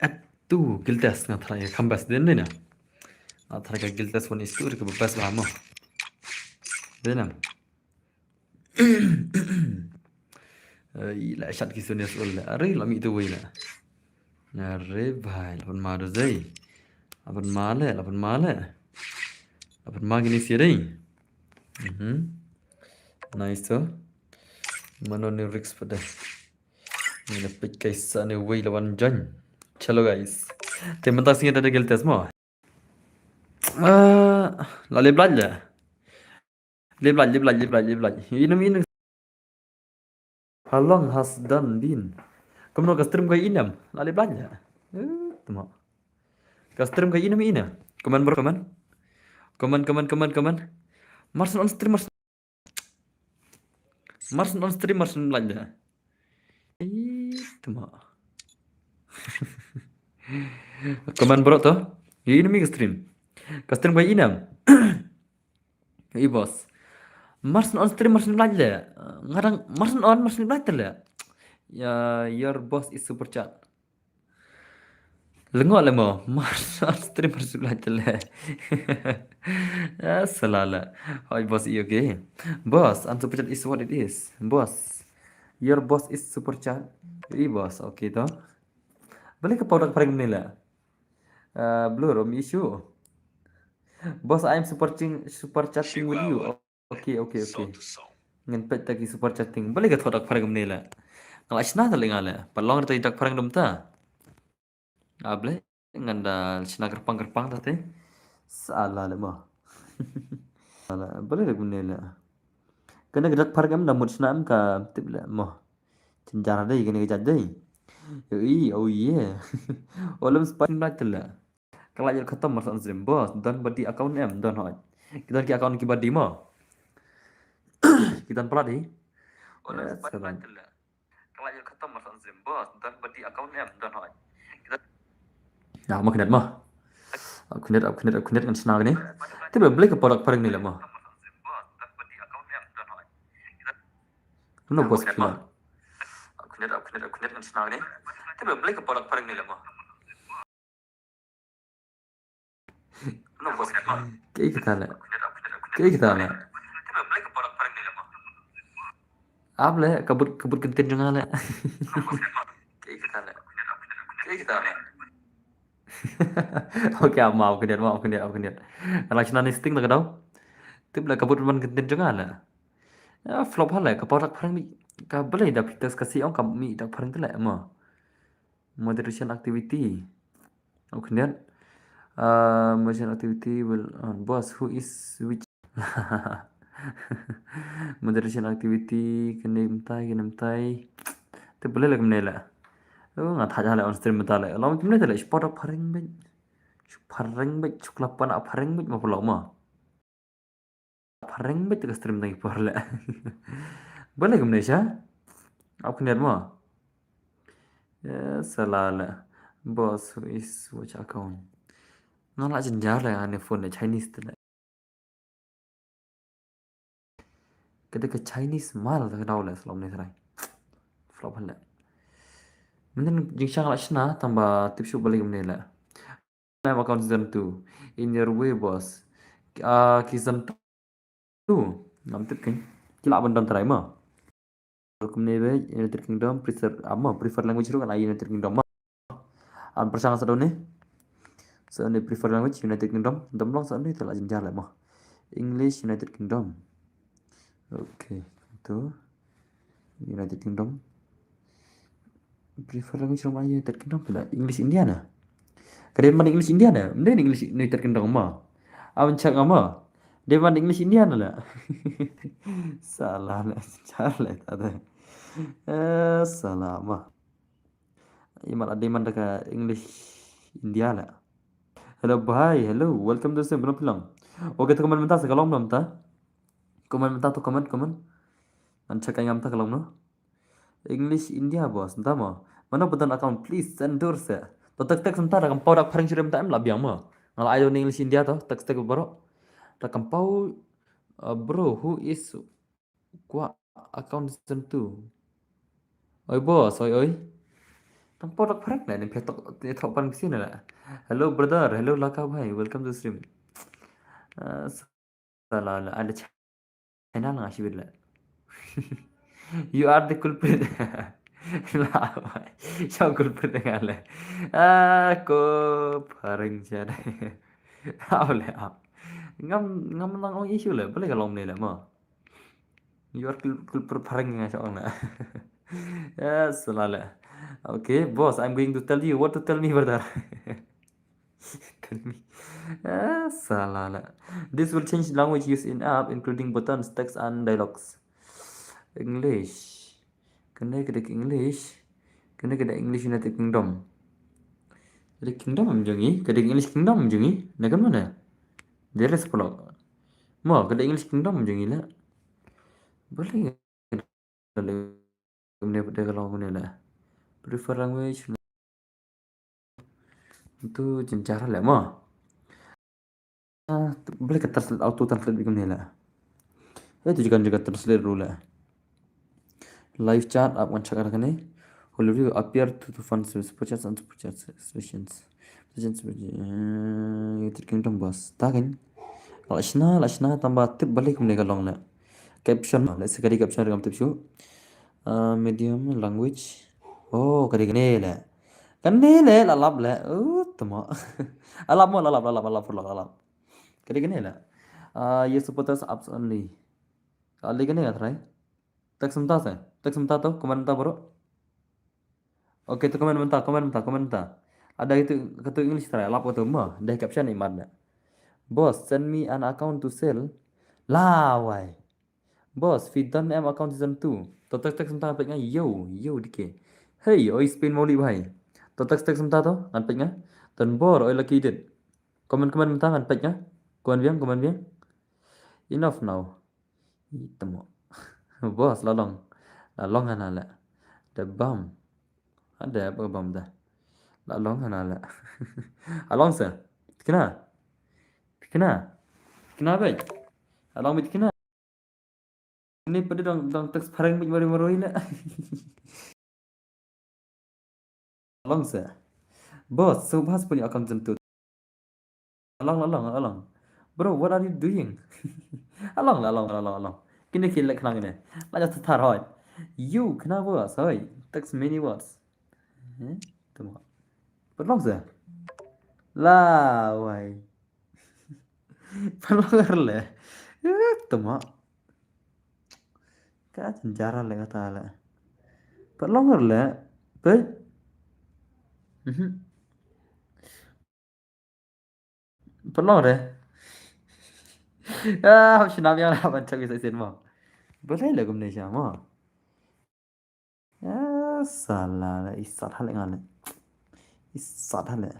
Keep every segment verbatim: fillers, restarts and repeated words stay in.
At tu guild test nga try ka best din din. Nga try ka guild test one is two ka best ba mo. Din. Ai la shat ki senior ul. Are la mi tu wei la. Are bhai la pun ma do zei. La pun ma le, la pun ma le. La pun ma kini si dei. Mhm. Nice to. Mano ni risk pada. Ni na pit kai sa ni wei la wan jan. Chalo guys. Te mynta sngi da guild test mo. Ah, la lip light la. Lip light, lip light, lip light, lip light. Ina mi ina. How long has done been? Kumno ka stream ka inem? La lip light la. Eh, tuma. Ka stream ka inem ina. Comment bro, comment. Comment, comment, comment, comment. Marson on stream, Marson. Marson on stream, Marson light la. Eh, tuma. Comment bro to. Ina mi ka stream. Ka stream ka inem. I boss. Marson on stream, Marson light la. Ngarang Marson on, Marson light la. Ya, your boss is super chat. Lengo le mo. Marson on stream, Marson light la. Ya, salala. Oi boss, i okay. Boss, and super chat is what it is. Boss. Your boss is super chat. I boss, okay to. Balik ke product paling ni la. Uh, blur, om issue. Boss, I'm super ching, super chatting with you. Okay, okay, okay. Ngin pet taki super chatting. Balik ke product paling ni la. Ngala shna ta le ngala. Palong ta dak paling dum ta. Able ngan da shna kerpang kerpang ta te. Sala le mo. Sala, balik le ni la. Kena gedak paling em da mut shna em ka tip le mo. Chenjar dei kene ka jat dei. Ui, oh yeah. Olam spine black tela. Kala jel khatam Marson stream boss. Don badi account em, don hoj. Ki don ki account ki badi mo. Ki don pala dei. Olam spine black tela. Kala jel khatam Marson stream boss. Don badi account em, don hoj. Ya, ma knet ma. Ap knet, ap knet, ap knet ngan sna kene. Te ba blek ka parak parak ni la ma. No boss kila. Ap knet, ap knet, ap knet ngan sna kene. Te ba blek ka parak parak ni la ma. No boss kila. Ke kita la. Ke kita la. Ap le kabut kabut kenten jong nga le. Ke kita la. Ke kita la. Okay, ap ma, ap knet ma, ap knet, ap knet. Ala shna ni sting ta ka dau. Tip la kabut man kenten jong nga le. Ya, flop hale, ka parak parang mi. Ka bele da pitas ka si ong ka mi da parang tele ma. Moderation activity. Okay, niat. Uh, moderation activity will uh, boss who is which moderation activity kene mtai kene mtai. Te bele le kemne le. Oh, nga thaja le on stream mtai le. Long kemne le spot of paring bej. Paring bej, chukla pana paring bej ma pulok ma. Phareng beit ka stream tang i por le. Ba le kumne sha. Ap khyndiat mo. Ya sala le. Boss who is watch account. Nga la jynjar le ani phone le Chinese te le. Kata ka Chinese mal ta ka dau le slom ne srai. Flop le. Mending jingshang la shna tang ba tip shu ba le kumne le. Em account season two. In your way, boss. Ah, ki season two. Ngam tip kin. Ki lah ban don try ma. Kumne be United Kingdom prefer ama prefer language ruh kan United Kingdom ma. An persang sa ne. So ne prefer language United Kingdom. Dom long sa ne te la jynjar le ma. English United Kingdom. Okay, tu. United Kingdom. Prefer language ruh ma United Kingdom pula English India na. Ka dei man English India na, mdei English United Kingdom ma. Am check ma. Dei man English India na la. Salah na, salah ta de. Eh, salah ma. Imal dei man da ka English India la. Hello bhai, hello, welcome to the stream, bro, pilong. Okay, to comment mynta sa ka long mynta. Comment mynta to comment, comment. An check ngam ta ka long no. English India boss, nta mo. Mano ba don account please send dur se. To tek tek nta da kam pau dak phareng shurim ta em la biang mo. Nga la ai do ni English India to, tek tek bro. Da kam pau, uh, bro who is kwa account season two. Oi boss, oi oi. Tang por dak phareng la, ning phetok, ning thok pan ksin la. Hello brother, hello Laka bhai, welcome to stream. Uh, sala la, ada China la nga shibit la. You are the culprit. La, bhai. Sha culprit nga la. Ah, ko phareng chad. Au le, au. Ngam, ngam nang ong issue la, balei ka long ne la, mo. You are kul, kul per phareng nga shong na. Yes, la la. Okay, boss, I'm going to tell you what to tell me, brother. Tell me. Yes, la la. This will change language used in app, including buttons, text, and dialogues. English. Kane ka dei English. Kane ka dei English United Kingdom. Ka dei Kingdom am jong ngi, ka dei English Kingdom am jong ngi. Na kan mana? There is pulak. Mo, ka dei English Kingdom jong ngi la. Balei ka dei kumne, ka dei ka long kumne la. Prefer language. Tu jynjar la mo. Ah, balei ka translate, auto translate bad kumne la. Eh, tu jaka, jaka translate ruh la. Live chat, ap ngan check kane. Will you appear to, to fund super chats and super chats sessions? Sessions, eh, United Kingdom boss. Ta kan. La shna, la shna, tang ba tip balei kumne ka long la. Caption, let's say ka dei caption ruh ngam tip shuh. Ah, medium language. Oh, ka dei kane la. Kane la, la lap la. Oh, tama. La lap mo, la lap, la lap, la lap, la lap. Ka dei kane la. Ah, your supporters apps only. Ka dei kane ka try. Text mynta sa. Text mynta to, comment mynta baroh. Okay, to comment mynta, comment mynta, comment mynta. Ada itu, katu English try, lap katu mo, dei caption imat na. Boss, send me an account to sell. Lawai. Boss, phi don em account season two. To text, text mynta peit nga, yo, yo, dike. Hey, oi Spain Moli bhai. To text, text mynta to, ngan peit nga. Don bor, oi Lucky Idiot. Comment, comment mynta ngan peit nga. Comment biang, comment biang. Enough now. Ih, tamo. Boss, la long. La long hana la. Da bam. Ada ba bam da. La long hana la. La long sa. Tikna. Tikna. Tikna bhai. La long bhai tikna. Ni pada dang, dang text phareng bhai mari maroi la. Long sa. Boss, so bahas punya account jentut. Along, along, along. Bro, what are you doing? Along, along, along, along. Kine ki lek nang ne. La ja thar hoi. You kena boss, hoi. Text many words. Eh? Tama. But long sa. La, wai. But long le. Eh, tama. Ka jynjar le kata le. Pat long le. Pat. Mhm. Pat long re. Ah, hap shnam ïa la ban chak ïa sa sien mo. Balei le kumne sha mo. Ya, sala la, i sat hale nga le. I sat hale.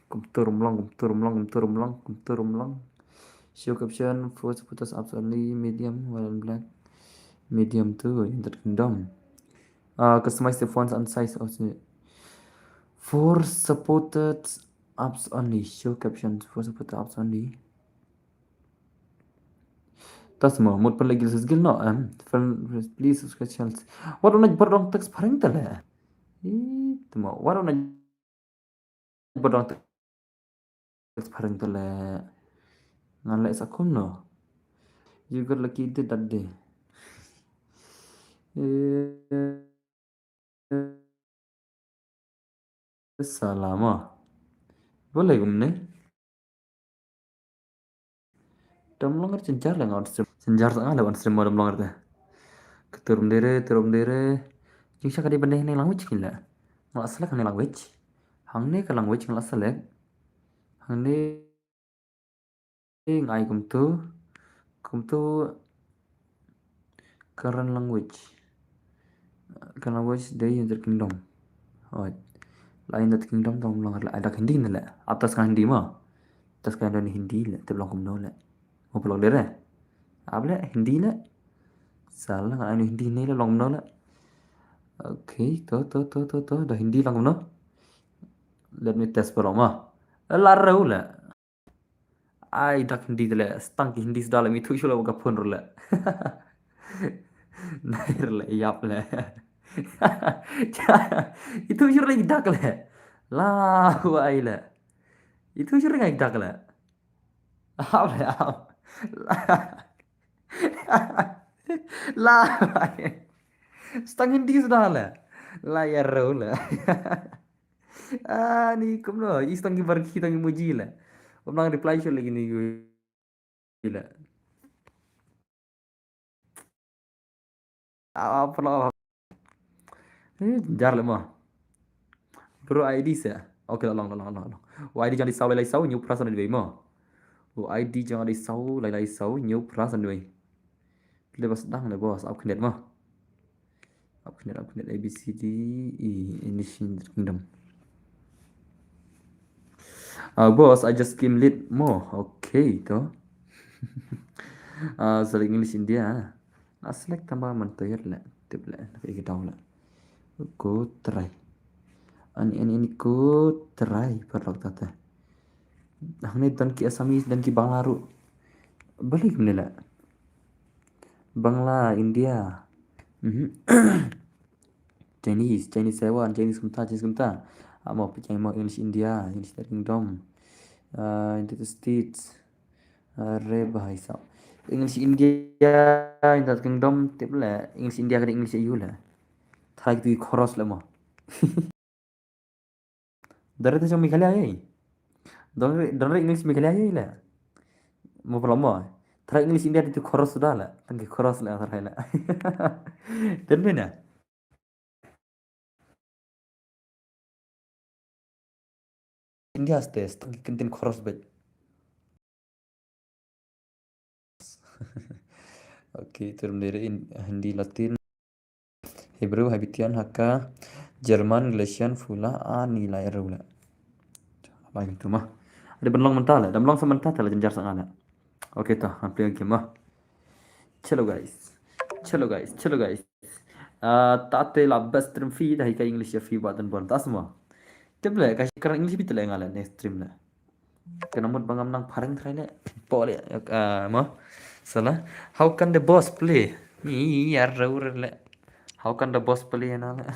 Kumtur mlong, kumtur mlong, kumtur mlong, kumtur mlong. Show caption, for supporters apps only, medium, white and black. Medium to United Kingdom. Uh, customize the fonts and size of the, for supported apps only. Show caption, for supported apps only. Tas mo, mut pynlait gil sa gil no, em. Friend, please subscribe channels. Wat on bor dong text phareng te le. Ih, tamo, wat on bor dong text phareng te le. Ngan leh sa kumno. You got lucky did that day. Eh, Salama. Boleh kumne. Dam long er jynjar la nga on stream. Jynjar sa nga la on stream mo dam long er te. Keturum dere, turum dere. Jing sha ka dei bende ne language kin la. Nga la select ne language. Hangne ka language nga la select. Hangne Ngai kumtu, kumtu current language. Current language dei United Kingdom. Hoi. La United Kingdom tang long la ai dak Hindi ne le. Atas ka Hindi ma. Atas ka Hindi le. Te long kumno le. Mo pelong dere. Able Hindi le. Salah ngan ai Hindi ne le long kumno le. Okay, to, to, to, to, to. Da Hindi long kumno. Let me test pelong ma. La reu le. Ai dak Hindi te le, stang ki Hindi sda le, mi thu shu le ka phone ru le. Nai ru le, yap le. Itu shuh ring dak le. La wai le. Itu shuh ring dak le. Ap le ap. La. La wai. Stang Hindi suda le. La ya ro le. Ah, ni kumno. Istang ki bar ki tang emoji le. Kumno reply shuh lagi ni. Gila. Apa lo? Eh, jar le mo. Bro I D sa. Okay, long long long long. U I D jong dei saw lai lai saw hynñiew phra san wei mo. U I D jong dei saw lai lai saw hynñiew phra san wei. Ple bas dang le boss, ap khyndiat mo. Ap khyndiat, ap khyndiat, A B C D E, English Kingdom. Ah, boss, I just came late mo. Okay to. Ah, select English India. Ah, select tang ba man to ïa le. Tip le, ka ïa daw le. Ko try. Ani ani ani ko try paralok ta te. Hangne don ki Assamese, don ki Bangla ruh. Balei kumne le? Bangla, India. Mhm. Chinese, Chinese Taiwan, Chinese kumta, Chinese kumta. Amo pynjah mo English India, English United Kingdom. Ah, United States. Are bhai sahab. English India, United Kingdom, tip le. English India ka dei English E U le. Tharai tu khoros le mo. Dare te jong Meghalaya ei. Dare, dare English Meghalaya ei le. Mo pala mo. Tharai English India tu khoros suda le. Tang ki khoros le tharai le. Ten bena. India stes tang ki ktien khoros bad. Okay, term dere in Hindi, Latin, Hebrew, Haitian, Hakka, German, Galician, Fula, ani lai rula. Bai tu ma. Ada benlong mentah lah, dam long sementah lah jenjar sangat lah. Okay, tah, hampir game ah. Chalo guys. Chalo guys, chalo guys. Ah, ta te la best stream fi da hi ka English ya fi ba dan bon ta semua. Te ble ka kran English bi te le ngala next stream le. Kena mut bangam nang phareng trai le. Po le, ah, mo. Salah. How can the boss play? Ni ya rau le. How can the boss play na le?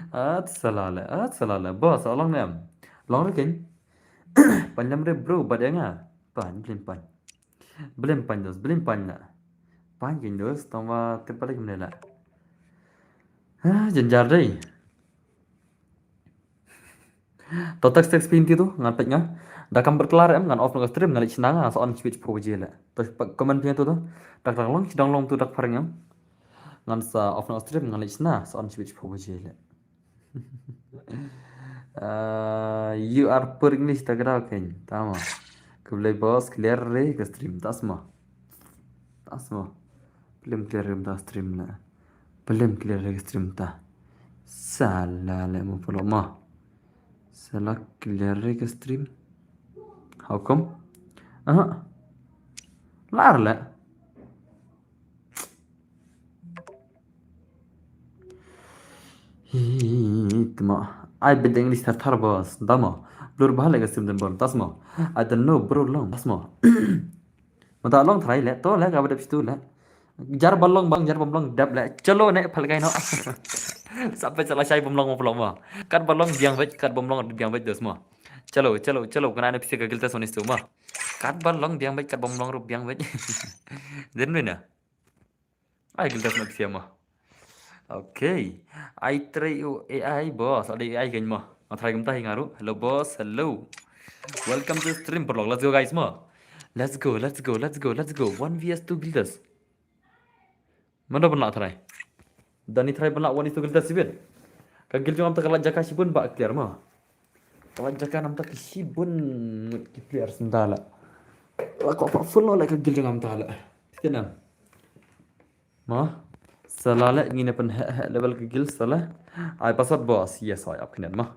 At salah le, at salah le. Boss, along nem. Long rekin. Panjam re bro, bad nga. Pan, blin pan. Blem pan dos, blem pan la. Pan kin dos, tama te pala kim la. Ah, jenjar dei. To text text pin ti tu, ngan pek nga. Da kam berkelar em, ngan off ngan stream, ngan leit shna nga, sa on switch pho je la. To comment pin tu tu. Dak dak long, sidang long tu dak phareng em. Ngan sa off ngan stream, ngan leit shna, sa on switch pho je la. Ah, you are poor English ta kra ken. Tama. Khublei boss, clear re ka stream. Tasma. Tasma. Blem clear re ta stream la. Blem clear re ka stream ta. Salah le mo polo ma. Salah clear re ka stream. How come? Aha. Lar le. Hi, tma. Ai bideng English thar thar boss. Dama. Blur bahal ka stream den bor. Tasma. I don't know bro long. Tasma. Mata long try le. To le ka badap situ le. Jar balong bang, jar balong dap le. Chalo ne phal kai no. Sampai salah shai balong mo balong ma. Kat balong biang vet, kat balong biang vet dos ma. Chalo, chalo, chalo. Kana ne pisa ka gilta sonis tu ma. Kat balong biang vet, kat balong rup biang vet. Den bena. Ai gilda sna psiama. Okay. Ai trei u A I boss, ada A I kan ma. Ma try kumta hi ngaru. Hello boss, hello. Welcome to stream paralok. Let's go guys ma. Let's go, let's go, let's go, let's go. One V S two guildas. Mano ban lah try. Dani try ban lah one is two guildas sibin. Ka guild jong am ta ka la jaka sibun ba clear ma. Ka la jaka nam ta ki sibun ki players nda la. La ko pa full la ka guild jong am ta la. Siten am. Ma. Sala la ngi na pen he he level ka guild sala. Ai password boss. Yes, ai ap knet ma.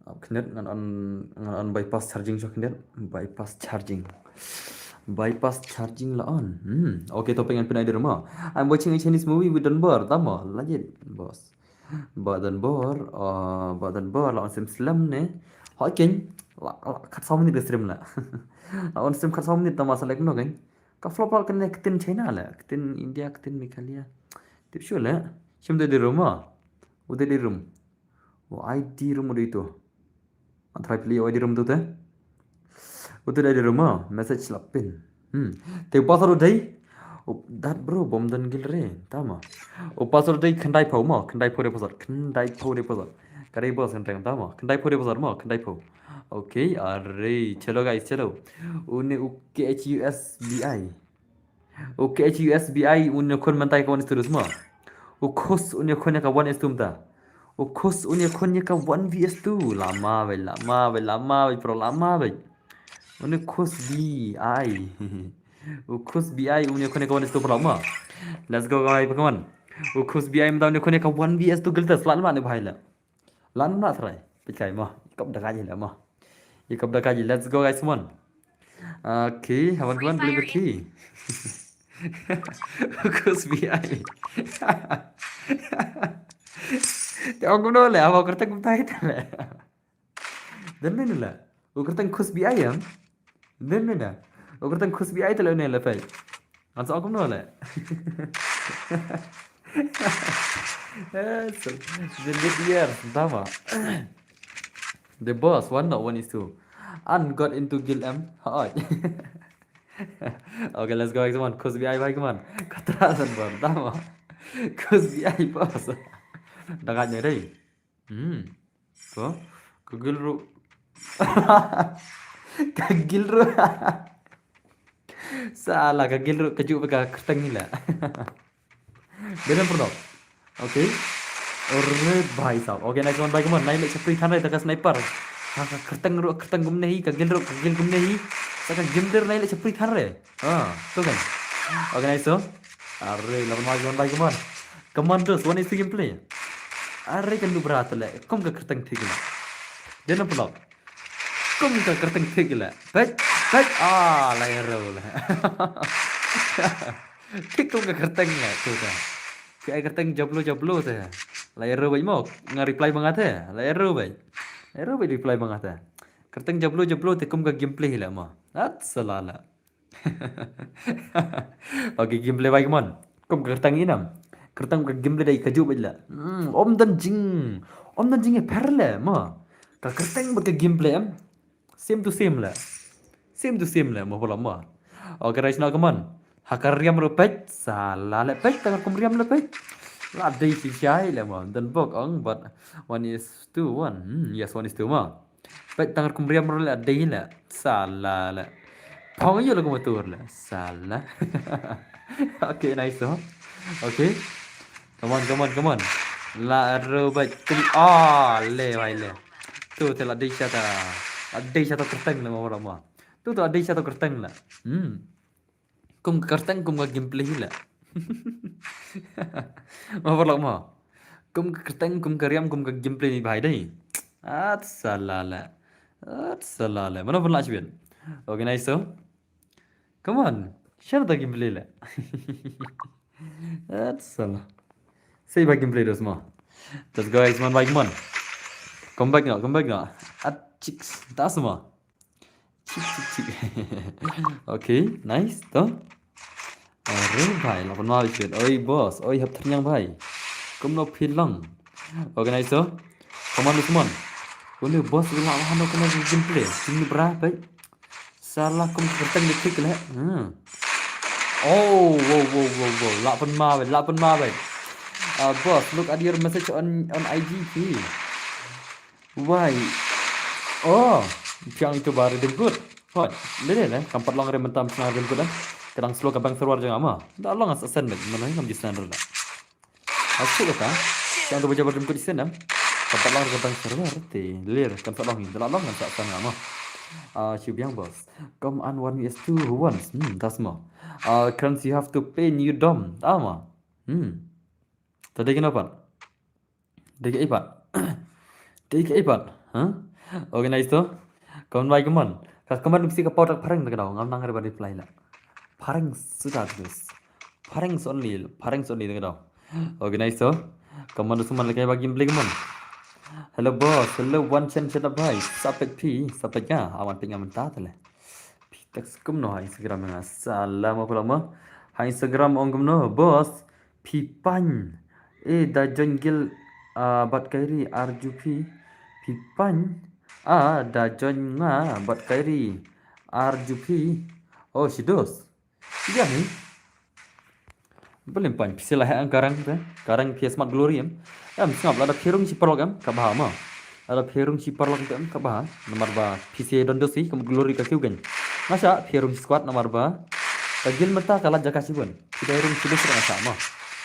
Ap knet ngan on ngan on bypass charging sho knet. Bypass charging. Bypass charging la on. Hmm. Okay, to pengen pin idea ma. I'm watching a Chinese movie with Donbor. Tama, legit, boss. Ba Donbor, ah, ba Donbor la on sim slem ne. Ho ken, la, la, kat saw minit stream la. La on sim kat saw minit tama select no ken. Ka flop flop kane ktien China le, ktien India, ktien Meghalaya. Tip shu le. Shim de di room ma. U de di room. U ai di room u de itu. An try pli u ai di room tu te. U te dei di room ma. Message la pin. Hmm. Te u password u dei. U dat bro bom dan gil re. Tama. U password u dei khyndai phew ma. Khyndai phew de password. Khyndai phew de password. Ka dei boss kan tang tama. Khyndai phew de password ma. Khyndai phew. Okay, are. Chalo guys, chalo. Une u K H U S B I. U K H U S B I une khun mynta ka one is to ma. U khus une khun ka one is to mynta. U khus une khun ka one V S two. Lama bai, lama bai, lama bai, pro lama bai. Une khus B I. U khus B I une khun ka one is to pro ma. Let's go guys, come on. U khus B I mynta une khun ka one V S two giltas lan ma ne bhai la. Lan na try. Pikai mo. Ikop da kaji la mo. Ikop da kaji. Let's go guys, come on. Okay, hawan kawan boleh berki. Khus B I. Te ong kumno le, hawa kerteng kumtai ta le. Dan mena la. U kerteng khus B I am. Dan mena. U kerteng khus B I ta le ne le pai. An sa ong kumno le. Eh, so, the lead year, tama. The boss, one not one is two. An got into guild em. Hoi. Okay, let's go, guys, come on. Khus B I, bhai, come on. Katra san bon, tama. Khus B I, boss. Dagat ne dei. Hmm. Ko? Ka guild ru. Ka guild ru. Sala ka guild ru ka ju ka kerteng ni la. Benen pernah. Okay. Ore bhai sahab. Okay, nice one bhai, come on. Nai le chapri than re ta ka sniper. Ka, ka kerteng ru, kerteng kumne hi, ka guild ru, ka guild kumne hi. Sa ka guild ru nai le chapri than re. Ah, tu kan. Okay, nice one. Are, lawan ma John bhai, come on. Commandos, one is the gameplay. Are kan du bra ta le. Kum ka kerteng thik la. Benen pernah. Kum ka kerteng thik la. Pek, pek. Ah, la ero la. Thik kum ka kerteng la tu ta. Ki ai kerteng jablo jablo te. La ero bai mo. Nga reply banga te. La ero bai. Ero bai reply banga te. Kerteng jablo jablo te kum ka gameplay la mo. At salala. Okay, gameplay bai kemon. Kum ka kerteng inam. Kerteng ka gameplay dei ka ju bai la. Hmm, om dan jing. Om dan jing e per le mo. Ka kerteng ba ka gameplay em. Same to same le. Same to same le mo pala mo. Okay, right now kemon. Ha ka riam ru pek. Sala le pek. Tangar kum riam le pek. La dei si shai le mo. Dan bok ong but one is to one. Hmm, yes, one is to mo. Pek tangar kum riam ru le dei le. Sala le. Phong yu le kum tur le. Sala. Okay, nice ho. Okay. Come on, come on, come on. La ru bai kum. Ah, le bai le. Tu te la dei sata. La dei sata kerteng le mo pala mo. Tu tu la dei sata kerteng le. Hmm. Kum ka kerteng kum ka gameplay hi la. Ma parlok mo. Kum ka kerteng kum ka riam kum ka gameplay ni bhai dei. At salala. At salala. Mano pun la chibin. Okay, nice so. Come on. Share the gameplay la. At sala. Sei ba gameplay dos mo. Just go guys, man, bhai, come on. Come back now, come back now. At chicks. Tas mo. Chik, chik, chik. Okay, nice, to. Are bhai, la pynma bishit. Oi boss, oi hap thernyang bhai. Kumno phi long. Okay, nice, to. Come on, come on. Uni boss, la hano kumno gameplay. Sini bra, bhai. Sala kum kerteng di kick le. Hmm. Oh, wow, wow, wow, wow. La pynma bhai, la pynma bhai. Uh, boss, look at your message on on I G, please. Why? Oh, piang itu ba redeem code. Hot. Dede le, kam pat long re mynta sna redeem code. Kadang slow ka bank server jong ama. Da long as send me. Mana ngam ji send re da. Asu kata. Yang tu baca redeem code send am. Kam pat long re ka bank server te. Lir kan pat long, da long kan pat send ama. Ah, si biang boss. Come on one is two once. Hmm, that's more. Uh, currency you have to pay new dom. Ama. Hmm. Tadi kenapa? Dei ka ipat. Dei ka ipat. Ha? Organize to. Kaman bai kaman. Ka kaman bisi ka pautak phareng ta ka dau. Ngam nang re ban reply la. Phareng sudah terus. Phareng only. Phareng only ta ka dau. Organize to. Kaman tu suman lekai bagi beli kaman. Hello boss. Hello one chan chan bhai. Sapet phi. Sapet ya. Awan phi ngam ta tele. Phi Text kumno ha Instagram nga. Salam apa lama. Ha Instagram ong kumno, boss. Phi pang. Eh, da join guild, ah, bad Kyrie, ar ju phi. Phi pang. Ah, da join nga bad Kyrie, ar ju phi. Oh, shi dos. Ïa ni. Belimpang phi sa lah heh karang te. Karang phi smat Glory em. Em sngap lada phi rung shi paralok em ka bha ma. Lada phi rung shi paralok te em ka bha. Namar ba phi sa don dosi ka mut Glory ka kiew kein. Nga sha phi rung shi squad namar ba ka guild mynta ka lait jaka shibun. Phi dei rung shi dos nga sha ma.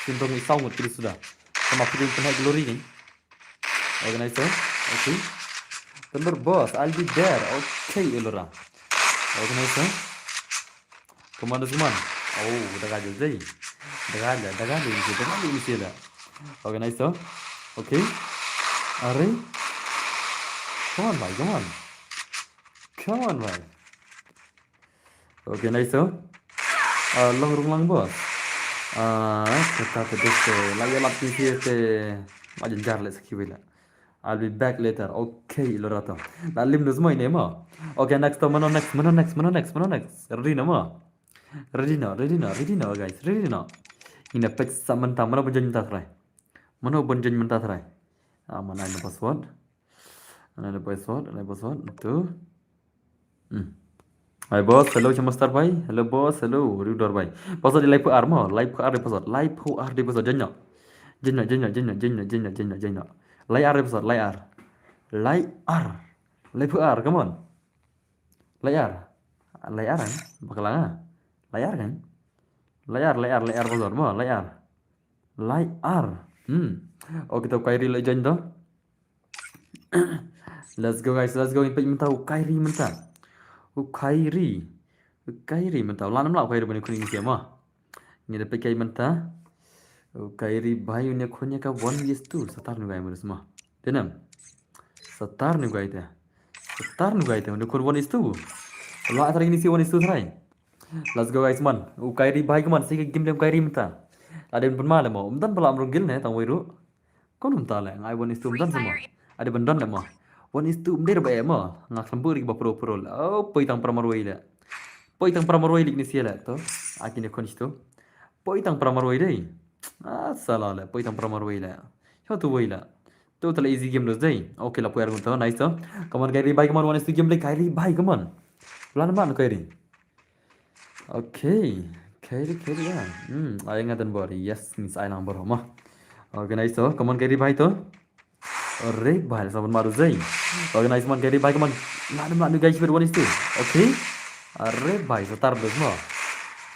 Phin rung i saw ngut phi suda. Ka ma phi dei pynheh Glory kein. Organizer. Okay. Tundor boss, I'll be there. Okay, Elora. Organizer. Come on, come on. Oh, daga jel jai. Daga jel, daga jel, daga jel, daga jel. Organizer. Okay. Are. Come on, bhai, come on. Come on, bhai. Organizer. Ah, long rung lang boss. Ah, kata te bos te. La ïa lap ti si te. Ma jynjar le sakhi wei la. I'll be back later. Okay, Elora to. La lim dus mo ine mo. Okay, next to mano next, mano next, mano next, mano next. Ready na mo. Ready na, ready na, ready na guys, ready na. Ina pek sa mynta, mano ban join mynta try. Mano ban join mynta try. Ah, mana ina password. Mana ina password, ina password. Tu. Hmm. Hi boss, hello Chamaster bhai. Hello boss, hello Rudor bhai. Password di lai phu ar mo, lai phu ar di password, lai phu ar di password. Join no. Join no, join no, join no, join no, join no, join no, join no. Lai ar di password, lai ar. Lai ar. Lai phu ar, come on. Lai ar. Lai ar kan? Bakla nga. Lai ar kan? Lai ar, lai ar, lai ar password mo, lai ar. Lai ar. Hmm. Okay, to Kyrie la join to. Let's go guys, let's go. Impact mynta u Kyrie mynta. U Kyrie. U Kyrie mynta. Lan namla u Kyrie bani kuning siama. Ngi da pekai mynta. U Kyrie bhai unya kunya ka one vs two. Satar nu gai mudus ma. Denam. Satar nu gai te. Satar nu gai te. Unya kun one vs two. La atar ini si one vs two try. Let's go guys man. U Kyrie bhai kaman si game dem Kyrie mynta. Ada pun malam mo. Umdan pala amrung gil ne tang wai ru. Kon mynta le ngai one is two mynta sama. Ada ban don le mo. One is two mynta ba mo. Ngak sambu ri ba pro pro le. Oh, poi tang pramar wai le. Poi tang pramar wai lik ni sia le to. Aki ne kon sto. Poi tang pramar wai dei. Ah, salah le. Poi tang pramar wai le. Yo tu wai le. Tu tala easy game dos dei. Okay la poi argun to. Nice to. Come on Kyrie bhai, come on, one is two game le Kyrie bhai, come on. Lan man Kyrie. Okay. Kyrie, Kyrie ya. Hmm, ai nga dan bor. Yes, means ai lang bor ma. Okay, nice to. Come on Kyrie bhai to. Are bhai, sa ban maru zai. Okay, nice man Kyrie bhai, come on. Nanu nanu guys, one is two. Okay. Are bhai, sa tar dos ma.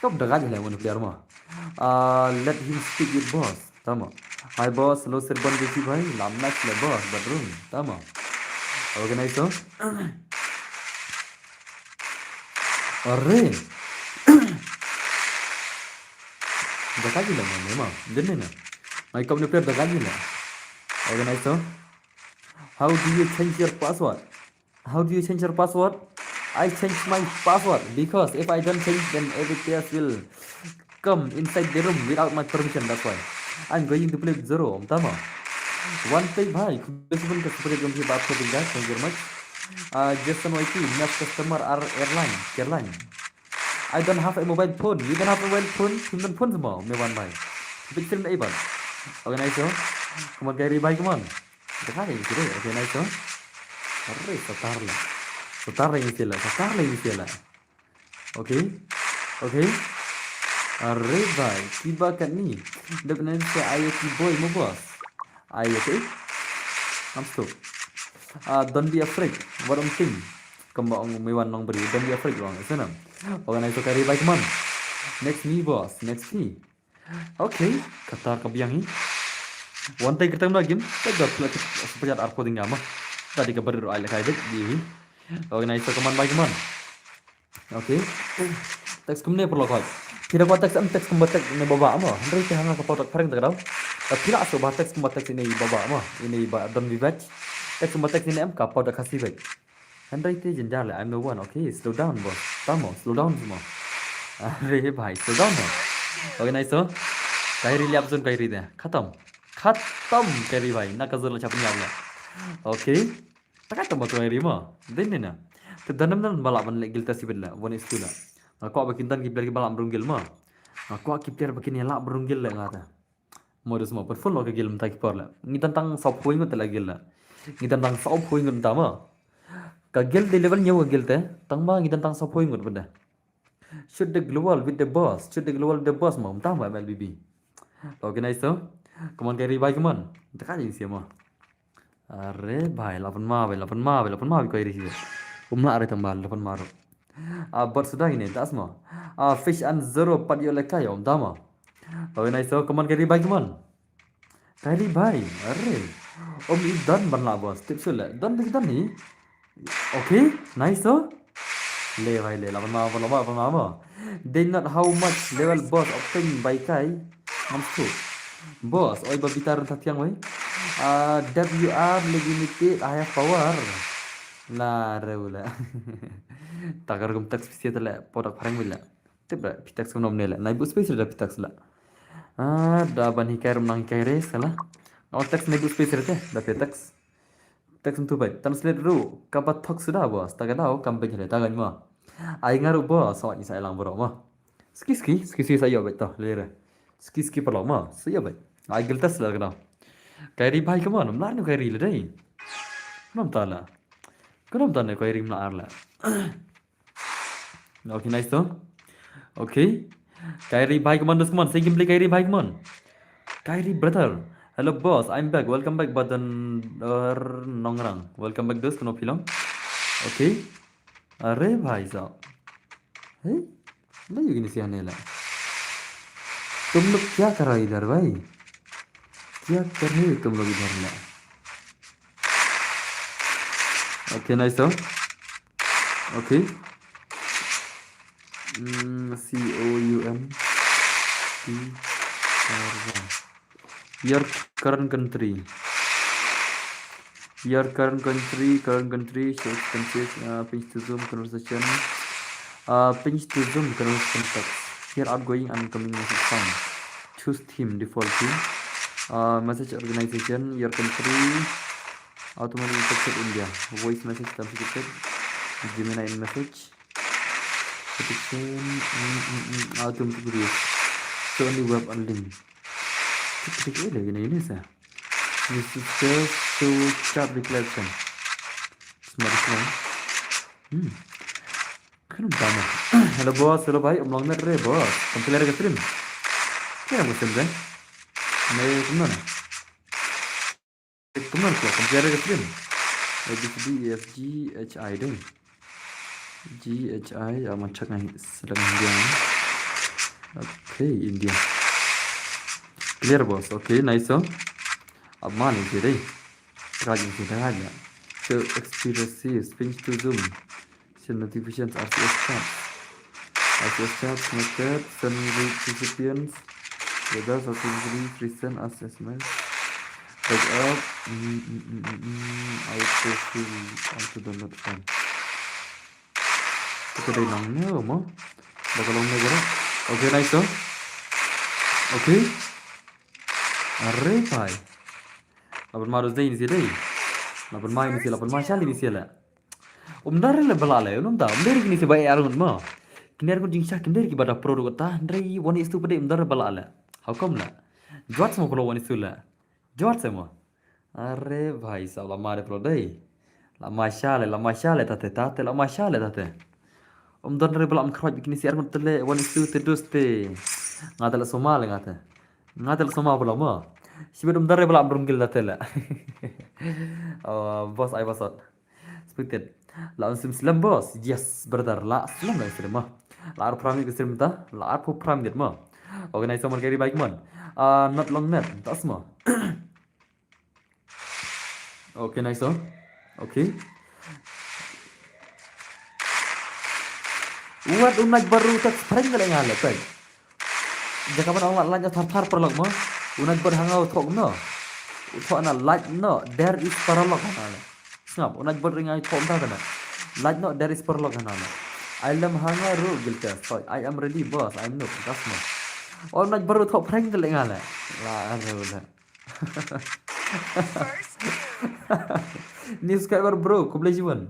Kop dagat le one player ma. Ah, let him speak with boss. Tama. Hi boss, lo sir ban besi bhai. Lam nak le boss, bedroom. Tama. Okay, nice to. Are. Daga ji la mama. Din ne na. Mai kom ne per daga ji la. Organize to. How do you change your password? How do you change your password? I change my password because if I don't change, then every players will come inside the room without my permission. That's why I'm going to play with Zoro. Tama. One play bhai. Congratulations ka super jump hi bap ko dinga. Thank you very much. Uh, Jason Y T, next customer are airline, airline. I don't have a mobile phone. You don't have a mobile phone? Phim don phone semua, me wan bhai. Big film na iban. Organize yo. Come on, Kyrie bhai, come on. Kita kali ni kira. Okay, nice yo. Arre, satar la. Satar la ini sila. Satar la ini sila. Okay. Okay. Arre bhai, kiba kat ni. Dep nan se I O T boy mo boss. I O T. I'm stop. Ah, don't be afraid. What I'm think. Kamba ong Mewan long beri. Don't be afraid long. Sana. Organize to Kyrie bhai, come on. Next me boss. Next me. Okay. Qatar ka biang hi. One take kita game. Kita dah pula super chat arko ding ama. Tadi ka beri ai lekai dek di hi. Organize to come on bhai, come on. Okay. Text kumne paralok hoi. Phi da kwah text em text kumba text ne baba mo. Hynrei te hanga ka pau tak phareng tak dau. Ta phi la so ba text kumba text ini baba mo. Ini ba don bi bach. Text kumba text ini em ka pau tak Khasi bach. Hynrei te jynjar le I'm the one. Okay, slow down boss. Tamo, slow down mo. Are bhai, slow down mo. Okay, nice to. Kyrie liap zone Kyrie te. Khatam. Khatam Kyrie bhai. Na ka zone la chap ni le. Okay. Takai tamba tu Kyrie mo. Din ni na. Te don ne ym don ba lah ban leh guild test shibit leh, one is two leh. Nga kwah ba kin don ki player kiba lah ban rung guild mo. Nga kwah ki player ba kin ïa lah ban rung guild leh nga te. Mo dus mo, pynfull noh ka guild mynta ki por leh. Ngi don tang sawphew ngut te leh guild leh. Ngi don tang sawphew ngut mynta mo. Ka guild dei level hynñiew ka guild te, tang ba ngi don tang sawphew ngut bad de. Shoot the global with the boss. Shoot the global with the boss mo, mynta mo M L B B. Okay, nice to. Come on, Kairi bhai, come on. Mynta ka jingsiam mo. Are bhai, la pynma bhai, la pynma bhai, la pynma bhai, Kairi hi. Um lah are tang ba, la pynma ruh. Ah, bot suda ine, das mo. Ah, Fish and Zero, pat ïoh lehkai ïa um, da mo. Okay, nice to. Come on, Kairi bhai, come on. Kairi bhai, are. Um i don ban lah boss, tip sule. Don te ki don hi. Okay, nice to. Le bhai le, la pynma, la pynma, la pynma mo. They not how much level boss obtain by kai. Ngam suk. Boss, oi ba bitar ta tiang wei. Ah, W R limited, I have power. La rew la. Ta ka rukom tak spesial te leh, podak phareng wei leh. Tip leh, phi text kumno ne leh. Nai boot space da phi text leh. Ah, da ban hikai rum nang hikai re sala. Nga text nai boot space re te, da phi text. Text tu bai. Translate ruh, kaba thok suda boss. Ta ka dau, kam pynjale, ta ka mo. Ai nga ruh boss, sawat ni sa lang bro mo. Ski ski, ski ski sa ïoh bai to, le re. Ski ski paralok mo, sa ïoh bai. Ai guild test la ka dau. Kairi bhai, come on, mlar nu Kairi le dei. Kunam ta la. Kunam ta ne Kairi mlar la. Okay, nice to. Okay. Kairi bhai, come on, just come on. Say gameplay, Kairi bhai, come on. Kairi brother. Hello boss, I'm back. Welcome back, Badan er Nongrang. Welcome back, dos, kano pilong. Okay. Are bhai sahab. Hey, la yu gini siya nela. तुम लोग क्या कर रहे हो इधर भाई? क्या कर रहे हो तुम लोग इधर में? Okay, nice to. Okay. Mm, C O U N T R Y. Your current country. Your current country, current country, show expenses, uh, pinch to zoom, conversation. Uh, pinch to zoom, conversation text. Here outgoing and incoming message sound. Choose theme, default theme. Uh, message organization, your country, automatically detected India. Voice message, complicated. Gemini in message. Protection, mm, mm, mm, auto integration. Show only web and link. Tik tik eh lagi ni ni sa. This is the show chat reply option. Smart phone. Hmm. Kan utama. Hello boss, hello bhai, um long net re boss. Compare ka stream. Kaya mo stream kan? May kumna na. Kumno ko compare ka stream. A B C D E F G H I dei. G H I, ah, man check ngai select India. Okay, India. Clear boss. Okay, nice so. Ab man ni dei. Rajin sih dah aja. So experience, pinch to zoom. Send notifications, R C S chat. R C S chat, connected, send recipients. Whether successfully, free send us S M S. Back up. Mm, mm, mm, mm, mm. Auto fill, auto download file. Kita dah nang ni mo. Bakal long ni gerak. Okay, nice tu. Okay. Are bhai. Laban ma dos dei ni si dei. Laban ma ni si, laban ma sha ni si la. Um dar le bala le, um da, um dar ni si ba er ngun ma. Kiner ngun jing sha, kiner ki bada pro do ta, ndrei one is two pade um dar bala le. How come le? Jwat sama polo one is two le. Jwat sama. Are bhai sahab, lama de polo dei. Lama sha le, lama sha le, tate, tate, lama sha le, tate. Um don re bala am khroj bikini si ar ngut tele, one is two te dos te. Nga tele soma le nga te. Nga tele soma bala ma. Sibet um don re bala am rung gil da tele. Oh, boss ai basot. Expected. La un sim slem boss. Yes, brother. La slem la sim ma. La ar prime ke sim ta. La ar po prime det ma. Organize someone carry bike man. Ah, not long net. Tas ma. Okay, nice one. Okay. Wat unaj baru tak prank kali ngale pen. Jaka ban awak lanya thar thar perlok mo. Unaj bar hanga uthok no. Uthok na light no. There is paralok hana. Sngap, unaj bar ringai thok ta kana. Light no, there is paralok hana. I am hanga ru gilta. So, I am ready, boss. I am no. Das mo. Unaj baru thok prank kali ngale. La, aduh, la. New subscriber bro, khublei shibun.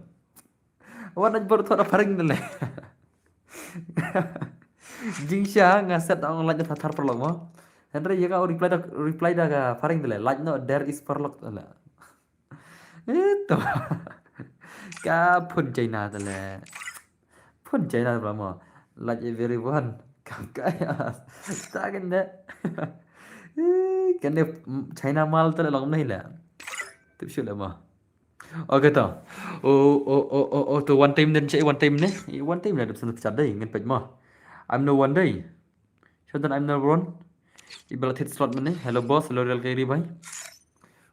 Wan na bor thot phareng dele. Jingshisha nga set ong like na thar paralok mo. Hynrei ïa ka reply da, reply da ka phareng dele. Like no there is paralok dele. Ito. Ka phone China dele. Phone China dele mo. Like everyone. Ka ka ya. Ta kende. Kende China mal dele long nei le. Tip shu le mo. Okay to. O o o o o to one time den che one time ne. One time ne dep sen chat dei ngen pet mo. I'm no one dei. Shodan I'm number one. Ibala thit slot mane. Hello boss, hello real kairi bhai.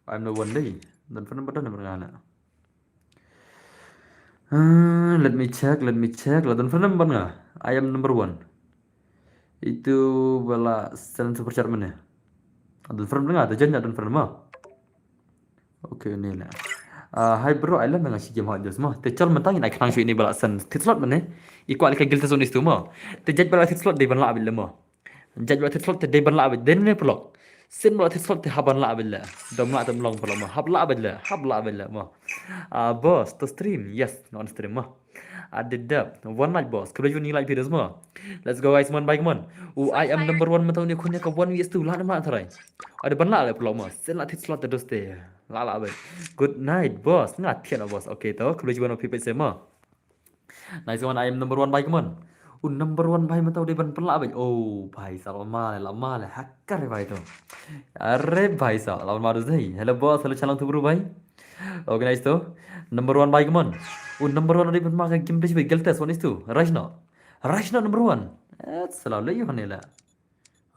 I'm no one dei. Don fan number don number ngana. Uh, let me check, let me check. La don fan number nga. I am number one. Itu bala send super chat mane. Don fan number nga, ada jen don fan number. Okay, ni la. Ah, hi bro, I love nga shi game hot just mo. Te chal mentang in ai khnang shu ini bala send thit slot mane. I kwah lika guilty zone istu mo. Te judge bala thit slot dei ban la abil mo. Judge bala thit slot te dei ban la abil den ne plok. Send bala thit slot te ha ban la abil le. Dom la tem long plok mo. Hap la abil le. Hap la abil le mo. Ah, boss, to stream. Yes, non stream mo. Adidap. One like boss. Kebla juni like videos mo. Let's go guys, mon bye mon. U I am number one mentang ni khun ne ka one vs two la ne ma tharai. Ada ban la le plok mo. Send la thit slot te doste. La la abil. Good night boss. Nga thian boss. Okay to. Kebla juni pipet se mo. Nice one, I am number one bhai, come on. U number one bhai mentang dei ban pynlah bhai. Oh bhai sab, la ma le, la ma le, hakkar bhai to. Are bhai sab, la ma dei. Hello boss, hello Chalang tu bro bhai. Organize to. Number one bhai, come on. U number one dei ban ma ka game dei bhai, guilty zone istu. Rashno. Rashno number one. Eh, selalu lagi hone la.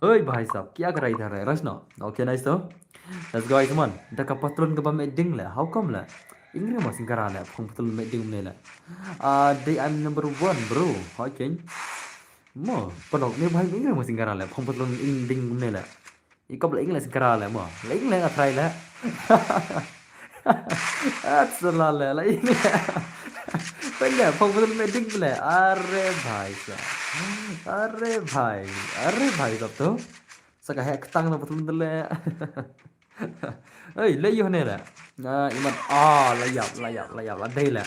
Oi bhai sab, kya kar raha hai idhar hai, Rashno? Okay, nice to. Let's go, Aisman. Da ka patlun kaba me ding le, how come le? Ingre mo singkara le, phong patlun me ding ne le. Ah, dei I'm number one, bro. Okay. Mo, panok ne bhai ingre mo singkara le, phong patlun ing ding ne le. I kop le ing le singkara le mo. Le ing le nga try le. At sala le, le ing le. Pende, phong patlun me ding le. Are bhai sab. Are bhai. Are bhai sab to. Saka hek tang na patlun le. Oi, le yo ne le. Na iman, ah, la yap, la yap, la yap, la dei le.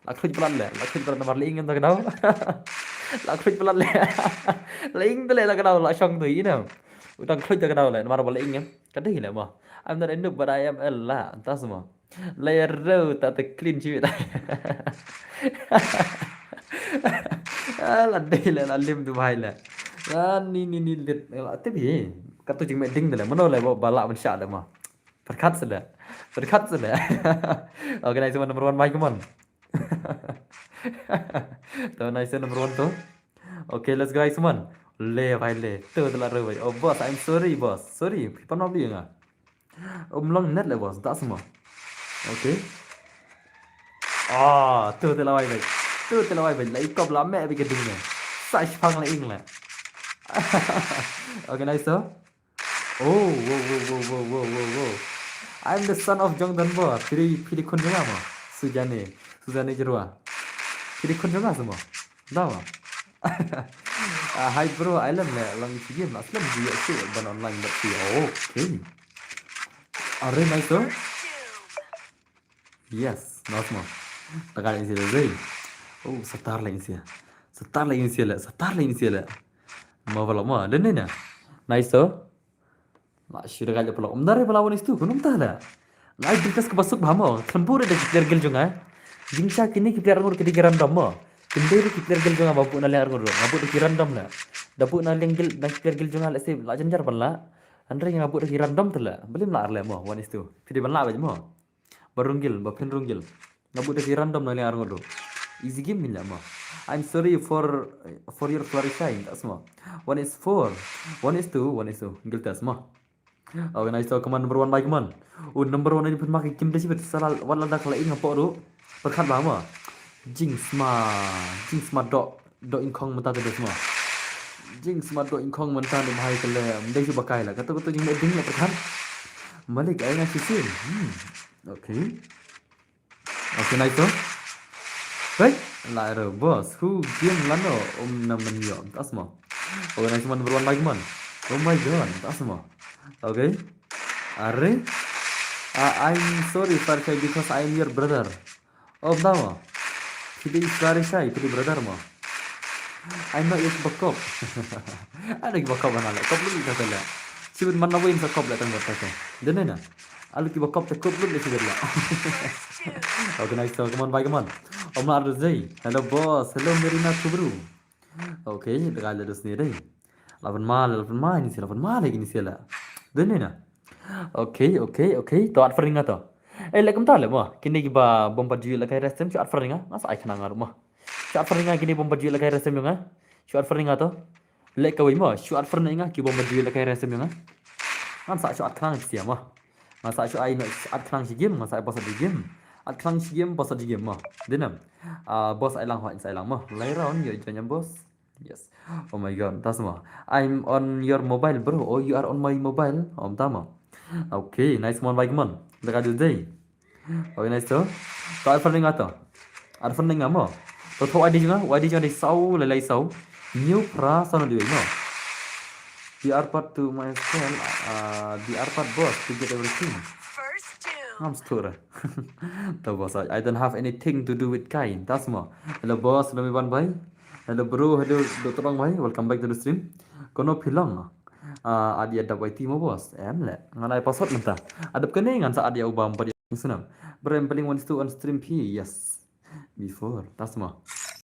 La khluit palat le, la khluit palat namar le ing em ta ka dau. La khluit palat le. La ing le la ka dau, la shong tu ina. Utang khluit ta ka dau le, namar ba le ing em. Ka dei le mo. I'm not a noob, but I am a la. Tas mo. La ya rau ta te clean shi ta. Ah, la dei le, la lim tu bhai le. La ni ni ni lit, la te bi. Ka tu jing me ding de le, mano le ba la ban sha le mo. Perkat se le. Perkat se le. Okay, nice one number one, bhai, come on. To nice one number one to. Okay, let's go, nice one. Le bhai le. Tu tu la rau bhai. Oh boss, I'm sorry boss. Sorry. Phi pan ma bi nga. Um long net le boss, da sma. Okay. Ah, tu te la wai bai. Tu te la wai bai. La ikop la me bi ke ding ne. Sa shpang la ing le. Okay, nice to. Oh, wow, wow, wow. I'm the son of Jong Don Bo. Phi dei, phi dei khun jong nga mo. Sujane. Sujane Jirwa. Phi dei khun jong nga sma. Da mo. Ah, hi bro, I love le lang chi game. Aslam ji ya su ban online but phi. Okay. Are nice to. Yes, nice mo. Tagal ing sia le zai. Oh, satar la ing sia. Satar la ing sia le, satar la ing sia le. Ma bala ma, den ne na. Nice to. La shi da gal pala. Um dare pala one is two, kunum ta la. Ngai discuss ka basuk bha mo. Kan bure da ki player guild jong nga. Jingcha kini ki player ngur ki dei ki random mo. Kin dei ki player guild jong nga ba bu na leng ngur. Nga bu da ki random la. Da bu na leng guild, na ki player guild jong nga la se la janjar ban la. Andre nga bu da ki random tu la. Belim la arle mo, one is two. Phi dei ban la ba mo. Ba runggil, ba phin runggil. Nga bu da ki random na liang arngodo. Easy game min la mo. I'm sorry for, for your flourish shine, tas mo. One is four, one is two, one is two. Gil tas mo. Okay, nice to, come on, number one, bye, come on. Oh, number one, ni pun mak kim da sibit, sala, wala da kala ing apo do. Perkat ba mo. Jing sma, jing sma do. Do ingkong mynta te sma. Jing sma do ingkong mynta ne bhai kele. Mdei shu bakai la. Kata kata jing ding la perkat. Malik ai nga sisin. Hmm. Okay. Okay, nice to. Hey, la ro boss. Who game lano um na men yo. Tas mo. Okay, nice man number one bike man. Oh my god. Tas mo. Okay. Are. Uh, I'm sorry, Farkai, because I'm your brother. Oh, tama. Phi dei sari sai, phi dei brother mo. Ai no, ïa ki ba kop. Ai no, ki ba kop ana le. Kop lut ka le. Sibit man na win sa kop le tang bot ka. Dene na. Alu ki ba kop te kop lut le sibit le. Okay, nice to. Come on, bye, come on. Omar Duzay. Hello, boss. Hello, Merina Kubru. Okay, da ka le dus ni dei. Lapan mal, lapan mal ni sila, lapan mal lagi ni sila. Dene na. Okay, okay, okay. To at fringa to. Eh, lek kumta le mo. Kine ki ba bom pat ju la kai restem, shu at fringa. Nga sa ai khnang ngar mo. Shu at fringa kine bom pat ju la kai restem nga. Shu at fringa to. Lek kawei mo. Shu at fringa ki bom pat ju la kai restem nga. Ngan sa shu at khnang sia mo. Ngan sa shu ai no at khnang shi game, ngan sa ai boss di game. At khnang shi game, boss di game mo. Dinam. Ah, boss ai lang ho, sa ai lang mo. Lai round yo join boss. Yes. Oh my god, tas mo. I'm on your mobile, bro. Oh, you are on my mobile. Om tama. Okay, nice mon, bye mon. Da ka ju dei. Okay, nice to. To at fringa to. At fringa mo. To to I D jnga, I D jnga di sau, le lai sau. New pra sau na di mo. B R part to myself, uh, B R part boss to get everything. First two. Ngam stur. To boss, I, I don't have anything to do with kai. Tas mo. Hello boss, hello mi ban bai. Hello bro, hello Doctor Bang bai. Welcome back to the stream. Kono phi long. Ah, add ïa dap Y T mo boss. Em le. Ngan ai password mynta. Adap kane ngan sa add ïa u bam pat ïa snam. Bro, em pling one two on stream phi. Yes. Before. Tas mo.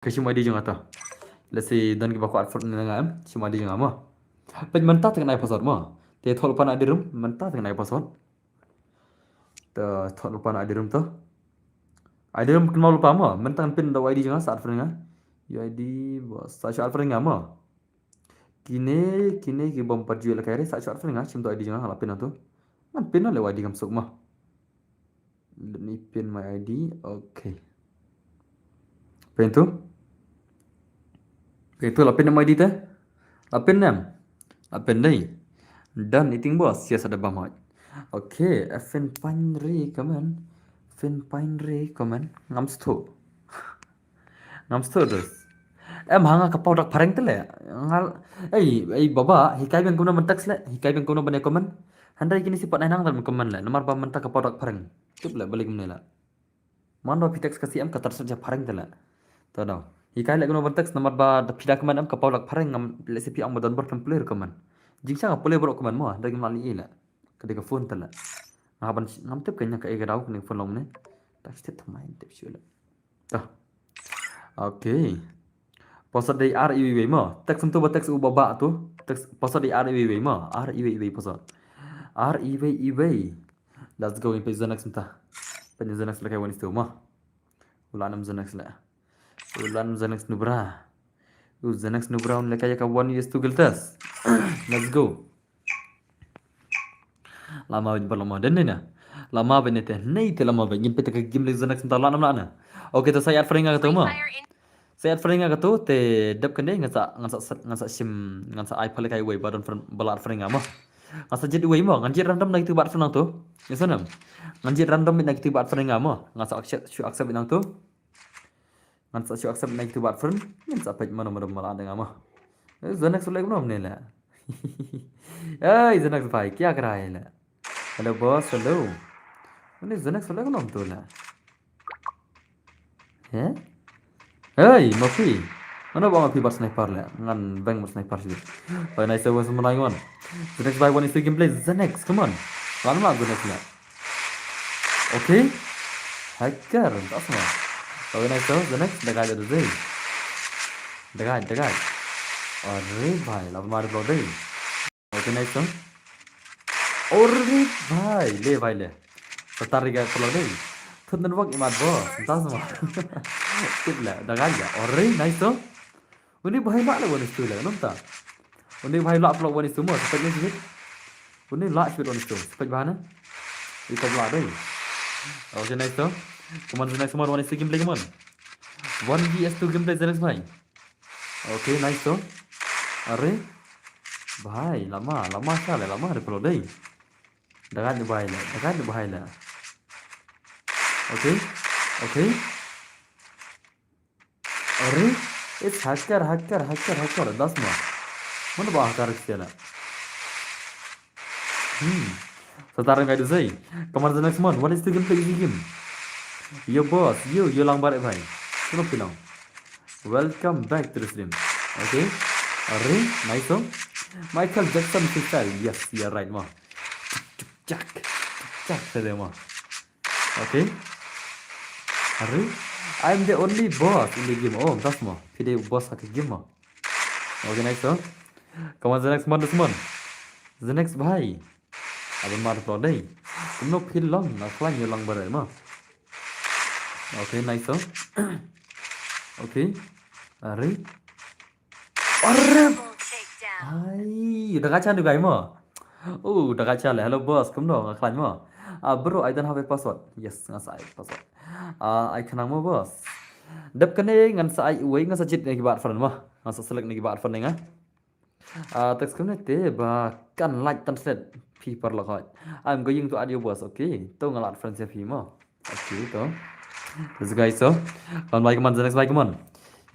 Ka shim I D jong ata. Let's see, don ki ba ko at fort ni nga em. Shim I D jong mo. Pej mynta te ngan ai password mo. Te thol pan I D room, mynta te ngan ai password. Te thol pan I D room to. I D room kynmaw lypa mo. Mynta ngan pin da I D jong sa at fringa. U I D boss. Sa shu at fringa mo. Kine, kine ki bom pat ju la kai re, sa shu at fringa, shim to I D jong nga, la pin to. Ngan pin le I D kam suk mo. Let me pin my I D. Okay. Pin to. Pin to, la pin my I D te. La pin nem. La pin dei. Done eating boss. Yes, ada bam hoi. Okay, eh, fin pain re comment. Fin pain re comment. Ngam stu. Ngam stu dus. Em hanga ka pau dak phareng te le. Ngal, ei, ei baba, hikai beng kumno ban text le, hikai beng kumno ban comment. Handai kini sipat nai nang dan comment le. Namar ba mynta ka pau dak phareng. Tip le balik mne le. Man ba phi text ka C M ka tar sat ja phareng te le. To dau. Hikai le kumno ban text namar ba da phi da comment em ka pau dak phareng ngam le si phi ang ba don bor kan play comment. Jingsa ka play bro comment mo, da ngam li le. Ka de ka phone te le. Nga ban ngam tip ka nya ka e ka dau ka ne phone long ne. Tak step thamai tip shu le. To. Okay. Posat dei ar iwi iwi mo. Text tu ba text u baba tu. Text posat dei ar iwi iwi mo. Ar iwi iwi posat. Ar iwi iwi. Let's go in page the next mynta. Page the next le kai one is two mo. Ula nam the next le. Ula nam the next nubra. U the next nubra un le kai ka one is two giltas. Let's go. Lama ba lama den ne na. Lama ba ne te nei te lama ba ngin pete ka game le zanak senta la nam la na. Okay, to sa yat fringa ka to mo. Sa yat fringa ka to te dep kane ngan sa ngan sa ngan sa shim ngan sa ai pale kai wei ba don fringa mo. Ngan sa jit wei mo ngan jit random na kitu ba fringa to. Ngan sa nam. Ngan jit random na kitu ba fringa mo. Ngan sa accept shu accept nang to. Ngan sa shu accept na kitu ba friend. Ngan sa peit mano mano mala dang ama. Zanak sulek mano ne la. Hey, Zanak bhai, kya kar raha hai la? Hello boss, hello. Mane Zanak sulek mano tu la? He? Hey, Mafi. Mano ba Mafi bat sniper la? Ngan beng bat sniper sih. Bye, nice to one, someone one. Zanak bhai, one is two gameplay. Zanak, come on. Lan ma Zanak la. Okay. Hacker, tak sama. Okay, nice to. Zanak, dagai da dei. Dagai, dagai. Arre bhai, la mar lo dei. Okay, nice to. Arre bhai, le bhai le. Satar ga plo dei. Thut network imat bo, tak sama. Tip la, dagai ya. Arre, nice to. Uni bhai la le one is two la, nonta. Uni bhai la plo one is two mo, sepet ni sih. Uni la sepet one is two, sepet bhana. Ito bla dei. Okay, nice to. Come on, nice, come on, one is two gameplay, come on. One V S two gameplay, Zanak bhai. Okay, nice to. Arre. Bhai, lama, lama sa le, lama re plo dei. Dagat ni bhai le, dagat ni bhai le. Okay. Okay. Arre, it's hacker, hacker, hacker, hacker. Das ma. Mana ba hacker kya la? Hmm. Satar ngai dusai. Come on, the next one. What is the gameplay? Easy game. Yo boss, yo, yo lang bare bhai. Kumno phi long? Welcome back to the stream. Okay. Are, nice song. Michael Jackson freestyle. Yes, you're right, ma. Chak, chak, sa de, ma. Okay. Are, I'm the only boss in the game. Oh, that's mo. Phi dei boss ha ka game, ma. Okay, nice song. Come on, the next one, this one. The next bhai. Aban mar pro dei. Kumno phi long, nga khlaiñ ïa u lang bareh, ma. Okay, nice song. Okay. Are. Are. Ai, da ka cha du gai mo. Oh, da ka cha le. Hello boss, kumno, nga khlaiñ mo. Ah, bro, I don't have a password. Yes, nga sa ai password. Ah, ai khnang mo boss. Dep kane ngan sa ai wei, ngan sa jied na ki bad friend mo. Ngan sa select na ki bad friend nga. Ah, text kumne te ba kan lait tan set phi paralok hoi. I'm going to add you boss, okay. To nga lad friend ïa phi mo. Okay, to. This guy so. Kan bai kaman, the next bai kaman.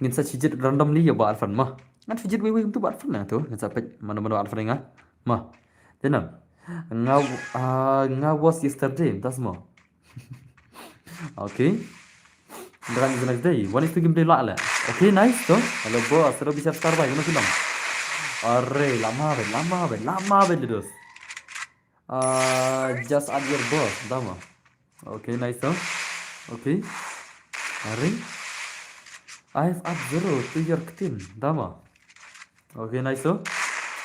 Ngin sa jied randomly ïa ba add friend mo. Ngan jied wei wei tu ba add friend na to. Ngin sa peit mano mano add friend nga. Mo. Te nang. Nga, ah, nga was yesterday, tas mo. Okay. Nda kan the next day. One is to gameplay lah le. Okay, nice to. Hello boss, hello Bishar Star bai, kumno phi long? Are, lama bad, lama bad, lama bad le dos. Ah, just add your boss, tama. Okay, nice to. Okay. Are. I have add zero to your team, tama. Okay, nice to.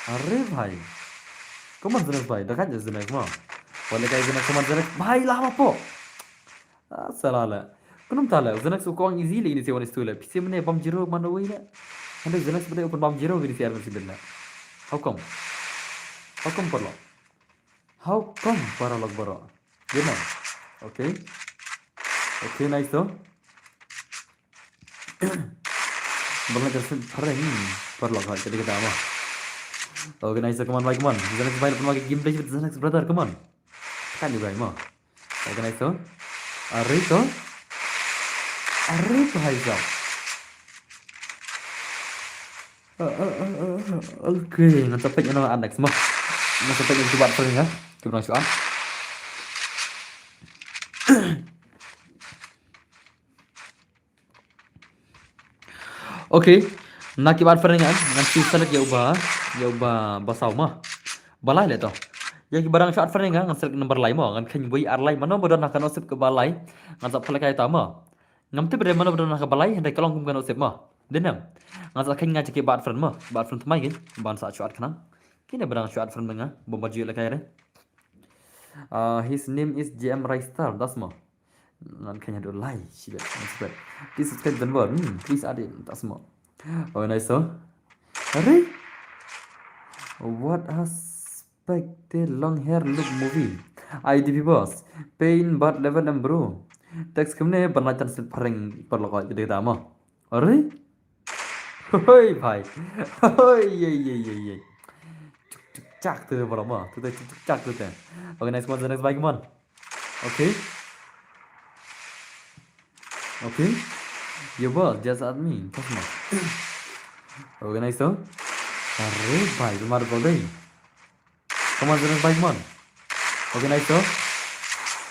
Are bhai. Come on, Zenex bhai. Da ka je Zenex mo. Wale kai Zenex, come on, Zenex. Bhai, lama po. Ah, sala le. Kumno ta le. Zenex u kong easy le ini si one is two le. Phi siem ne bam zero man away le. Hande Zenex bade open bam zero gini si ar si bin le. How come? How come paralok? How come paralok bro? You know. Okay. Okay, nice to. Bang aja sih pareng paralok ha, jadi kita mo. Okay, nice, come on, bhai, come on. Zenex bhai, pun lagi gameplay with Zenex brother, come on. Kan di bhai mo. Okay, nice to. Are to. Are to hai jam. Uh, uh, uh, uh, uh, okay, ngan sa peit ïa no next mo. Ngan sa peit ïa ki bad friend nga. Ki brang shuan. Okay. Na ki bad friend nga, ngan sa select ïa uba, ïa uba ba saw mo. Ba lai le to. Ïa ki ba dang shuat friend nga, ngan select number lai mo. Ngan kheiñ wei ar lai, mano ba don ha ka nusip kaba lai. Ngan sa pynlehkai ta mo. Ngam tip re mano ba don ha kaba lai, hynrei ka long kum ka nusip mo. Dei ne em. Ngan sa kheiñ nga ïa ki bad friend mo. Bad friend thymmai kein ban sa shuat khnang. Kine ba dang shuat friend nga, bym pat ju lehkai re. Uh, his name is J M Raistar, das mo. Ngan kheiñ haduh lai, shibet, ngan shibet. Please subscribe dan bor. Hmm, please add in, das mo. Oh, nice so. Are? What has spec the long hair look movie? I D P boss. Pain bad level em bro. Text kumne ban lait tan slip phareng paralok, jadi kita mo. Are? Hoi bhai. Hoi, ye, ye, ye, ye. Chuk, chuk, chak tu bro mo. Tu tu chuk, chuk, chak tu tu. Okay, nice one, the next bhai, come on. Okay. Okay. Yo bro, just add me. Pas mo. Okay, nice so. Are bhai, tumar bol dei. Come on, Zenex bhai, come on. Okay, nice so.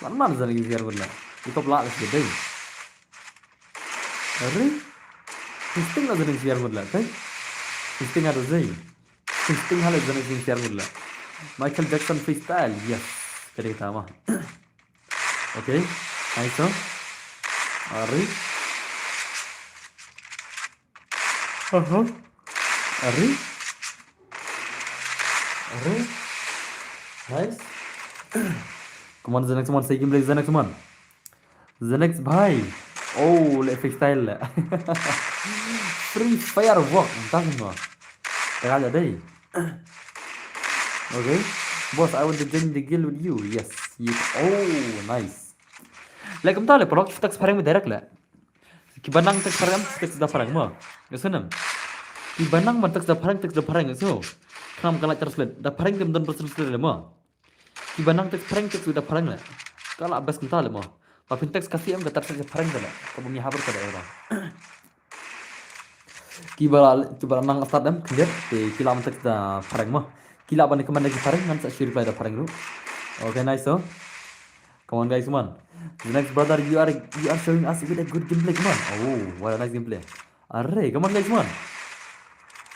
Man man Zenex share bol la. Ito pla is good dei. Are? Fisting la Zenex share bol la, okay? Fisting ada zai. Fisting hala Zenex share bol la. Michael Jackson freestyle, yes. Kade tama. Okay, nice so. Are? Uh-huh. Are? Are? Nice. Come on, Zenex, come on, say gameplay, Zenex, come on. Zenex bhai. Oh, le freestyle le. Free Fire walk, entah semua. Kaya deh. Okay. Boss, I want to join the guild with you. Yes. Yes. Oh, nice. Like, kumta le, paralok, text phareng direct le. Kiba nang text phareng, text da phareng mo. Ngi sngewthuh. Kiba nang ban text da phareng, text da phareng, so. Khnang kan lait translate. Da phareng kim don translate le mo. Kiba nang text phareng, text da phareng le. Ka la best kumta le mo. Ba phin text Khasi em ka translate da phareng ka le. Ka bym ïa habar ka da ora. Kiba la, kiba la nang start em khyndiat, te ki lah ban text da phareng mo. Ki lah ban comment da ki phareng, ngan sa shu reply da phareng ruh. Okay, nice so. Come on, guys, come on. The next brother, you are you are showing us with a good gameplay. Come on. Oh, what a nice gameplay. Arre, come on, guys, come on.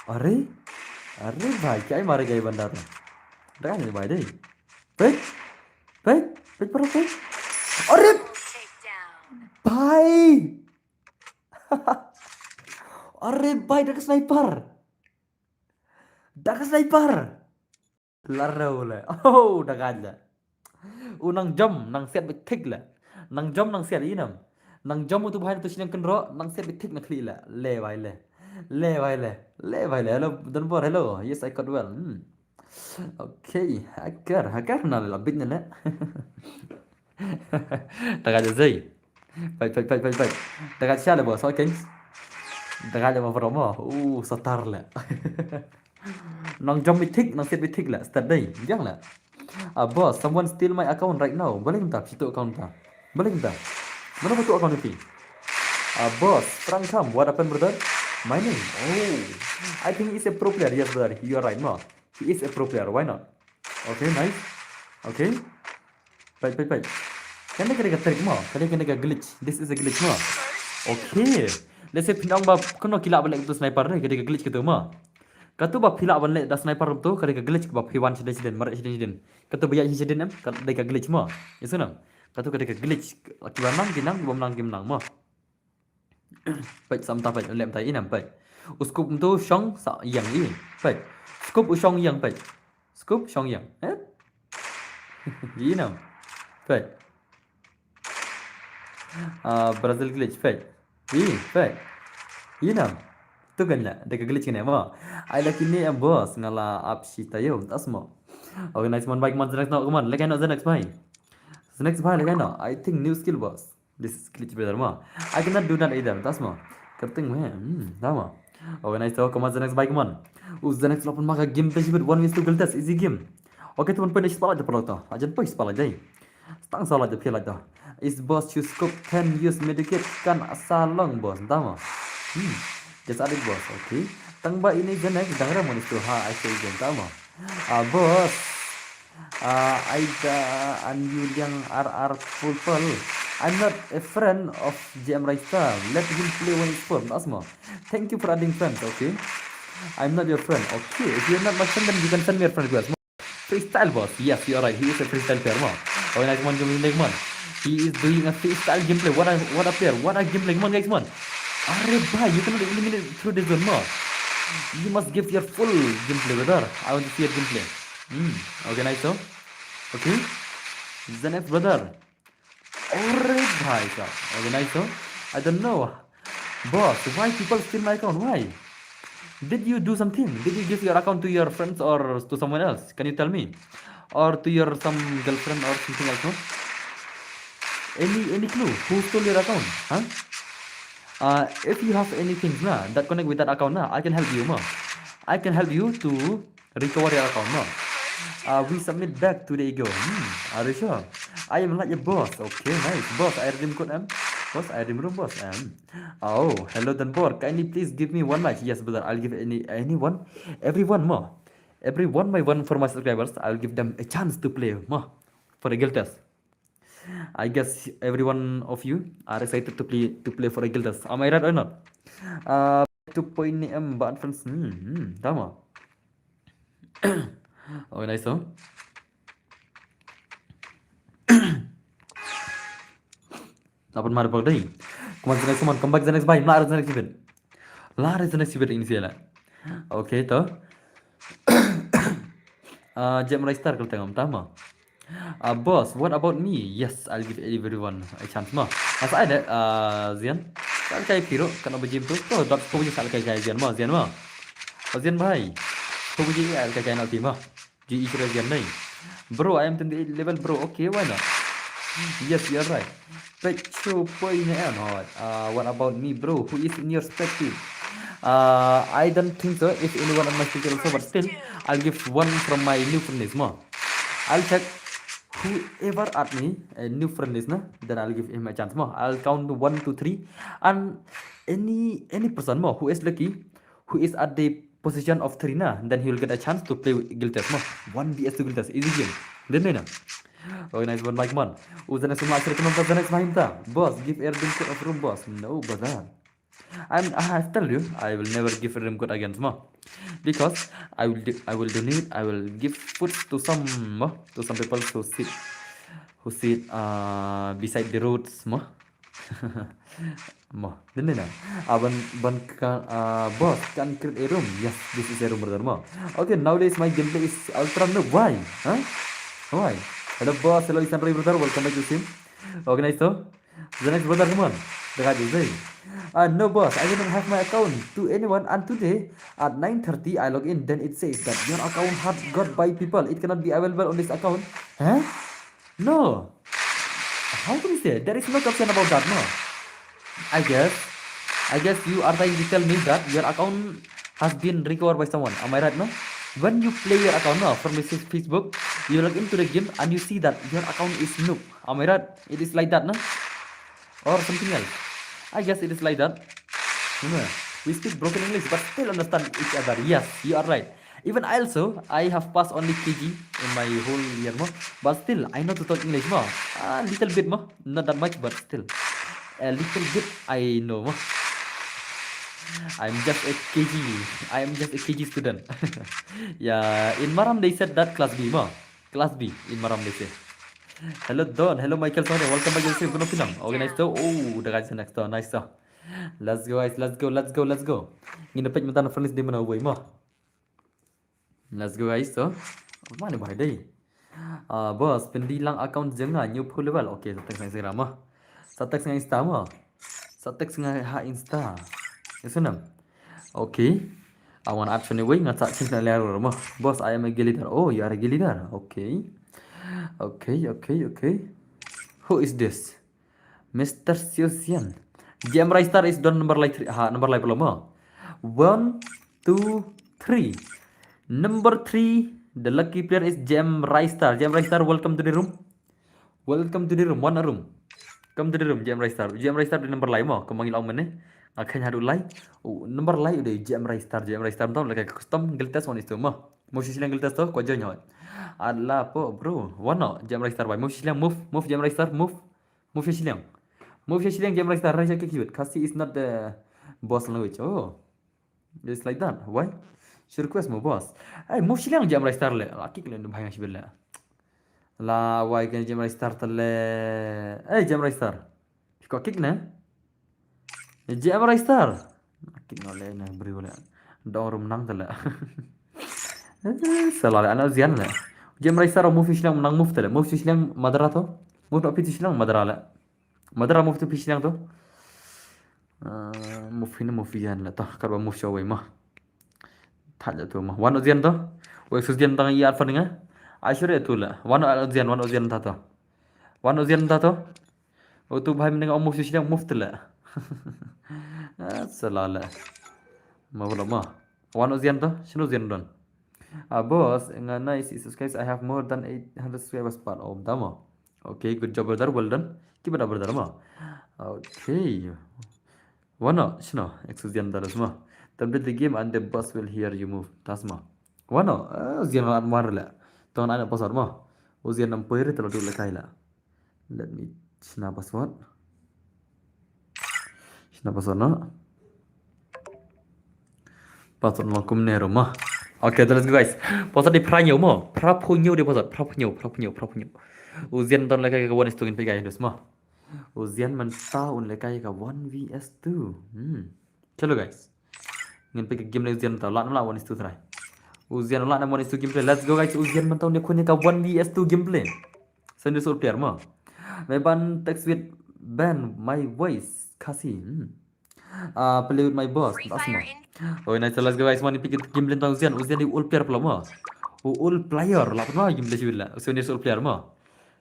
Arre, arre, bhai, kya hi mare gai banda to. Dai ne bhai dai. Peit, peit, peit, peit, peit. Arre, bhai. Arre bhai, da ka sniper. Da ka sniper. Larau le. Oh, da ka le. U nang jom, nang siat bit thik le. Nang jom, nang siat inam. Nang jom utu bhai tu siniang kenro, nang siat bit thik na khli le. Le bhai le. Le bhai le. Le bhai le. Hello, Don Bor, hello. Yes, I caught well. Hmm. Okay, hacker, hacker na le labit ne le. Da ka zei. Peit, peit, peit, peit, peit. Da ka sha le boss, okay. Da ka le ma promo. Uh, satar le. Nang jom bit thik, nang siat bit thik le. Start dai, jang le. Ah, boss, someone steal my account right now. Balei kumta, phi tu account ta. Balei kumta. Mano ba tu account phi. Ah, boss, Prangkam, what happened, brother? Mining. Oh, I think he's a pro player. Yes, brother, you are right, ma. He is a pro player. Why not? Okay, nice. Okay. Peit, peit, peit. Kane ka dei ka trick mo. Kane, kane ka glitch. This is a glitch mo. Okay. Let's say phi ong ba kano ki lah ban leh tu sniper ne, ka dei ka glitch katu mo. Katu ba phi lah ban leh da sniper tu, ka dei ka glitch ba phi wan shadin shadin, mareh shadin shadin. Katu ba ïaid shadin em, ka dei ka glitch mo. Yes or no? Katu ka dei ka glitch. Ki ba nang ki nang, ki bym nang kim nang mo. Peit, sa mynta peit, leh mynta inam peit. U scope mynta u shong sa ïeng i. Peit. Scope u shong ïeng peit. Scope shong ïeng. Eh? Inam. Peit. Ah, Brazil glitch peit. I, peit. Inam. Tu kan la, da ka glitch kane mo. Ai la kine em boss, nga la ap shi tayo, tas mo. Organize mon bike mon, the next no, come on, leh kaei no, the next bike. The next bike leh kaei no, I think new skill boss. This is glitch brother mo. I cannot do that either. Tas mo. Kyrteng mo. Hmm, ta mo. Okay, nice to. Come on, the next bike, come on. Us the next open maka game te shibit one v two guild test. Easy game. Okay, tu pun pun spotlight de pelota. Ajan pun spotlight dai. Tang salah de pia to. Is boss choose scope ten use medikit kan asa long boss. Ta mo. Hmm. Just adik boss. Okay. Tang ba ini the next dang ramon is to ha I say again. Ta mo. Ah, boss. Ah, Aida and Yuliang R R Purple. I'm not a friend of J M Raista. Let him play when it's fun. Asma. Thank you for adding friends, okay? I'm not your friend. Okay, if you're not my friend, then you can send me a friend request. Freestyle boss. Yes, you're right. He is a freestyle player, man. Oh, nice one, come on. He is doing a freestyle gameplay. What a what a player. What a gameplay. Come on, guys, man. Arre bhai, you cannot eliminate through this one, man. You must give your full gameplay, brother. I want to see your gameplay. Hmm. Okay, nice, so. Okay. The next brother. Arre bhai sahab. Okay, nice, so. I don't know. Boss, why people steal my account? Why? Did you do something? Did you give your account to your friends or to someone else? Can you tell me? Or to your some girlfriend or something else, no? Any any clue? Who stole your account? Huh? Uh, if you have anything na that connect with that account na, I can help you ma. I can help you to recover your account ma. Uh, we submit back to the ego. Hmm, are you sure? I am like a boss. Okay, nice. Boss, I redeem code em. Boss, I redeem room boss em. Oh, hello Danbor. Kindly please give me one like. Yes, brother. I'll give any anyone, everyone ma. Every one by one for my subscribers, I'll give them a chance to play ma for a guild test. I guess every one of you are excited to play to play for a guild test. Am I right or not? Uh, two point em bad friends. Hmm, hmm, tama. Oh, nice, so. Dapat mar bag dai. Come on, the next one. Come back the next bye. Mla the next event. La the next event ini sila. Okay, to. Uh, Jem Raistar kalau tengok tama. Uh, boss, what about me? Yes, I'll give everyone a chance ma. Masa ada uh, Zian. Kan kai piro kan oba Jem tu. To dot ko je sal kai kai Zian ma, Zian ma. Zian bhai. Ko je al kai kai na ti ma. Ji Israel Zian dai. Bro, I am twenty-eight level bro. Okay, why not? Yes, you're right. Pecho poi ne em hot. Uh, what about me, bro? Who is in your spec team? Uh, I don't think so. If anyone on my spec team also, but still, I'll give one from my new friend list mo. I'll check whoever add me a new friend list na. Then I'll give him a chance mo. I'll count one, two, three, and any any person mo who is lucky, who is at the position of three na, then he will get a chance to play guild test mo. One v two guild test, easy game. Then na. Oh, nice one, Mike man. Oh, the next one, actually, come on, the next one, the boss, give a room code of room, boss. No, brother. I'm, I have tell you, I will never give a room code again, mo. Because I will, do, I will donate, I will give food to some, mo, to some people who sit, who sit uh, beside the roads, mo. Mo, didn't know. Uh, ban, ban ka, uh, boss, can create a room. Yes, this is a room, brother, mo. Okay, nowadays my gameplay is ultra noob. Why? Huh? Why? Hello, boss. Hello, Isan Roy, brother. Welcome back to stream. Okay, nice, though. The next, brother, come on. The guy is saying, uh, no, boss, I didn't have my account to anyone, and today at nine thirty I log in, then it says that your account had got by people. It cannot be available on this account. Huh? No. How can you say? There is no caption about that, no. I guess, I guess you are trying to tell me that your account has been recovered by someone. Am I right, no? When you play your account, no, from this Facebook, you log into the game and you see that your account is noob. Am I right? It is like that, no? Or something else. I guess it is like that. You know, we speak broken English, but still understand each other. Yes, you are right. Even I also, I have passed only K G in my whole year, mo. But still, I know to talk English, mo. A little bit, mo. Not that much, but still. A little bit, I know, mo. I'm just a K G. I am just a K G student. Yeah, in Maram, they said that class B, mo. Class B, in Maram, they say. Hello, Don. Hello, Michael Sone. Welcome back to the stream. Good afternoon. Organize to. Oh, the guys next door. Nice, sir. Let's go, guys. Let's go, let's go, let's go. Ngin pek mentan friends di mana wei mo. Let's go, guys. So, mana bai dei? Ah, boss, pendi lang account jeng nga new full level. Okay, sa text ngai Instagram mo. Sa text ngai Insta mo. Sa text ngai ha Insta. Yes, no? Okay. I want add friend wei nga sa text ngai level mo. Boss, I am a guild leader. Oh, you are a guild leader. Okay. Okay, okay, okay. Who is this? Mister Siosian. J M Ristar is don number lai three. Ha, number lai pula mo. One, two, three. Number three, the lucky player is J M Ristar. J M Ristar, welcome to the room. Welcome to the room. One room. Come to the room, J M Ristar. J M Ristar di number lai mo. Ka mangi long mane. Nga khein haduh lai. Oh, number lai u dei J M Ristar. J M Ristar mynta u lehkai custom guild test wan istu mo. Move sha shiliang guild test to, ko join hoi. Ala po, bro. Wan no, J M Ristar bai. Move sha shiliang, move, move J M Ristar, move. Move sha shiliang. Move sha shiliang J M Ristar, rai sha kick it. Khasi is not the boss language. Oh. It's like that. Why? She request mo boss. Hey, move shiliang J M Ristar le. La kick le nu bhai nga shibil le. La wai kan J M Ristar te le. Hey, J M Ristar. Ko kick ne? J M Ristar. Kick no le na bri le. Dong rum nang te le. Eh, salah le ana Zian le. J M Ristar move shiliang nang move te le. Move shiliang Madara to. Move no phi shiliang Madara le. Madara move to phi shiliang to. Ah, move hin move yan le to. Karba move show wei ma. Tha ja tu ma. Wan Ozian to. Wei su Zian tang i alfa ninga. Ai sure tu le. Wan Ozian, wan Ozian ta to. Wan Ozian ta to. O tu bhai mending move shisha move tele. Ah, salah le. Ma bolo ma. Wan Ozian to. Shino Ozian don. Ah, boss, nga nice subscribers. I have more than eight hundred subscribers part of dama. Okay, good job, brother. Well done. Keep it up, brother. Ma. Okay. Wano, shino, exusian dalas mo. Complete the game and the boss will hear you move. Tas mo. Wano, eh, usian wan wan le. Ton ana password mo. Usian nam poire telo tu le kaila. Let me shina password. Shina password no. Password mo kumne ro mo. Okay, let's go guys. Password di pranyo mo. Prapunyo di password. Prapunyo, prapunyo, prapunyo. Usian ton le kai ka one is to ngin pe guys mo. Usian man ta un le kai ka one v s two. Hmm. Chalo guys. Ngin pe game le Usian ta la la one is two try. Usian la na one is two gameplay. Let's go guys. Usian man ta un le kun ka one v s two gameplay. Send this player mo. Me ban text with ban my voice kasi. Hmm. Uh, play with my boss. That's mo. Oh, nice. Let's go guys. Mo ni pe game le ta Usian. Usian di all player pula mo. Oh, all player la pula game le sibila. Send this all player mo.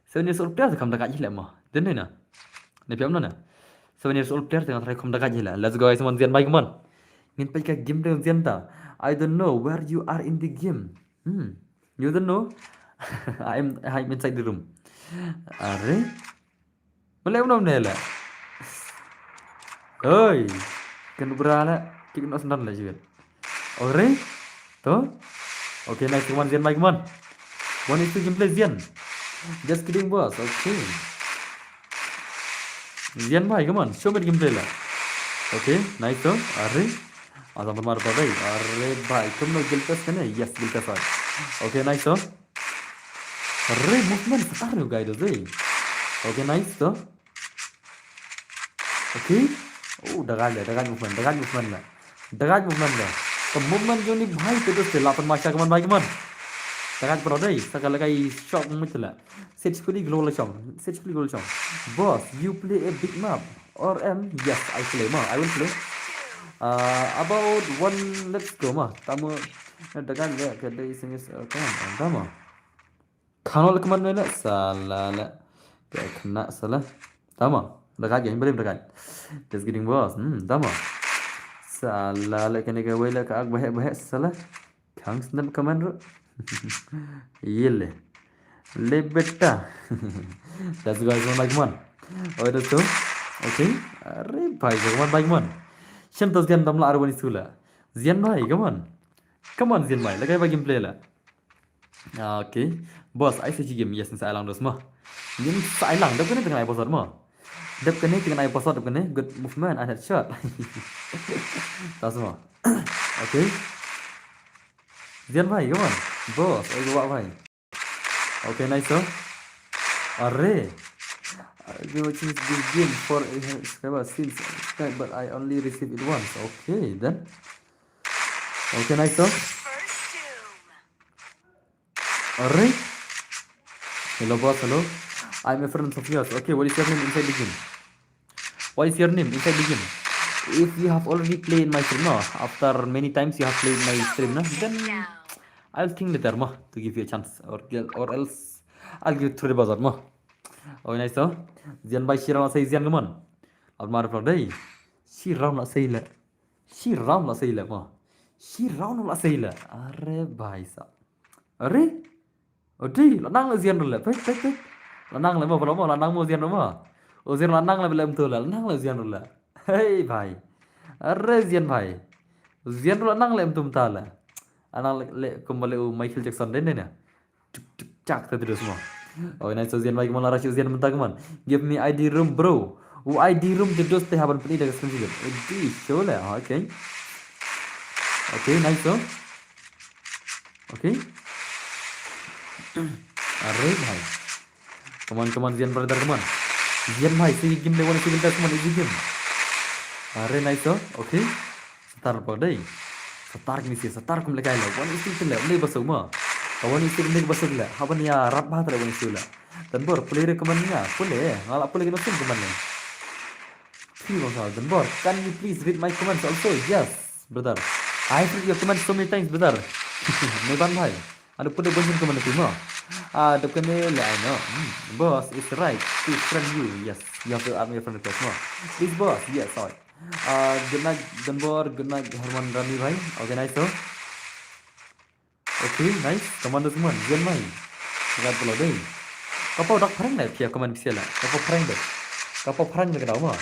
Seven years old player te kam da ka jile mo. Den ne na. Ne piam na na. Seven years old player te kam da ka jile. Let's go guys, mon Zian mai mon. Ngin pe ka game de Zian ta. I don't know where you are in the game. Hmm. You don't know? I'm I'm inside the room. Are? Mele unom ne le. Oi. Ken bra le. Kik no sendan le jiwet. Ore? To? Okay, nice. Come on, Zian, mai, come on. One is to gameplay, Zian. Just kidding, boss. Okay. Zian bhai, come on. Show me the gameplay la. Okay, nice to. Are. Ada pynmar pa dei. Are bhai, kumno, guild pass kane? Yes, guild pass. Okay, nice to. Are, movement satar ngi guys, dei. Okay, nice to. Okay. Oh, da guide, da guide movement, da guide movement la. Da guide movement la. Ka movement jong ni bhai te, dost te, la pynmar sha, come on bhai, come on. Da guide pro dei, sa ka la kai shot mut la. Set kuli global shot. Set kuli global shot. Boss, you play a big map. Or am, yes, I play ma. I will play. Uh, about one, let's go ma. Tamu da guide le ka dei sing is, uh, come on, come on. Khano le kman le sala le. Ka khana sala. Tama. Da guide, yang beri da guide. Just kidding, boss. Hmm, tama. Sala le kane ka wei le ka ak bahek bahek sala. Khang snap kman ru. Yele. Le beta. That's guys, one like one. Oh, that's two. Okay. Are bhai, come on, bhai, come on. Shem tas dian dam la arwani sula. Zian bhai, come on. Come on, Zian bhai. Lagai ba gameplay la. Okay. Boss, ai sa chi game, yes, sa ai lang dos mo. Ngin sa ai lang, dep kane tengah ai boss mo. Dep kane tengah ai boss, dep kane, good movement and headshot. Tas mo. Okay. Zian bhai, come on. Boss, ai gua bhai. Okay, nice, sir. Are. I've been watching this game for a subscriber since subscribe, but I only receive it once. Okay, then. Okay, nice, sir. Are. Hello, boss. Hello. I'm a friend of yours. Okay, what is your name inside the game? What is your name inside the game? If you have already played my stream, no, after many times you have played my stream, no, then I'll think later, ma, to give you a chance, or or else I'll give it through the buzzer, ma. Oh, nice, sir. Zian bhai, shi round la sei Zian, come on. Al mar pro dei. Shi round la sei le. Shi round la sei le, ma. Shi round la sei le. Are bhai sa. Are? Odi, la nang le Zian le. Pek, pek, pek. La nang le mo, mo, la nang mo Zian mo. O Zian la nang le bele mtu le. La nang le Zian le. Hey bhai. Are Zian bhai. Zian la nang le mtu mta le. La nang le, le, kum bale u Michael Jackson den den ya. Tuk, tuk, chak, te terus mo. Oh, nice, so Zian bhai, come on, la rush Zian mynta, come on. Give me I D room, bro. U I D room te dost te haban pli da ka screen shot. Odi, show le. Okay. Okay, nice, so. Okay. Are bhai. Come on, come on, Zian brother, come on. Zian bhai, si game le, one si game, come on, easy game. Are, nice, so. Okay. Satar pa dei. Satar ni si, satar kum le kai le. One is still le, le basuk mo. Ka one is still le basuk le. Haban ya rap ba tra one is still le. Dan bor, play re comment nga. Pule, ngala pule kena sim comment ne. Three bang sa. Dan bor, can you please read my comments also? Yes, brother. I have read your comments so many times, brother. Meban bhai. Ada pun ada bunyi comment tu mo. Ah, ada kena le, I know. Hmm. Boss is right. To friend you. Yes. You have to add my friend request mo. Please, boss. Yes, sorry. Ah, good night, Danbor. Good night, Herman Rami bhai. Okay, nice, so. Okay, nice. Commander Suman, Jen mai. Gat pula dei. Kapau dak prank dei, pia comment pisiala. Kapau prank dei. Kapau prank dei ka dau ma.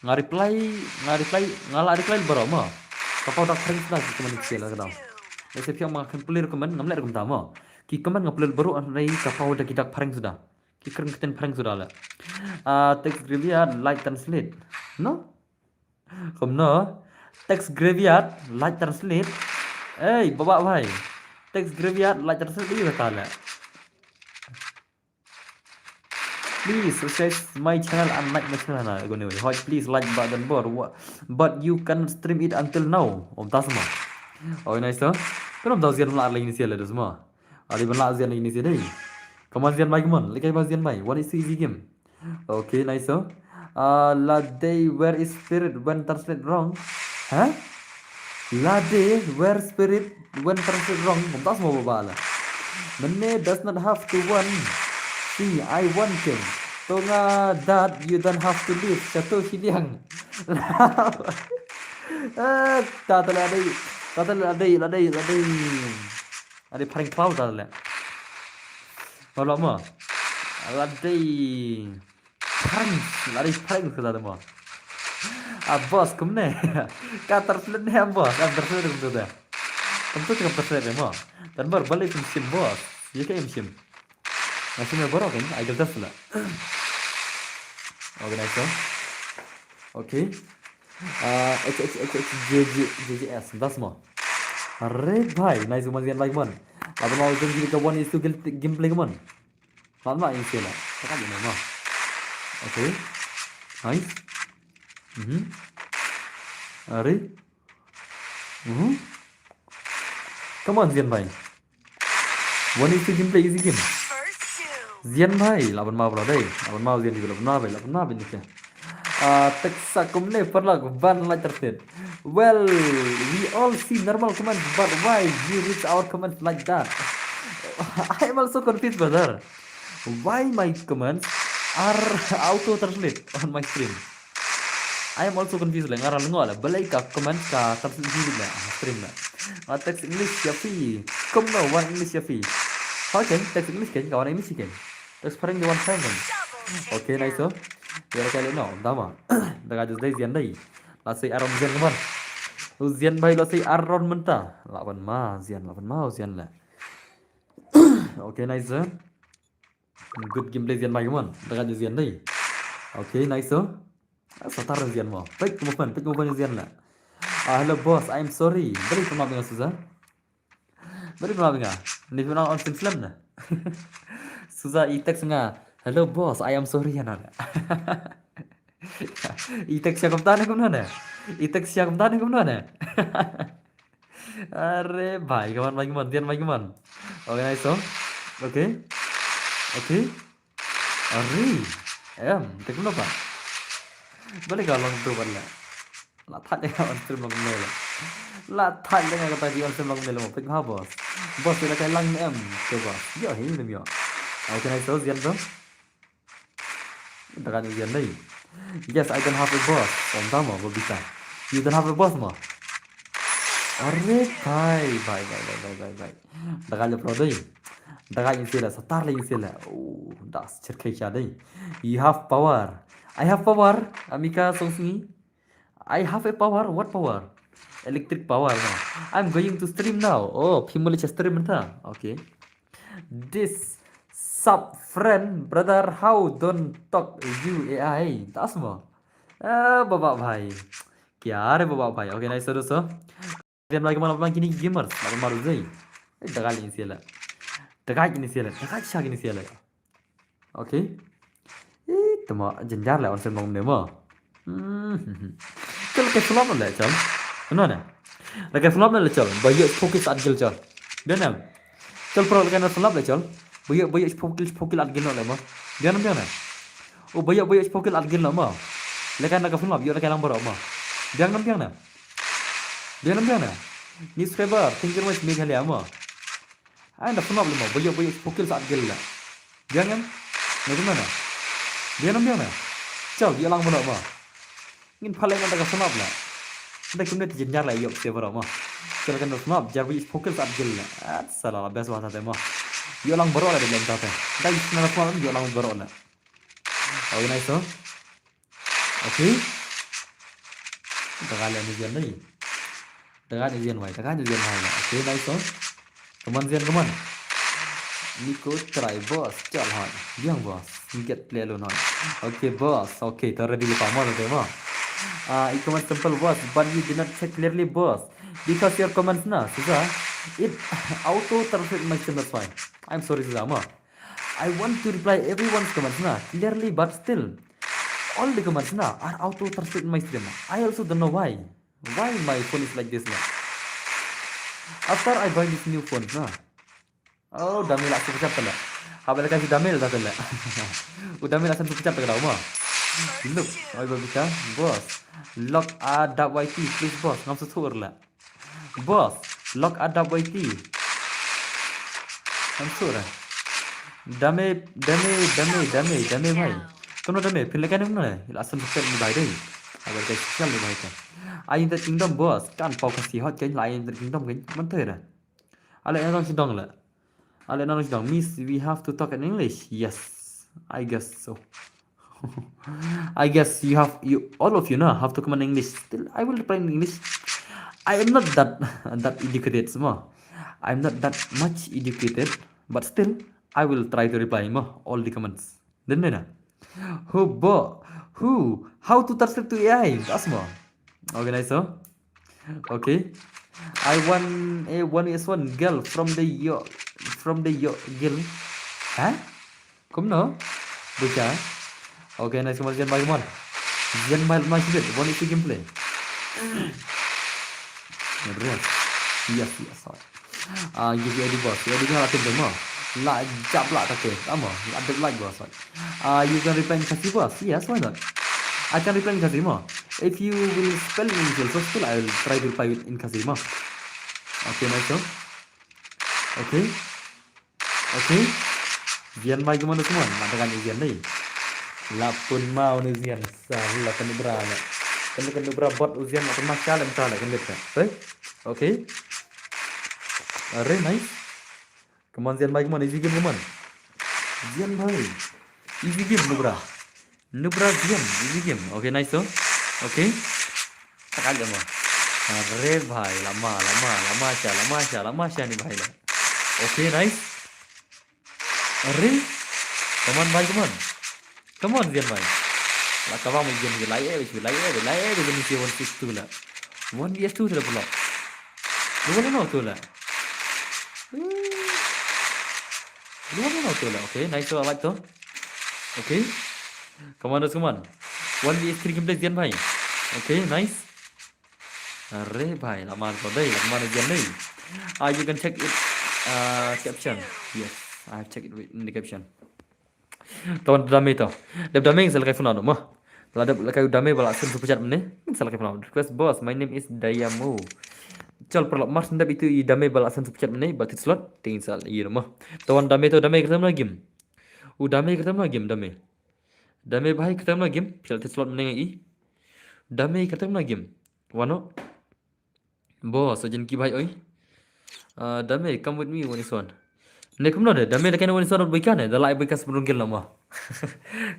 Nga reply, nga reply, nga la reply baroh ma. Kapau dak prank sna ki comment pisiala ka dau. Dei se pia ma kan pule comment, ngam le comment ta ma. Ki comment nga pule baroh dei kapau dak ki dak prank suda. Ki kren kten prank suda la. Ah, text graveyard, light translate. No? Kumno? Text graveyard, light translate. Ei, baba bhai. Text graveyard, light translate, di kata la. Please subscribe my channel and like my channel na. Gone wei. Hoi, please like button bor. Wa-, but you can stream it until now. Om tasma. Oh, nice, sir. Pero om tau Zian la lagi ni sia le dos ma. Ali ban la Zian lagi ni sia dei. Come on, Zian bhai, come on. Lekai ba Zian bhai. One is easy game. Okay, nice, sir. Uh, la dei, where is spirit when translate wrong? Huh? La dei, where spirit when translate wrong? Bum tas mo ba la. Mene does not have to one. See, I want him. Tonga that you don't have to leave. Chato Shiliang. Ah, ta ta la dei. Ta ta la dei, la dei, la dei. Ada prank klau ta la. Malu mo. La dei. Prank, la dei prank ka da mo. Ah, boss, kumne. Ka translate ne, boss. Ka translate kumtu da. Kumtu ka translate mo. Dan bor balik kum shim, boss. Ye ka im shim. Nga shu ïa baroh kan, I guess that's la. Organizer. Okay. Uh, H H H H J J J J S, that's more. Are bhai, nice man, zian bhai man. Laban ma u jong ki ka one is to gameplay man. Laban ma in sila. Taka di nama. Okay. Nice. Mhm. Are. Mhm. Come on, zian bhai. One is to gameplay, easy game. Zian bhai, laban ma bro dei. Laban ma zian di laban ma bhai, laban ma bin ke. Ah, teksa kumne parlok ban la tertib. Well, we all see normal comments, but why you read our comments like that? I am also confused, brother. Why my comments are auto translate on my stream? I am also confused le, nga la lyngngoh le, balei ka comment ka translate Hindi le, ah, stream le. Nga text English ïa phi. Kumno wan English ïa phi? Okay, text English kein, ka wan English kein. Text phareng di wan phareng kein. Okay, nice oh. Ïa ka le no, dama. Da ka just dei zian dei. La sei Aaron zian kumne. U zian bhai la sei Aaron mynta. Laban ma zian, laban ma zian le. Okay, nice oh. Good gameplay zian bhai kumne. Da ka just zian dei. Okay, nice oh. Satar zian mo. Pek mo fan, pek mo fan zian la. Ah, hello boss, I'm sorry. Beri pernah dengar Suza. Beri pernah dengar. Ni pernah on stream slam na. Suza i text nga. Hello boss, I am sorry ya na. I text siya kumta ne kumno ne. I text siya kumta ne kumno ne. Are bhai, come on, bhai, come on, zian bhai, come on. Okay, nice oh. Okay. Okay. Are. Em, te kumno ba? Balik ka long tu ban la. La thait nga on stream long ne la. La thait nga kata di on stream long ne la mo. Pek ha boss. Boss ila kai lang em. Ke boss. Yo, hi ne yo. Okay, nice oh, zian to. Daga ni zian dei. Yes, I don't have a boss. Om tamo, Bobita. You don't have a boss mo. Are bhai, bhai, bhai, bhai, bhai, bhai, bhai. Daga le pro dei. Daga in sila, satar le in sila. Oh, das cherkai kya dei. You have power. I have power. Amika Songsngi. I have a power. What power? Electric power. No. I'm going to stream now. Oh, phi muli cha stream ta. Okay. This sub friend, brother, how don't talk you A I. Das mo. Eh, baba bhai. Kya re baba bhai. Okay, nice so so. Dia lagi malam lagi ni gamers. Maru maru zai. Eh, daga ni sila. Daga ni sila. Daga siya ni sila. Okay. Eh, tama jenjar la on stream long ne mo. Hmm. Chal ke flop le chal. No ne. La ke flop le chal. Ba yo focus at gil chal. Dia nam. Chal pro la ke na flop le chal. Ba yo ba yo focus focus at gil no le mo. Dia nam dia nam. O ba yo ba yo focus at gil no mo. La ke na ke flop yo la ke lang baro mo. Dia nam dia nam. Dia nam dia nam. Ni subscriber, thank you very much Meghalaya mo. Ai da flop le mo. Ba yo ba yo focus at gil la. Biang em? Nai kumno na? Biang em biang na? Chal, ïa lang mano ma. Ngin phaleng na da ka snap na. Nda kumne ti jin jar la ïoh se baro ma. Chal kan snap jar bi focus at gil na. At sala la best wa ta te ma. Ïoh lang baro la de lem ta te. Nda ïoh na snap ïoh lang baro na. Okay, nice, huh? Okay. Daga le ni jan dai. Daga ni jan wai, daga ni jan wai. Okay, nice, huh? Come on, Jan, come on. Niko try, boss. Chal hoi. Biang, boss. Get play alone hoi. Okay, boss. Okay, to ready le pamo te ma. Ah, i comment simple, boss, but you did not check clearly, boss. Because your comments na, Suza, it auto translate my stream, that's why. I'm sorry, Suza, ma. I want to reply everyone's comments na clearly, but still, all the comments na are auto translate in my stream. I also don't know why. Why my phone is like this na? After I buy this new phone na. Oh, Damil la super chat pala. Haba la kasi Damil da pala. Oh, Damil la super chat pala ma. Look, oi ba bita, boss. Lock a dab Y T, please boss. Ngam sutur la. Boss, lock a dab Y T. Kan sura. Dame, dame, dame, dame, dame bhai. Kumno dame, phin leka ne kumno ne? La san sukar ni bhai dei. Agar ka sial ni bhai ka. Ai United Kingdom boss, kan pau ka si hot kan la United Kingdom kan. Mantoi da. Ale na dong sidong la. Ale na dong sidong. Miss, we have to talk in English. Yes, I guess so. I guess you have, you, all of you now have to comment in English. Still, I will reply in English. I am not that that educated, semua. I'm not that much educated, but still, I will try to reply mo all the comments. Didn't know. Who bo who how to translate to A I? That's mo. Okay, nice, so. Okay. I want a one is one girl from the yo from the yo girl. Huh? Kumno? Buka. Okay, nice, come on, Zian Bai, come on. Zian Bai, nice bit. One is the gameplay. Yes, yes, yes. Ah, give you Eddie boss. Eddie kan atin mo. La jab la take. Amo. La dep like boss. Ah, you can reply in Khasi boss. Yes, why not? I can reply in Khasi mo. If you will spell in Khasi, so still I will try to reply in Khasi mo. Okay, nice, so. Okay. Okay. Zian mai kumano kumano. Mata kan Zian ni. La pun mau ni Zian. Sa la kan bra na. Kan kan bra bot Zian la pun mas kala mata la kan beta. Okay. Okay. Are nice. Come on, Zian Bai, come on, easy game, come on. Zian Bai. Easy game, Nubra. Nubra Zian, easy game. Okay, nice, so. Okay. Tak aja mo. Are bhai, lama, lama, lama sha, lama sha, lama sha ni bhai la. Okay, nice. Are. Come on, bhai, come on. Come on, Zian Bai. La ka bang mo Zian Bai, la eh, la eh, la eh, ni si one six two la. One V S two la pula. Lu wala no tu la. Lu wala no tu la. Okay, nice, so I like to. Okay. Come on, come on. One V S three gameplay Zian Bai. Okay, nice. Are bhai, la mar ko dei, la mar Zian dei. Ah, you can check it. Uh, caption. Yes, I have checked it in the caption. Ton dame to. Dep dame sa la kai phone mo. La dep la kai dame ba la send super chat mynne. Sa la kai phone. Request boss, my name is Dayamo. Chal paralok mar send dep itu i dame ba la send super chat mynne, ba tit slot, ting sa i mo. Ton dame to, dame kyrteng na game. U dame kyrteng na game, dame. Dame bhai kyrteng na game, phi la tit slot mynne i. Dame kyrteng na game. Wano. Boss, jen ki bhai oi. Ah, dame, come with me, one is one. Ne kumno de, dame da kane one is one boi ka ne, da lai boi ka spring gel lama.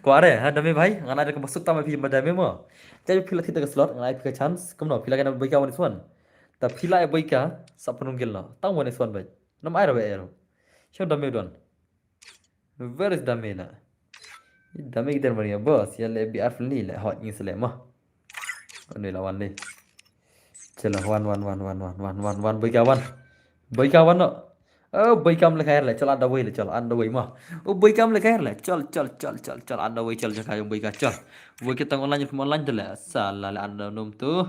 Kware, ha, dame bhai, ngan ada kempa sukta ma phi ma dame mo. Jadi phi la thita ka slot, ngan ai phi ka chance, kumno, phi la kane boi ka one is one. Ta phi la boi ka, spring gel na, tang one is one bhai. Nam ai ra bhai ero. Show dame don. Where is Dame na? Dame kita mari boss, ya le B R friendly le hot ni sele mo. Anu la wan le. Chalo wan wan wan wan wan wan wan wan boi ka wan. Boi ka wan no. Oh boi kam le khair le chal underway le chal underway mo. Oh boi kam le khair le chal chal chal chal chal underway chal jaka yung boi ka chal. Boi ka tang online kum online le. Sala le ando nom tu.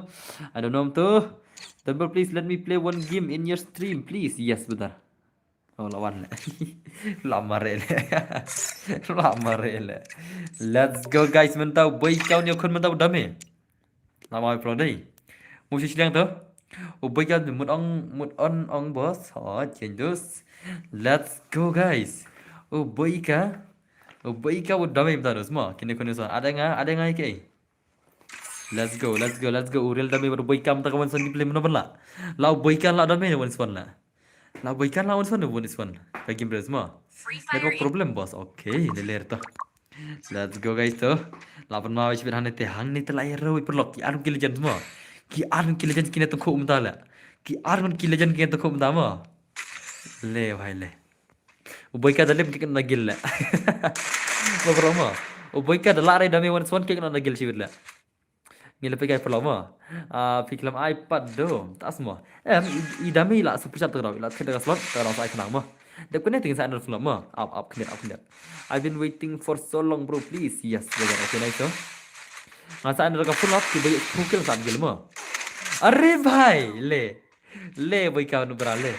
Ando nom tu. Temple please let me play one game in your stream please. Yes betul. Oh, la wan le. La mare le. La mare le. Let's go guys, mynta u boi ka un ïakhun mynta u dame. La mare pro dei. Mu shi shiliang to. U boi ka mut ong mut on ong boss. Oh, change those. Let's go guys. U boi ka. U boi ka u dame mynta dos mo. Kine kone so. Ada nga, ada nga ke. Let's go, let's go, let's go. U real dame bad u boi ka mynta ka one swan gameplay mano ban la. La u boi ka la dame ne one swan la. La u boi ka la one swan ne one swan. Ka game race mo. Network problem boss. Okay, le ler to. Let's go guys to. La pan ma wis bit hangne te hangne te la ero wi perlok ki arm ki legend mo. Ki arm ki legend kine tong ko mynta la. Ki arm ki legend kine tong ko mynta mo. Le bhai le. U boi ka da lem kik na gil le. Ba bro mo. U boi ka da la rai dame one swan kik na gil shi bit le. Ngi le pegai pelo mo. Ah, phi klam iPad do. Tas mo. Em, i, i dame la super chat tero, la kit da slot, tero sa ai khnang mo. Dep kene ting sa under floor mo. Up, up, khnit, up, khnit. I've been waiting for so long, bro. Please. Yes, brother. Okay, nice, so. Nga sa under ka full up, ki bagi full kill sa gil mo. Are bhai, le. Le boi ka nubra le.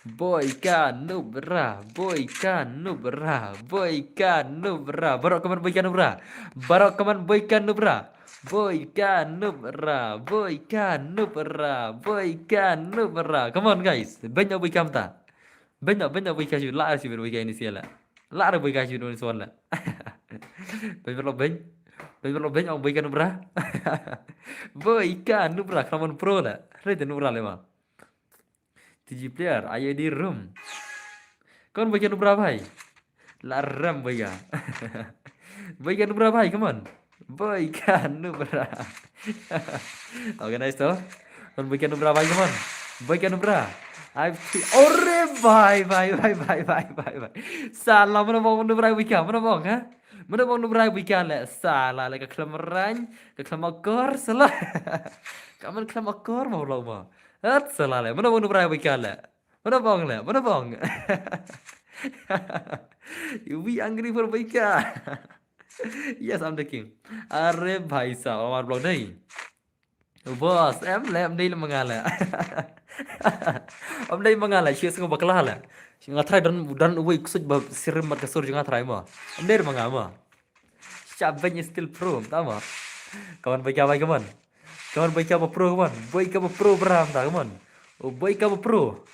Boi ka nubra, boi ka nubra, boi ka nubra. Barok kaman boi ka nubra. Barok kaman boi ka nubra. Boi ka nubra, boi ka nubra, boi ka nubra. Come on guys. Banyak boi ka mta. Banyak, banyak boi ka shu la shu boi ka ini sia la. La re boi ka shu don suan la. Boi berlo beng. Boi berlo beng ong boi ka nubra. Boi ka nubra, come on pro la. Re te nubra le ma. T G player, ayo di room. Kon boi ka nubra bhai. La ram boi ka. Boi ka nubra bhai, come on. Boi ka nubra. Okay, nice to. Kon boi ka nubra bhai, come on. Boi ka nubra. I've th- Ore bhai, bhai, bhai, bhai, bhai, bhai, bhai. Sala, mano bong nubra buika, mano bong, ha? Mano bong nubra buika le, sala le ka khlem rang, ka khlem akor, sala. Ka man khlem akor mo lo mo. Hat sala le, mano bong nubra buika le. Mano bong le, mano bong. We angry for buika. Yes, I'm the king. Are bhai sa, amar blog dai. Boss, em le, em dei le manga le. Em dei manga le, shi sngewbha bakla le. Shi nga trai don, don uwei ksut ba sirim mat ka sur jong nga trai mo. Em dei manga mo. Shabang is still pro, ta mo. Come on, boy ka bai, come on. Come on, boy ka ba pro, come on. Boy ka ba pro bram ta, come on. Oh, boy ka ba pro.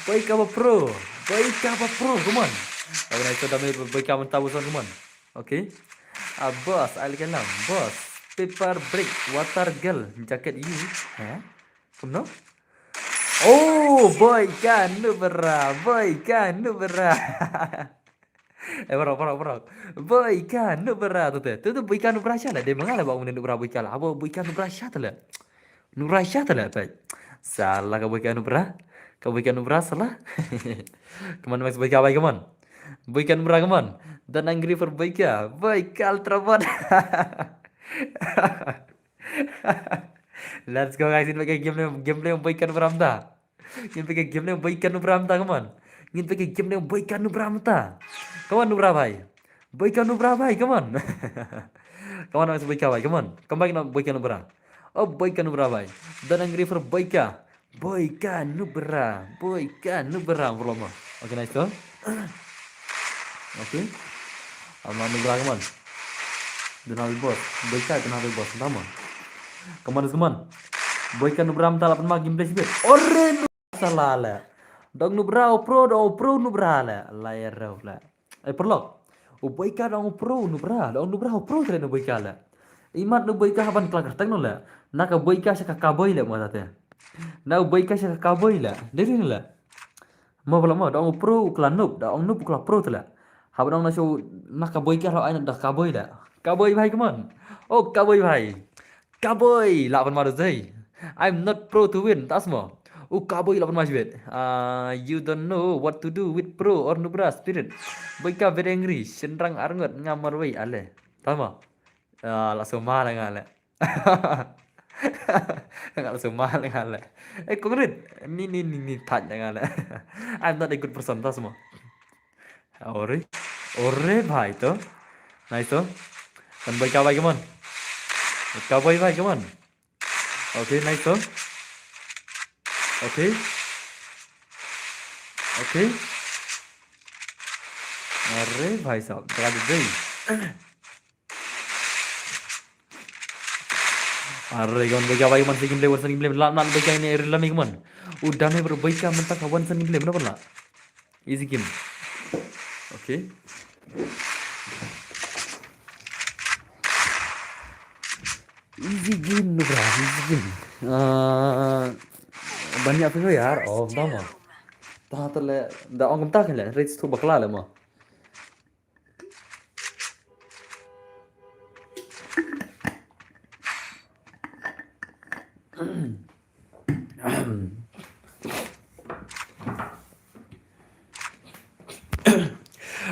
Boy ka ba pro. Boy ka ba pro, come on. Come on, so dame boy ka man ta, come on. Okay. Ah, boss, ai lagi lang. Boss, paper brick, water girl, jacket you. Hah? Kumno? Oh, boy ka nubra, boy ka nubra. Eh, barok, barok, barok. Boy ka nubra tu te. Tu tu boy ka nubra sha la. Dei manga la ba ngene nubra boy ka la. Abo boy ka nubra sha ta la. Nubra sha ta la, peit. Sala ka boy ka nubra. Ka boy ka nubra sala. Come on, Max, boy ka bai, come on. Boy ka nubra, come on. Don't angry for boy ka. Boy ka ultra bot. Let's go, guys. Ini pakai game ni, game ni boy ka nubra mta. Ini pakai game ni boy ka nubra mta, come on. Ini pakai game ni boy ka nubra mta. Come on, nubra bhai. Boy ka nubra bhai, come on. Come on, Max, boy ka bhai, come on. Come back na boy ka nubra. Oh, boy ka nubra bhai. Don't angry for boy ka. Boy ka nubra, boy ka nubra, bro mo. Okay, nice to. Okay. Ama nubra, come on. Don't have a boss. Boy ka don't have a boss. Come on. Come on, come on. Boy ka nubra mta la pan ma game play sibit. Ore nubra sala le. Dong nubra o pro, dong o pro nubra le. Lai rau le. Eh, paralok. U boy ka dang u pro nubra, dang u nubra u pro tre nu boy ka le. Imat nu boy ka haban kla kerteng nu le. Na ka boy ka sha ka kaboi le mo ta te. Na u boy ka sha ka kaboi le. Dei dei le. Mo bala mo dang u pro u kla nup, dang u nup u kla pro te le. Haba dang na shu na ka boy ka haba ai na da kaboi le. Kaboi bhai, come on. Oh, kaboi bhai. Kaboi, la ban madu zai. I'm not pro to win, tas mo. U kaboi la ban madu zai. Ah, you don't know what to do with pro or nubra spirit. Boy ka very angry, shenrang arngot nga marwei ale. Tas mo. Ah, la so ma la nga le. Nga la so ma la nga le. Eh, kongrit. Ni, ni, ni, ni, thaj la nga le. I'm not a good person, tas mo. Ore, ore bhai to. Nice to. Kan boy ka bhai, come on. Ka bhai bhai, come on. Okay, nice to. Okay. Okay. Are bhai sahab, taka de dei. Are, come on, boy ka bhai, man se game play, one se game play, la, la, boy ka ini rila mi, come on. Udah me bro, boy ka mentang ka one se game play, mana pun la. Easy game. Okay. Easy game, no bro, easy game. Ah, banyak tu yar, oh, tama. Tah tu le, da ong tak le, rates tu bakla le mo.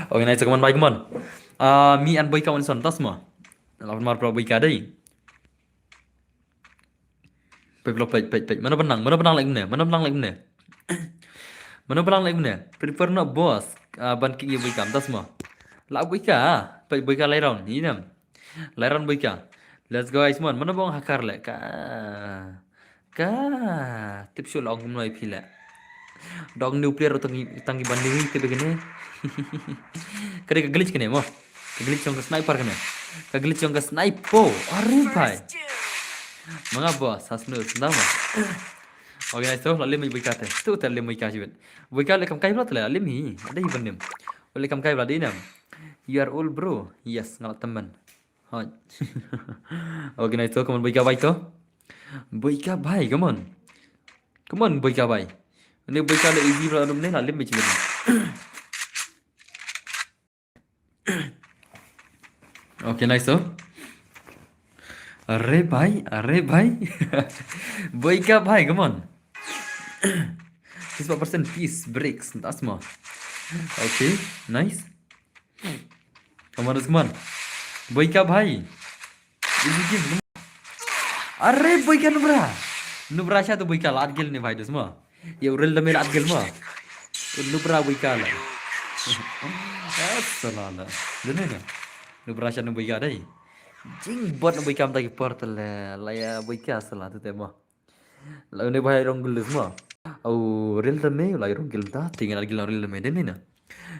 Okay, nice, come on, bhai, come on. Ah, mi an boy ka wan son, tas mo. Lawan mar pro boy ka dei. Peit, peit, peit, peit. Mano benang, mano benang like mene, mano benang like mene. Mano benang like mene. Prepare no boss. Ah, ban ki boy ka, tas mo. La boy ka, peit boy ka lai round, ni nam. Lai round boy ka. Let's go, guys, mon. Mano bong hakar le ka. Ka tip shu long kumno i phi le. Dong nuclear tang tang ban ni te begini. Kare ka glitch kene mo. Ka glitch jong ka sniper kene. Ka glitch jong ka sniper. Are bhai. Manga boss, has no sendama. Okay, nice to, la lim boy ka te. Tu te lim boy ka shibit. Boy ka le kam kai bla te le, lim hi. Ada hi ban lim. Ole kam kai bla di nam. You are all bro. Yes, ngal teman. Hoi. Okay, nice to, come on, boy ka bhai to. Boy ka bhai, come on. Come on, boy ka bhai. Ni boy ka le easy bla dum ne la lim me chibit. Okay, nice to. Are bhai, are bhai. Boy ka bhai, come on. This percent peace breaks. That's mo. Okay, nice. Come on, come on. Boika bhai. Easy game. Are boika nubra. Nubra sha tu boika la at gel ne bhai dus mo. Ye uril da me la at gel mo. Nubra boika la. Asala la. Dene na. Nubra sha nu boika dai. Jing bot nu boika mta ki portal la ya boika sala tu te mo. La une bhai rong gulus mo. Au ril da me la rong gil mta. Tingin at gel ril da me dene na.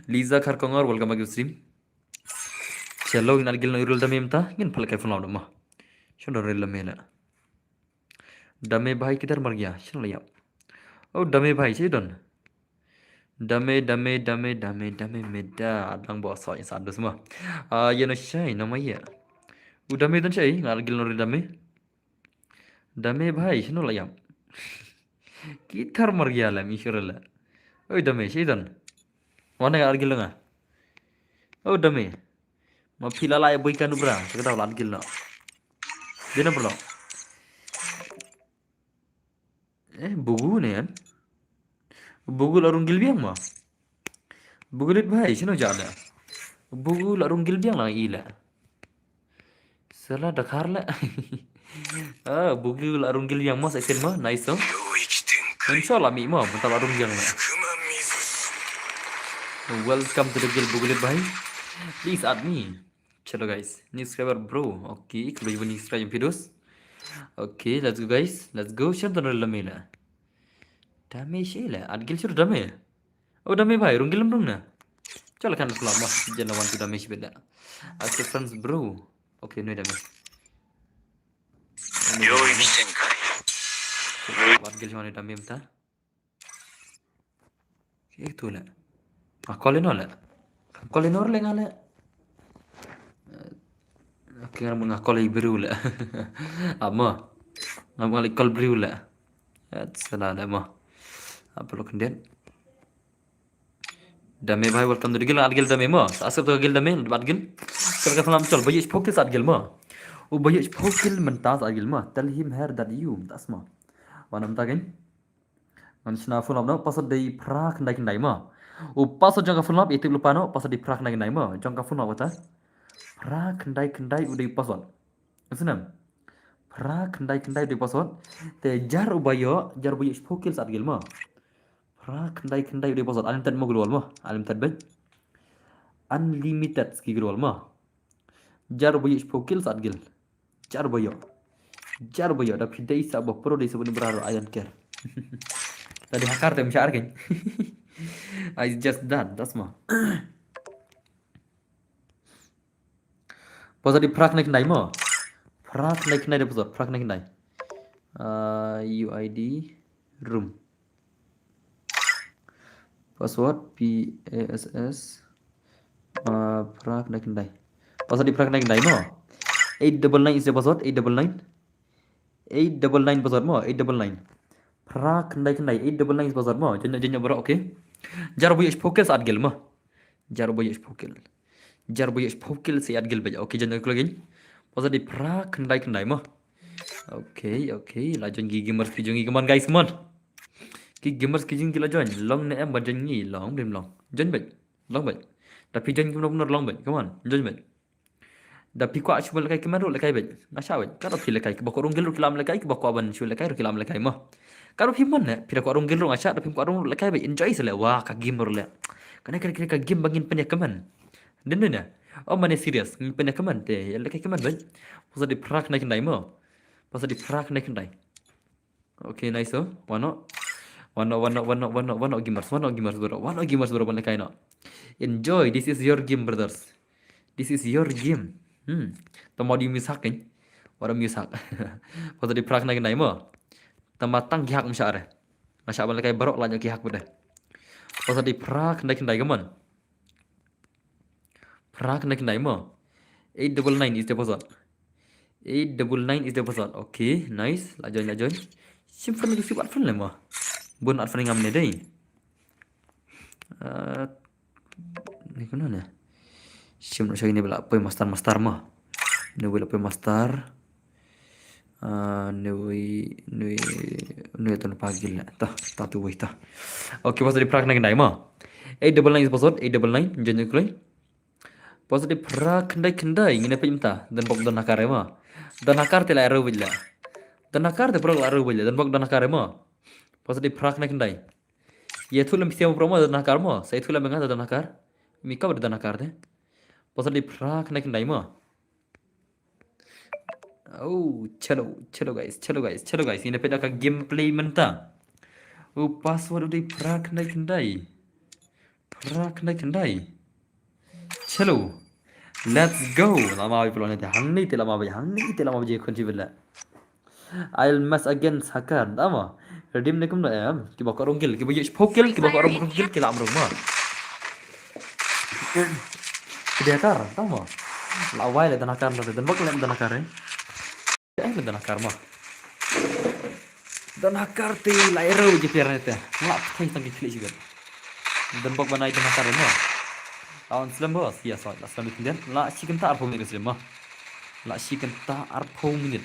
Liza Kharkongor, welcome back to stream. Chalo ngin at gel ril da me mta. Ngin pal kai phone mo. Shon ril da me la. Dame bhai kidhar mar gaya, shano la ïap. Oh, Dame bhai, shi don. Dame, Dame, Dame, Dame, Dame, meda, adang bo so in sa dus ma. Ah, ya no shai, nama ya. U Dame don shai, ngal gil no Dame. Dame bhai, shano la ïap. Kidhar mar gaya la, mi shura la. Oi, Dame, shi don. Wana ngal gil nga. Oh, Dame. Ma phi la lai bui ka nubra, ka daw la gil no. Dina bro. Eh, bugu ne yan. Bugu la rung gil biang ma. Bugu lit bhai, shino jale. Bugu la rung gil biang la ila. Sala dakar la. Ah, bugu la rung gil biang ma sa isin ma, nice so. Inshallah mi ma, mata la rung biang la. Welcome to the guild, bugu lit bhai. Please add me. Chalo guys, new subscriber bro. Okay, kalo jibun new subscriber videos. Okay, let's go guys. Let's go. Sham tanah lamela. Dame shela. At gil shuru dame. Oh, Dame bhai, rung gil rung na. Chalo kan lama. Jana one to Dame shibeda. Ask friends bro. Okay, no Dame. Yo, ini Senkai. At gil shwana Dame mta. Itu le. Akol ino le. Akol ino le ngale. Oke, ngam ngakol i biru le. Ama. Ngam ngali kol biru le. Sana le ma. Apa lo kendet? Dame bhai, welcome to the guild. At gil dame ma. Asap to gil dame, at gil. Kal ka falam chol, bayu pokil sa at gil ma. U bayu pokil mentas at gil ma. Tell him her that you, tas ma. Wanam tagen. Ngan shna phone lap no, password dei phra khyndai khyndai ma. U password jong ka phone lap, itip lupa no, password dei phra khyndai khyndai ma. Jong ka phone lap kata. Phra khyndai khyndai u dei password. Snam. Phra khyndai khyndai u dei password. Te jar u bayo, jar bayo shiphew kill sa at gil ma. Phra khyndai khyndai u dei password. Unlimited mo global ma. Unlimited bet. Unlimited ski global ma. Jar bayo shiphew kill sa at gil. Jar bayo. Jar bayo da phi dei sa ba pro dei sa bani bra ro ayan ker. Tadi hakar tem syar ken. I just done, that's ma. Pasa di prak nek nai mo. Prak nek nai de pasa prak nek nai. Uh, U I D room. Password P A S S. Uh, phra khyndai khyndai. Password di phra khyndai khyndai mo. Eight double nine is the password. Eight double nine. Eight double nine password mo. Eight double nine. Phra khyndai khyndai. Eight double nine is password mo. Janya janya bro, okay. Jar bayo shiphew kill sa at gil mo. Jar bayo shiphew kill. Jar bayo shiphew kill sa at gil bayo. Okay, janya ko lagi. Password di phra khyndai khyndai mo. Okay, okay. La join ki gamers ki jong ngi, come on guys, come on. Ki gamers ki jong ngi la join. Long ne em ba join ngi, long bim long. Join bad. Long bad. Da phi join kumno kumno long bad. Come on, join bad. Da phi kwah shu lehkai kumno lehkai bad. Nga shah bad. Ka da phi lehkai, kiba kwah rung gil ruh ki lam lehkai, kiba kwah ban shu lehkai ruh ki lam lehkai mo. Ka da phi mon ne, phi da kwah rung gil ruh nga shah, da phi kwah rung lehkai bad. Enjoy se le, wah, ka game ruh le. Kane kane ka game ba ngin pynïakmen. Dien dien ne. Oh, mane serious, ngin pynïakmen te, lehkai kmen bad. Pasa di phra khyndai khyndai mo. Pasa di phra khyndai khyndai. Okay, nice, oh. Wano? Wano, wano, wano, wano, wano gamers, wano gamers bro, wano gamers bro, wano kaino. Enjoy, this is your game, brothers. This is your game. Hmm. Tama di misak kan? Wano misak. Pasa di phra khyndai khyndai mo. Tama tang ki hak msha re. Msha ban lekai bro la ki hak bade. Pasa di phra khyndai khyndai, come on. Phra khyndai khyndai mo. Eight double nine is the password. Eight double nine is the password. Okay, nice. La join, la join. Sim friend tu sibat friend le mo. Bun at friend ngam ne dei. Uh, ni kono ne. Sim no shagi ne bela poi master master mo. Ne bela poi master. Uh, ne wei, ne wei, ne Ïa tu na pagil la. Ta, ta tu wei ta. Okay, password dei phra khyndai khyndai mo. Eight double nine is password, eight double nine, jan jan kloi. Password dei phra khyndai khyndai, ngin ïa peit mynta. Don bok don hakar mo. Don hakar te la ïa rau beit la. Don hakar te bok la ïa rau beit la. Don bok don hakar mo. Password dei phra khyndai khyndai. Ïathuh lem phi siem bro mo, don hakar mo. Sa ïathuh lem nga don hakar. Mi ka ba don hakar te. Password dei phra khyndai khyndai mo. Oh, chalo, chalo guys, chalo guys, chalo guys. Ngin ïa peit da ka gameplay mynta. Oh, password u dei phra khyndai khyndai. Phra khyndai khyndai. Chalo. Let's go. Lama wi pelo ne te. Hangne te lama wi, hangne te lama wi je khun chi bela. I'll mess against hacker. Tama. Redeem ne kumno em. Kiba kwah rung kill, kiba ïoh shiphew kill, kiba kwah rung kill, ki la am rung ma. Ki dei hacker, tama. La wai le don hakar, don bok le don hakar, eh. Eh, le don hakar ma. Don hakar te la ïa rau je player ne te. La thei tang ki klik shi bit. Don bok ban ai don hakar ma. Awan slem bos. Yes, la slem bit. La shi kynta arphew minit slem ma. La shi kynta arphew minit.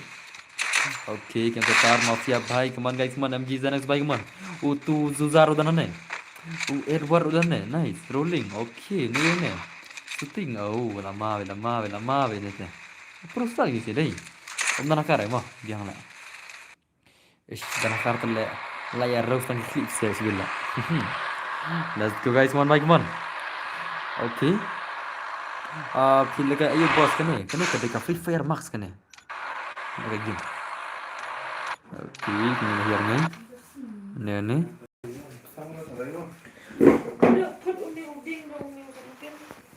Okay, kynta tar Mafia bhai, come on guys, come on, M G Xanax bhai, come on. U tu Zuzar u don ne. U Edward u don ne. Nice, rolling. Okay, ne ne. Shooting. Oh, lama, lama, lama ne te. Pro star ngi sih dei. Ym don hakar mo, biang la. Ish, don hakar te le. La ïa rau tang ki klik se sibila. Let's go guys, come on bhai, come on. Okay. Ah, phi leh ka ayo boss kane, kane ka dei ka Free Fire Max kane. Okay, game. Okay, kane hiar ne. Ne ne.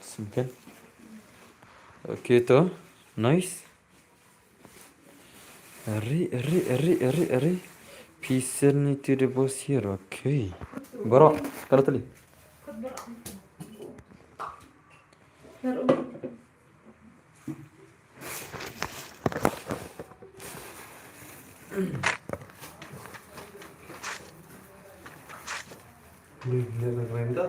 Simple. Okay to. Nice. Ari, ari, ari, ari, ari. Pisen ni tu de bos here, okay. Bro, kalau tadi. Ni, ni, ni, ni.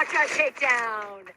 Takedown.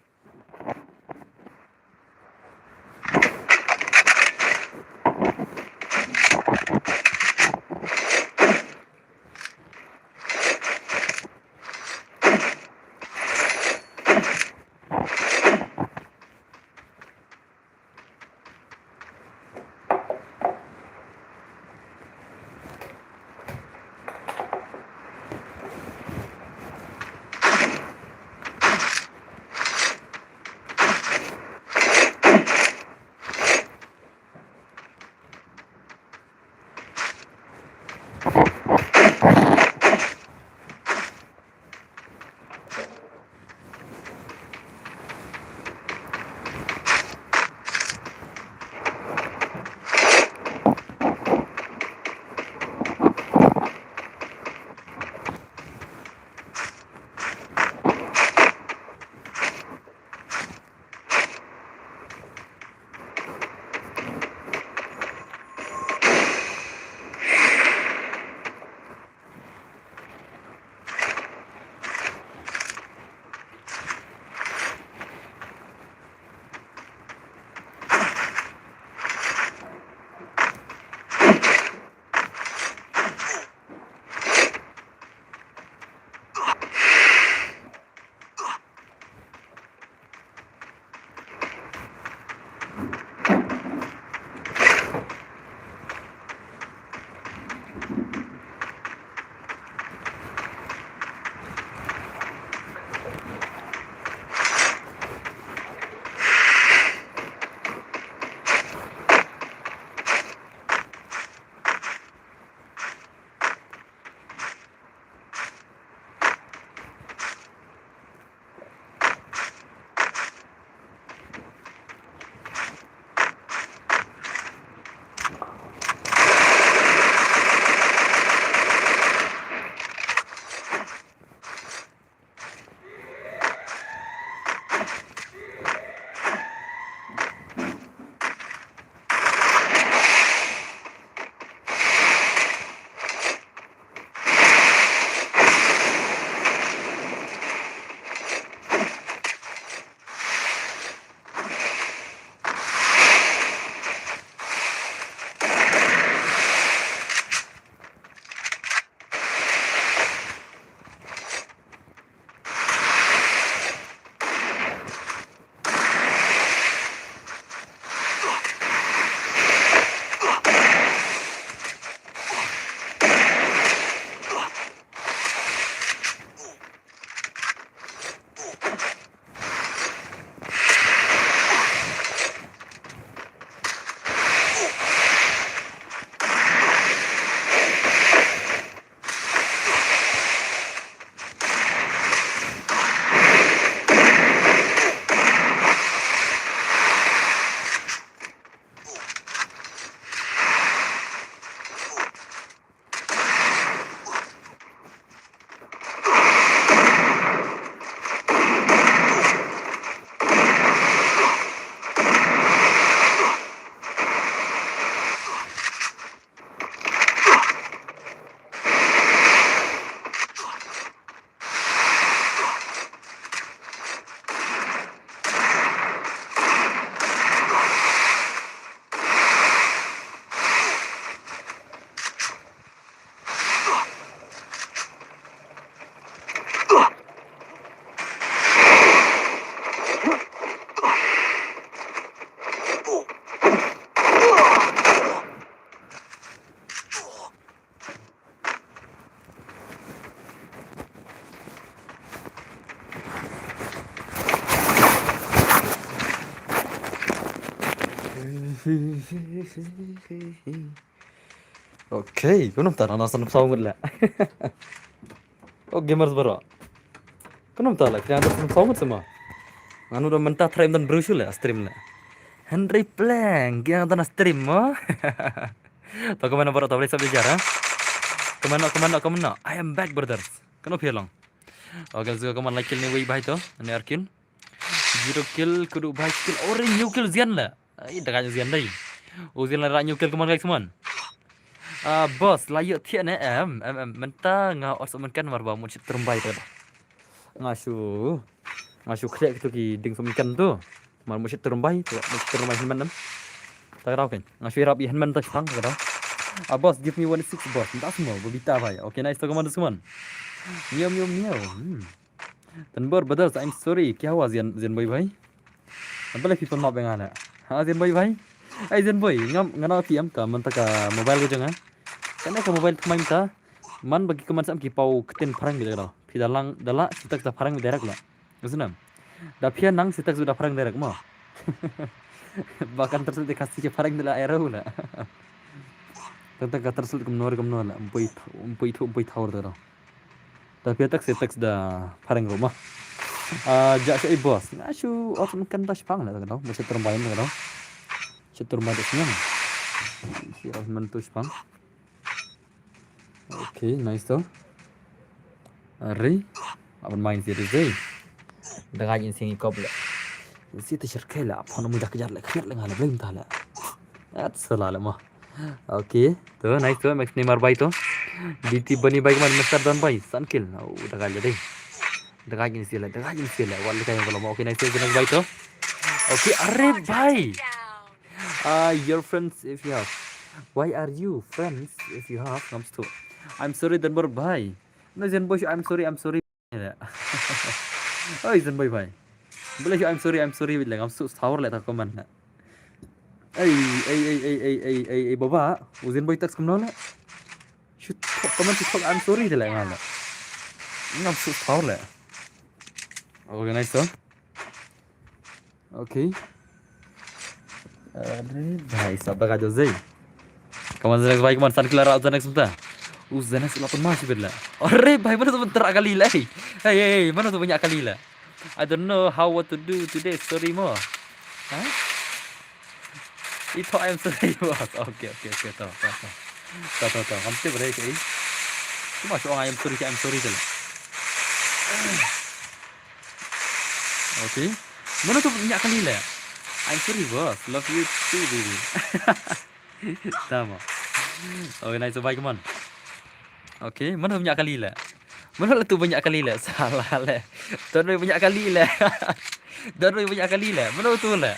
Okay, kumno mynta, nang san saw ngut la. Oh, gamers baroh. Kumno mynta la, kine nang san saw ngut seh mo. Ngan nud mynta try mynta briew shuh la stream la. Hynrei pleng, kine nang stream mo. To kumno baroh, to balei sab jar ha. Kumno, kumno, kumno. I am back, brothers. Kumno phi long? Okay, let's go, kumno, like kill ne wei bhai to. Ne ar kill. Zero kill, kudu bhai kill. Ore, hynñiew kill zian la. Ai, da ka zian dei. U zian la ra hynñiew kill kumno, guys, kumno. Ah, boss, la ïoh thiah ne em, em, em. Mynta nga os mynken mar ba mut shit tyrbai te. Nga shu. Nga shu khleh kito ki dieng sum ikan tu. Mar mushit turun bai tu, mushit turun bai hynmen nam. Ta ka daw kein. Nga shu ïarap i hynmen ta shipang ta ka daw. Ah, boss, give me one six, boss. Nda small, Bobita bai. Okay, nice to, come on, this one. Miau, miau, miau. Hmm. Tanbor brothers, I'm sorry. Kya hua, Zian, Zian boy bhai? Balei phi pan map ïa nga la? Ha, Zian boy bhai? Ai, Zian boy, ngam, nga na P M ka, mynta ka mobile ka jong nga. Kane ka mobile thymmai mynta. Man ba ki comment sam ki paw ktien phareng beit da. Phi da lang, da la, phi text da phareng beit direct la. Ka snem. Da phi nang phi text da phareng direct mo. Ba kan translate da Khasi ki phareng da la arrow la. Tang tang ka translate kumno re kumno la. Ym poi, ym poi thu, ym poi thaw da. Da phi text, text da phareng ruh mo. Ah, ja sha i boss. Nga shu ot kan da shipang la ka daw. Mo sha term bai ka daw. Sha term bai da snem. Shi ot man tu shipang. Okay, nice to. Ari, aban main sih tu sih. Dengan insing ikop le. Si tu sirkai la, apa nama dah kejar le, kejar le ngala belum tah le. At salah le mah. Okay, tu nice tu, Max Neymar bai tu. D T Bani bai kemana, Mister Don bai, Sankil. Oh, dah kalah deh. Dah kalah insing le, dah kalah insing le. Wal kain kalau mau, okay, nice tu, Zenex bai tu. Okay, are bai. Ah, your friends if you have. Why are you friends if you have? Ngam stu. I'm sorry, Danbor bhai. No, Zen boy, I'm sorry, I'm sorry. Oi, Zen boy bhai. Bele, I'm sorry, I'm sorry, bele. Ngam stu, sawr le ta comment na. Ei, ei, ei, baba. U Zen boy text kumno le. Shoot, comment, shoot, I'm sorry, de le ngam le. Ngam stu, sawr le. Okay, nice, sir. Okay. Are bhai, sab da ka jo zei. Come on, Zenex bhai, come on, Sankil, ara Zenex mynta. U Zenex la pun masih bit la. Are bhai, mana tu mynta kali la. Hey, hey, hey, mana tu banyak kali la. I don't know how what to do today, sorry mo. Huh? Ito, I'm sorry, boss. Okay, okay, okay, to, to, to. To, to, to. Ngam tip re ke. Cuma so I'm sorry, I'm sorry je la. Okay. Mana tu banyak kali la. I'm sorry, boss. Love you too, baby. Tama. Okay, nice, bye, come on. Okay, mana tu banyak kali la. Mana la tu banyak kali la. Salah la. Tuan banyak kali la. Tuan banyak kali la. Mana tu la.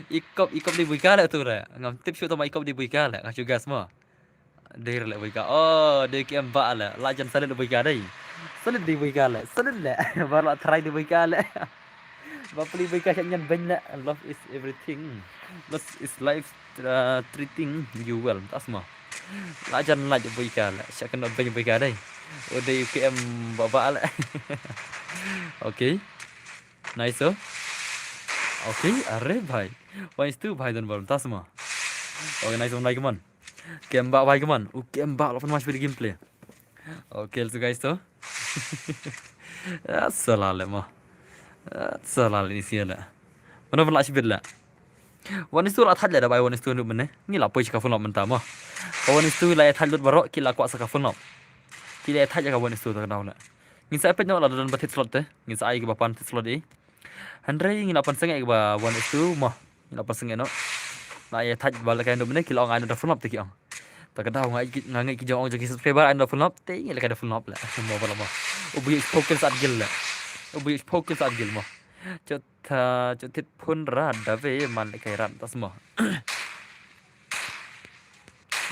Ikop, ikop di buika la tu la. Ngam tip shu tama ikop di buika la. Nga shu gas mo. Dei re le buika. Oh, dei ki em ba le. La jan salit buika dei. Salit di buika le. Salit le. Bar la try di buika le. Ba peli buika sha nyan beny le. Love is everything. Love is life, uh, treating you well. Tas mo. La jan la buika le. Sha kena beny buika dei. Oh, dei ki em ba ba le. Okay. Nice, oh. Okay, are bhai. One is two bhai, don barum tas mo. Okay, nice one, bhai, come on. Kemba bhai, come on. U Kemba la pun mas video gameplay. Okay, let's go, guys, to. Ya, salah le mo. Ya, salah le ni sia le. Mana pun la shibit le. One is two la thaj le da bai one is two nuk mene. Ngi la poi sha ka phone lop mynta mo. Ka one is two la thaj lut barok ki la kwah sa ka phone lop. Ki la thaj ka one is two ta ka daw le. Ngin sa epet no la don ba thit slot te. Ngin sa ai ki ba pan thit slot i. Hynrei ngin la pan seng ai ki ba one is two mo. Ngin la pan seng no. La ïa thaj ba la ka endo mene ki la ong ai no da phone lop te ki ong. Ta ka daw nga ngi ki jong ong jong ki subscriber ai no da phone lop te ngi la ka da phone lop le. Mo ba la mo. U bu ïa focus at gil le. U bu ïa focus at gil mo. Chot ta chot thit phone ra da ve man le kai ran tas mo.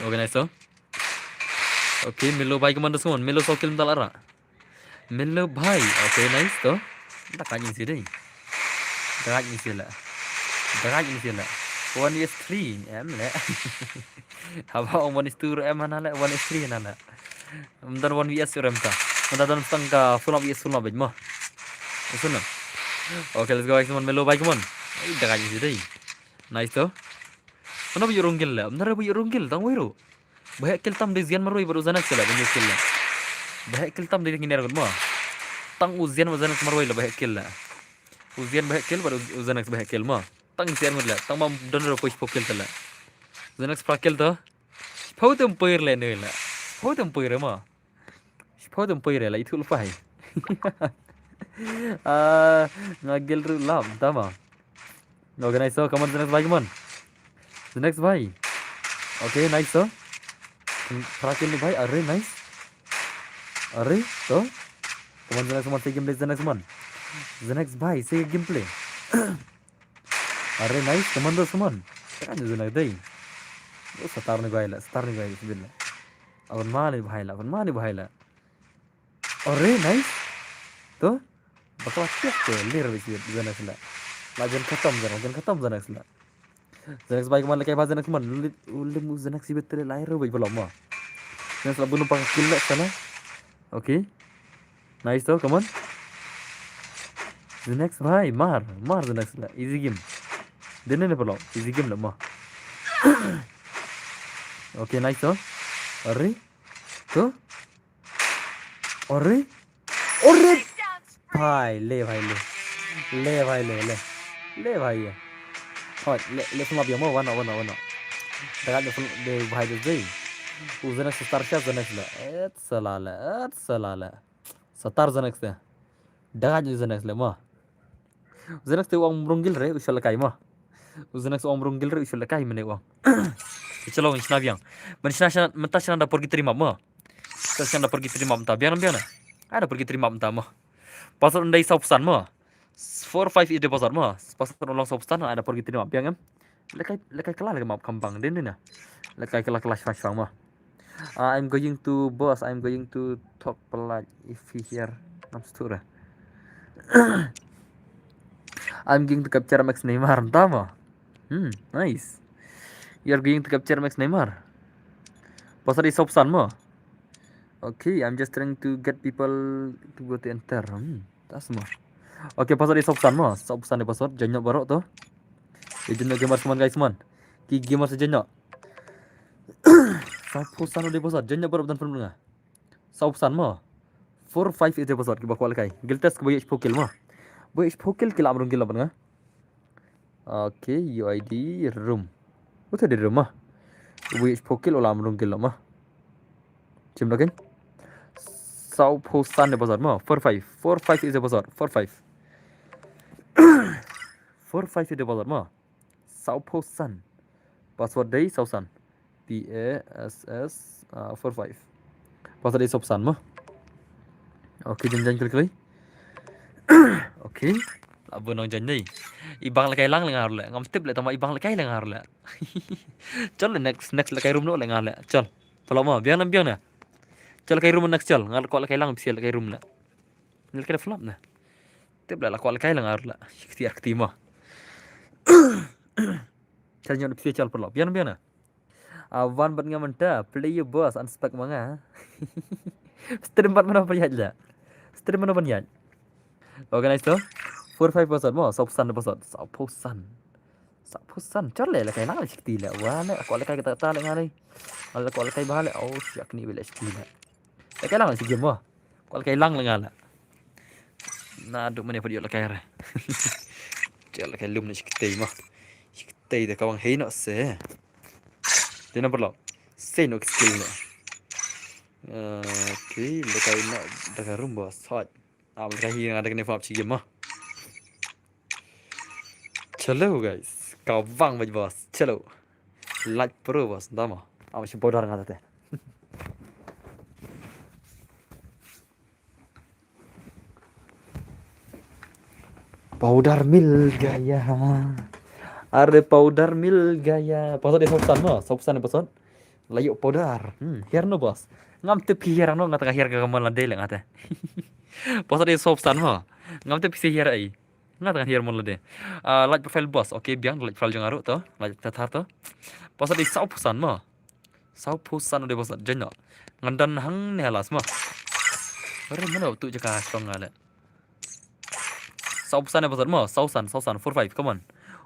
Organize to. Okay, Milo bai commander semua. Milo sokil mental ara. Melo bhai. Okay, nice to. Dak anjing sih deh. Dak anjing sih lah. Dak anjing sih lah. One is three em le. Haba ong one is two em mana le, one is three mana le. Mentan one V S em ta. Mentan tang ka full up V S full up mo. Usun na. Okay, let's go guys, mon Melo bhai, come on. Dak anjing sih deh. Nice to. Mana bu yurung gil le. Menara bu yurung gil tang wiru. Bahek kill tam dei Zian marwei bad u Xanax la, ban ïa kill la. Bahek kill tam dei ngin er ngut mo. Tang u Zian bad Xanax marwei la bahek kill la. U Zian bahek kill bad u Xanax bahek kill mo. Tang Zian ngut la, tang mam don ro poi shiphew kill ta la. Xanax phra kill to. Shiphew tem poi le ne la. Shiphew tem poi re mo. Shiphew tem poi re la ithuh lypa hi. Ah, nga gel ruh lam tama. Organize, so come on, the next bhai, come on. The next bhai. Okay, nice, so. Phra kill bhai, are nice. Are, so. Come on, the next one, take him, the next one. The next bhai, se gameplay. Are nice, Commander Suman. Kan the next day. Oh, satar ni bhai la, satar ni bhai la, sibin la. Awan mali bhai la, awan mali bhai la. Are nice. To. Bakla kiak to, lir bisi the next la. La jan khatam the next, jan khatam the next la. The next bhai, Commander, kai bhai the next man. Lim, lim the next ibet tele lai ro bhai belum ma. The next la bunu pak kill la sana. Okay. Nice to, come on. The next bhai, mar, mar the next la. Easy game. Dene ne palo, easy game la ma. Okay, nice to. Are? To? Are? Are? Bhai, le bhai le. Le bhai le, le. Le bhai ye. Hoi, le, le phone up ya mo, wano, wano, wano. Daga le phone, le bhai de zai. U the next star shot the next la. Et salala, et salala. Satar the next ya. Daga le the next le mo. U the next te u ong mrung gil re u shol kai mo. U the next u ong mrung gil re u shol kai mene u ong. Chalo, ngin shna biang. Men shna, shna, mynta shna da por ki trim up mo. Mynta shna da por ki trim up mynta biang, biang na. Ai da por ki trim up mynta mo. Password ndai saw phew san mo. Four five eight password mo. Password u long saw phew san, ai da por ki trim up biang em. Lekai, lekai kala lekai map kambang din din na. Lekai kala kala shwang shwang mo. Uh, I'm going to, boss, I'm going to talk polite if he here. Ngam stur. I'm going to capture Max Neymar, tama. Hmm, nice. You're going to capture Max Neymar. Password is option mo. Okay, I'm just trying to get people to go to enter. Hmm, that's mo. Okay, password is option mo. Option ni password, janyok barok to. Ye janyok gamer semua guys semua. Ki gamer se janyok. Saw phew san de password, janyok barok dan pun nga. Saw phew san mo. Four five eight password kiba kwal kai. Gil test kiba ye four kill mo. Ba ye four kill kila amrung gil ban nga. Okay, U I D room. Uta de room mo. Ba ye four kill ola amrung gil mo. Chim lagi. Saw phew san de password mo. Four five. Four five eight password. Four five. Four five eight password mo. Saw phew san. Password dei saw san. P A S S, uh, four five. Password dei saw phew san mo. Okay, jin jan klik klik. Okay. Labo nong jan dei. Ibang lekai lang lengar le. Ngam tip le tama ibang lekai lengar le. Chol le next, next lekai room no lengar le. Chol. Palo mo, biang na, biang na. Chol lekai room next chol. Ngar ko lekai lang pisa lekai room le. Lekai flop na. Tip la, la kwal kai la ngar la. Shikti akti ma. Chal nyon phi chal perlop. Bian bian na. Awan bat nga mynta play your boss unspec ma nga. Stream bat mana ban yaj la. Stream mana ban yaj. Organize to. Four five percent mo, saw percent percent. Saw percent. Saw percent. Chal le la kai la shikti la. Wa le kwal kai kata ta le nga le. Ala kwal kai ba le. Oh, shak ni bile shikti la. Lekai lang shi game mo. Kwal kai lang lenga la. Na duk mane padiok lekai re. Chal lekai lum ne shi kitei mo. Shi kitei de kawang hei no se. Dina perlo. Sei no skill no. Okay, lekai no de ka room bo sot. Am lekai hi nga de ne fap shi game mo. Chalo guys, kawang baj boss. Chalo. Like pro boss, dama. Am shi powder nga te. Powder mil gaya. Are powder mil gaya. Pasal dia sopan mo, sopan ni pasal. Layu powder. Hmm, hair no boss. Ngam tip ki hair no, ngata ka hair ka kamal na dele ngata. Pasal dia sopan mo. Ngam tip ki hair ai. Ngata ka hair mo la de. Ah, light profile boss. Okay, biang light profile jong aru to. Light tathar to. Pasal dia sopan mo. Saw percent de bosat jeno. Ngandan hang ne halas mo. Ore mano tu jaka strong ale. Saw percent de bosat mo, saw percent, saw percent, four five, come on.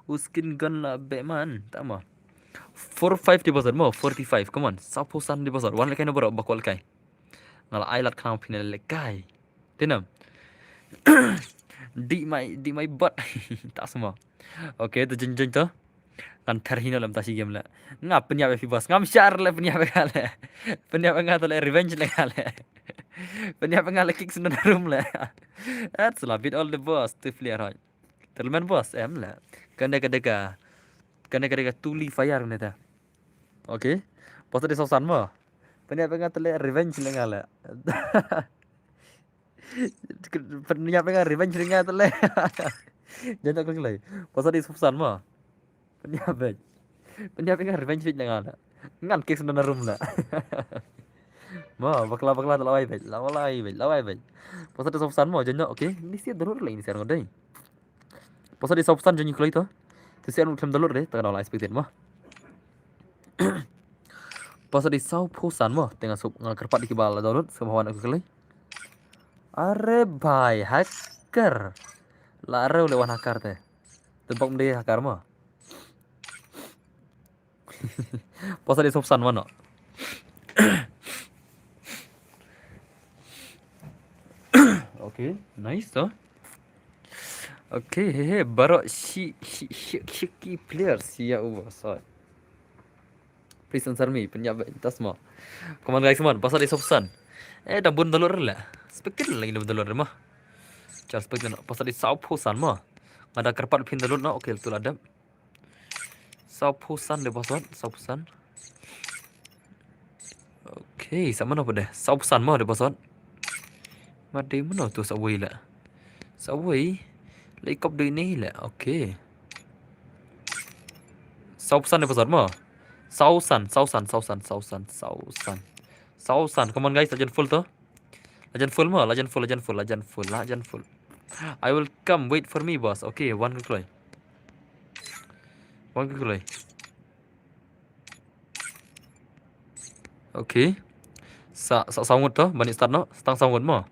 U skin gun la be man, ta mo. Four five de bosat mo, forty five, come on. Saw percent de bosat, wan lekai no bro, bakwal kai. Ngala ai lat khang pine lekai. Tinam. Di mai, di mai bot. Ta semua. Okay, tu jenjeng tu. Kan terhino lem tasi game le. Nga penyap fi bos. Ngam shar le penyap nga le. Penyap nga tu le revenge le nga le. Penyap nga le kick sendal room le. That's la beat all the boss tu player hoi. Terlemen bos em le. Kande kade ka. Kande kade ka tuli fire ne ta. Okay. Bos tadi sosan mo. Penyap nga tu le revenge le nga le. Pynïap ïa nga revenge ïa nga te leh. Jangan tak lagi. Pasal di subsan mo. Pynïap bej. Pynïap ïa nga revenge ïa nga leh. Ngan kick sendana room leh. Mo, bakla bakla te lawai bej. Lawai bej. Lawai bej. Pasal di subsan mo jangan, okay. Ini sih download lagi ini sih orang deh. Pasal di subsan jangan kloi to. Te sih anu klem download deh. Tengah dah lah expected mo. Pasal di subsan mo. Tengah sub nga kyrpad di kiba la download. Semua wan aku kloi. Are bhai hacker. La are le wan hacker te. Te bok mde hacker mo. Pasal di subsan mo no. Okay, nice to. Okay, he he, baroh shi shi shi shi ki player sia ubo sot. Please answer me, pynïap bej tas mo. Come on guys, come on, pasal di subsan. Eh, da bun download leh. Spectate lagi da bun download mo. Char spectate no, pasal di subsan mo. Nga da kyrpad phin download no, okay, tu la dep. Subsan de pasal, subsan. Okay, sa mano pade? Subsan mo de pasal. Made mano tu sawei leh. Sawei. Leh kop de ni leh. Okay. Subsan de pasal mo. Subsan, subsan, subsan, subsan, subsan. Subsan. Come on guys, lajan full to. Lajan full mo, lajan full, lajan full, lajan full, lajan full. I will come, wait for me, boss. Okay, wan kloi. Wan kloi. Okay. Sa sa sawngut to, bani start no, stang sawngut mo.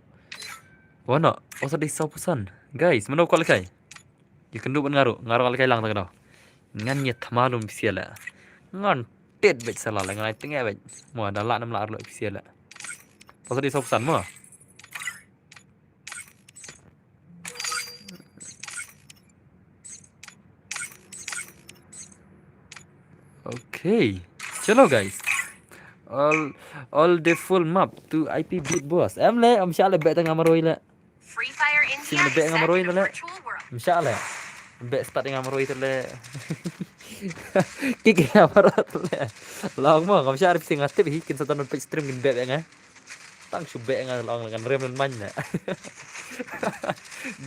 Wan no, pasal di subsan. Guys, mano ko lekai? Ïa kynduh ban nga ruh, nga ruh nga lehkai lang tang daw. Ngan ïa thma lum pisa leh. Ngan tet bej sala leh, ngan ai tengeh bej. Mo da lah nam lah ruh pisa leh. Pasal di subsan mo. Okay. Chalo guys. All all the full map to I P beat boss. Em leh, em shah leh bej tang nga maroi leh. Free Fire India. Sim leh bej nga maroi leh. Em shah leh. Bej start nga maroi leh. Kick nga maroi leh. Long mo, ngam shah rip sing nga tip hi kin sa ton page stream kin bej nga. Tang shu bej nga long ngan rem lem man leh.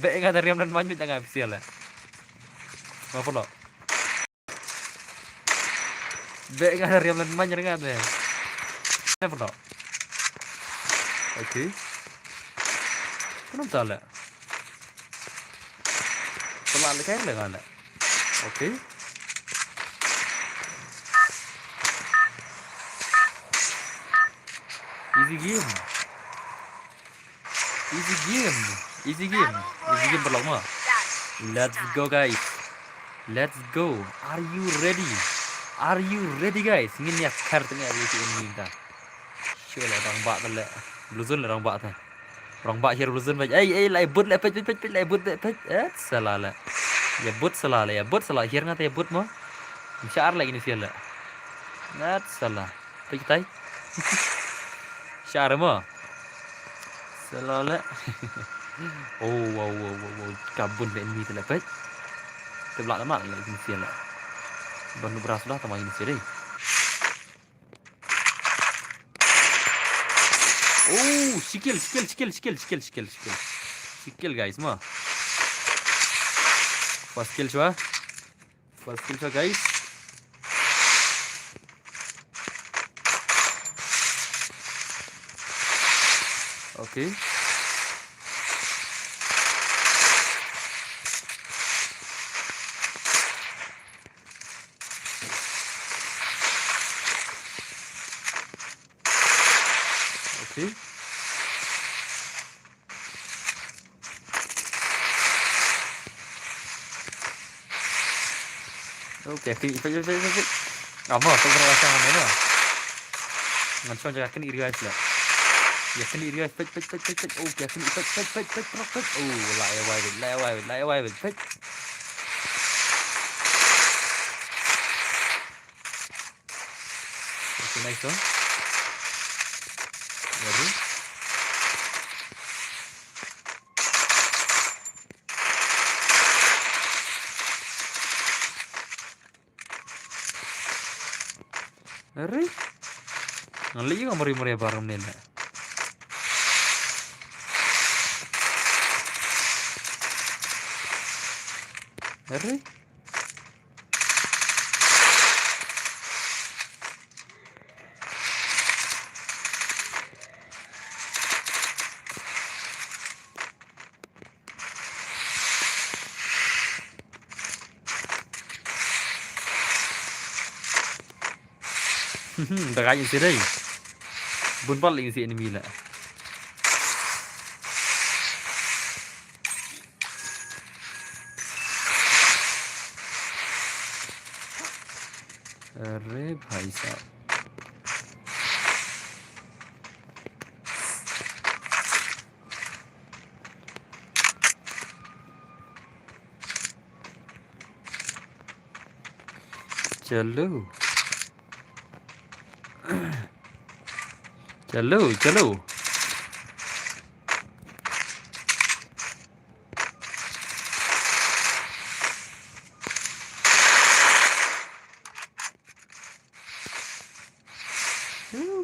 Bej nga rem lem man bej nga pisa leh. Ngapa lo? Bek nga riam lan man ringat ne. Never know. Okay. Kenapa tak lek? Pelak lek kain lek ngan lek. Okay. Easy game. Easy game. Easy game. Easy game paralok mo. Let's go guys. Let's go. Are you ready? Are you ready guys? Ngin ïa kher teng ïa ki enemy ta. Shu leh rangbah ta leh. Blue zone leh rangbah ta. Rangbah hiar blue zone peit. Ei ei leh bot leh peit peit peit leh bot leh peit. Eh sala leh. Ïa bot sala leh ïa bot sala hiar nga ta ïa bot mo. Nshar leh ini fiel leh. Nat sala. Peit kitai. Share mo. Selo le. Oh wow wow wow wow. Kabun le enemy te le peit. Te blak le mak le enemy le. Ban bra sudah tama enemy le. Oh, sikil sikil sikil sikil sikil sikil sikil. Sikil guys mo. First kill shwa. First kill shwa guys. Okay. Okay. Okay, phi phi phi phi phi. Amo, phi phi rasa amo na. Ngan chong jaga kini iri guys la. Ya kini iri guys, phi phi phi phi phi. Okay, kini phi phi phi phi phi. Oh, la ya wai, la ya wai, la ya wai, phi. Okay, nice one. Baru. Ari. Ngan leh ïa nga mari mari baru ni na. Are? Da ka ïa si dei. Bun pat la ïa si enemy la. Are bhai sahab. Chalo. Chalo, chalo.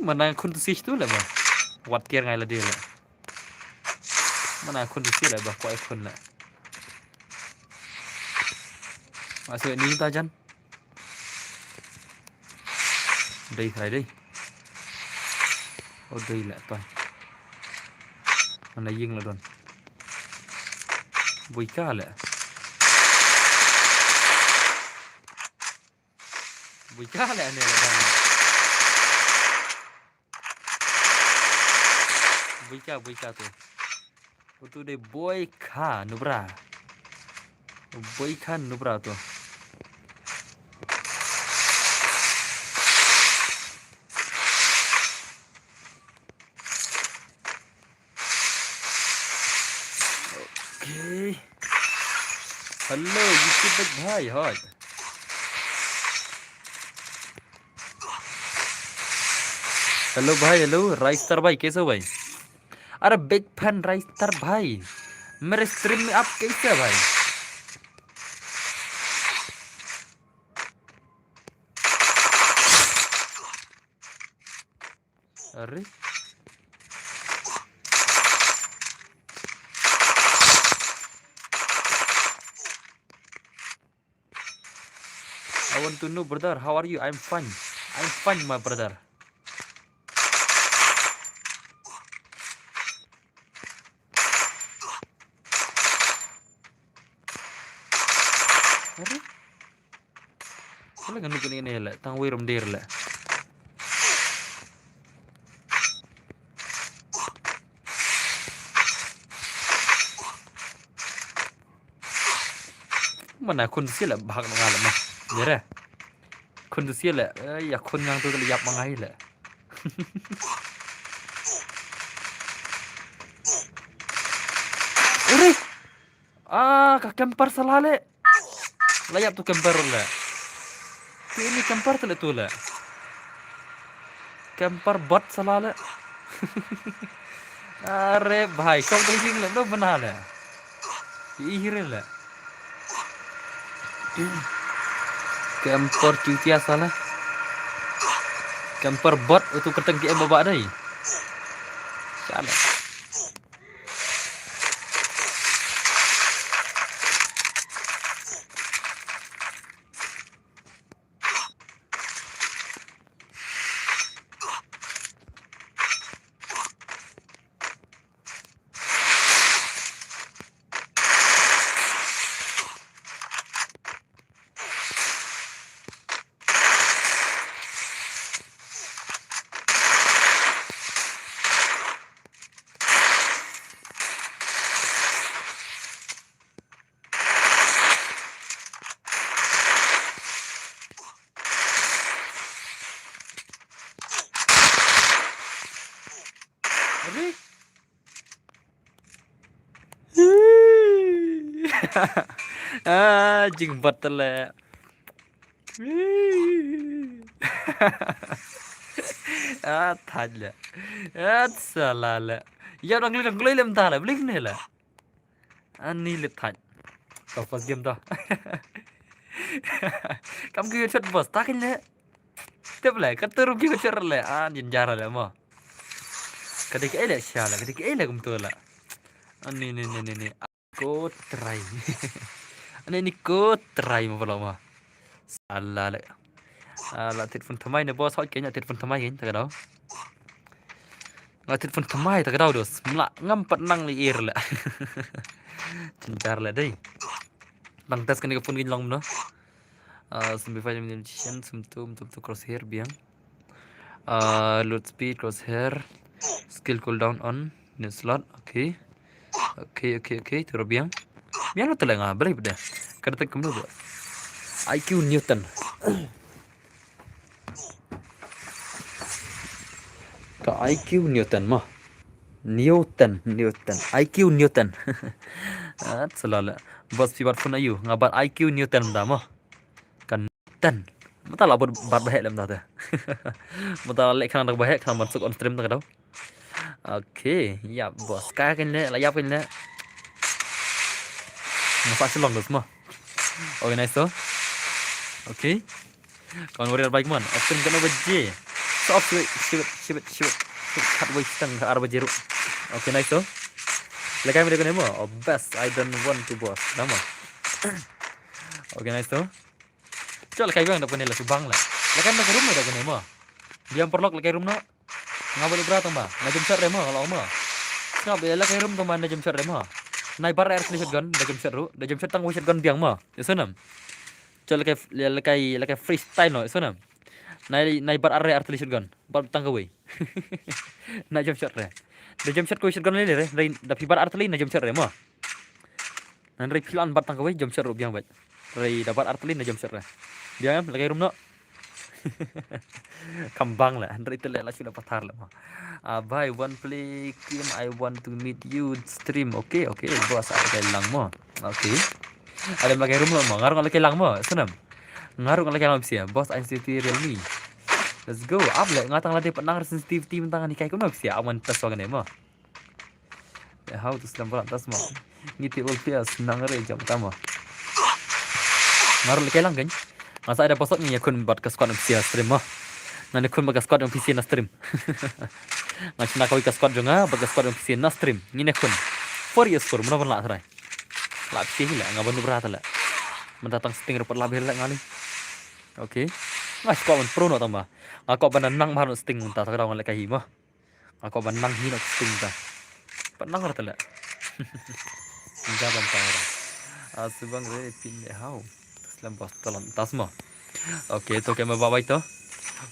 Mana khun tu sih tu lah ba. Wat kiar ngai la dia lah. Mana khun tu sih lah ba, kwai khun lah. Masuk ni ta jan. Dei thrai dei. O dei lah ta. Mana ïing la don. Bui ka lah. Bui ka lah ne la don. Bui ka, bui ka tu. Utu dei bui ka nubra. Bui ka nubra tu. Okay. Hello, YouTube bhai, hi. Hello भाई, hello, राइस्टर भाई, कैसे हो भाई? अरे बिग फैन राइस्टर भाई, मेरे स्ट्रीम में आप कैसे हैं भाई? अरे, I want to know, brother, how are you? I'm fine. I'm fine, my brother. Are? Kala ngan nuk ni ne le, tang wei rum dir le. Mana khun sia le, bahak na nga le ma. Yere. Khun sia le, eh, ïa khun ngang tu le ïap ma ngai le. Uri. Ah, ka camper sala le. La ïap tu camper le. Tu ini camper tu le tu le. Camper bot sala le. Are bhai, kong tu jing le, no bana le. Ih re le. Camper cutia sala. Camper bot utu keteng ki em babak dai. Sala. Abi? Ah, jingbat le. Ah, thaj le. Ah, sala le. Ya dang le, dang le, lem ta le, bling ne le. Ani le thaj. To first game to. Kam ki shot boss, ta kin le. Tep le, ka tu rugi shot le. An yin jar le mo. Ka dei ka ei le sha le, ka dei ka ei le kum tu le. Ani ni ni ni ni. Ko try. Ani ni ko trai mo pala ma. Salah le. Ala tit phone thymmai ne boss, hoi kenya tit phone thymmai kenya ta ka daw. Nga tit phone thymmai ta ka daw dos. Mla ngam pat nang li ir le. Chenjar le dei. Tang test kane ka phone kenya long no. Ah, simplify magician, sum tu, sum tu crosshair biang. Ah, load speed, crosshair, skill cooldown on, new slot, okay. Okay, okay, okay, tu biang. Biang lo tele nga, beri pada. Kada tak kemlu ba. I Q Newton. Ka I Q Newton mah. Newton, Newton. I Q Newton. Ah, selalu. Bos pibat pun ayu, ngabat I Q Newton dah mah. Kan ten. Mata la bot bat bahek lem ta te. Mata la lek khang dak bahek khang ban suk on stream ta ka daw. Okay, yap bos. Ka kan le, la yap kan le. Masa chelong dos mo. Okay, nice to. Okay. Kan warrior bike man. Off stream kan baje. So off stream shibit shibit shibit. Kat wei stang ar baje ru. Okay, nice to. Lekai mi de kan mo. Oh, best. I don't want to boss. Nama. Okay, nice to. Chol kai bang da kone la subang la. Lekai na room da kone mo. Diam perlok lekai room no. Nga balik bra tong ba. Na jump shot re mo kalau mo. Ngap ya lekai room tong ba na jump shot re mo. Nai bar air shotgun da jump shot ru. Da jump shot tang wei shotgun biang mo. Isunam. Chol lekai lekai lekai freestyle no isunam. Nai nai bar air artillery shotgun. Bar tang kawei. Na jump shot re. Da jump shot ko shotgun le re. Da phi bar artillery na jump shot re mo. Nan rei philan bat tang kawei jump shot ru biang bat. Rei da bat artillery na jump shot re. Biang em lekai room no. Kambang le, han rei tele la shu la pathar le mo. Ah, bhai, one play game, I want to meet you stream. Okay, okay, bos, ada kai lang mo. Okay. Ada lekai room lo mo. Ngarung lekai lang mo. Senam. Ngarung lekai lang psia. Bos, I'm city realme. Let's go. Up le, ngatang la de penang sensitivity mentang ni kai kumno psia. Awan tas wa kane mo. Ya, how to slam bola tas mo. Ngi ti ul pias nang re jam tama. Ngarung lekai lang kan. Nga sa ada posot ngi ya khun bat ka squad N P C stream mo. Nga ne khun bat ka squad N P C na stream. Nga chna kawei ka squad jong nga bat ka squad N P C na stream. Ngi ne khun. Four years four mano ban la try. La psi hi la nga ban bra ta la. Menta tang sting repot la ber la ngali. Okay. Nga squad ban pro no tama. Nga ko ban nang mar sting menta ta ka dang lekai hi mo. Nga ko ban nang hi nok sting ta. Pat nang ra tele. Nga ban tang ra. Asubang re pin le hau. Slam bos talon tas mo. Okay, to ke ma ba bai to.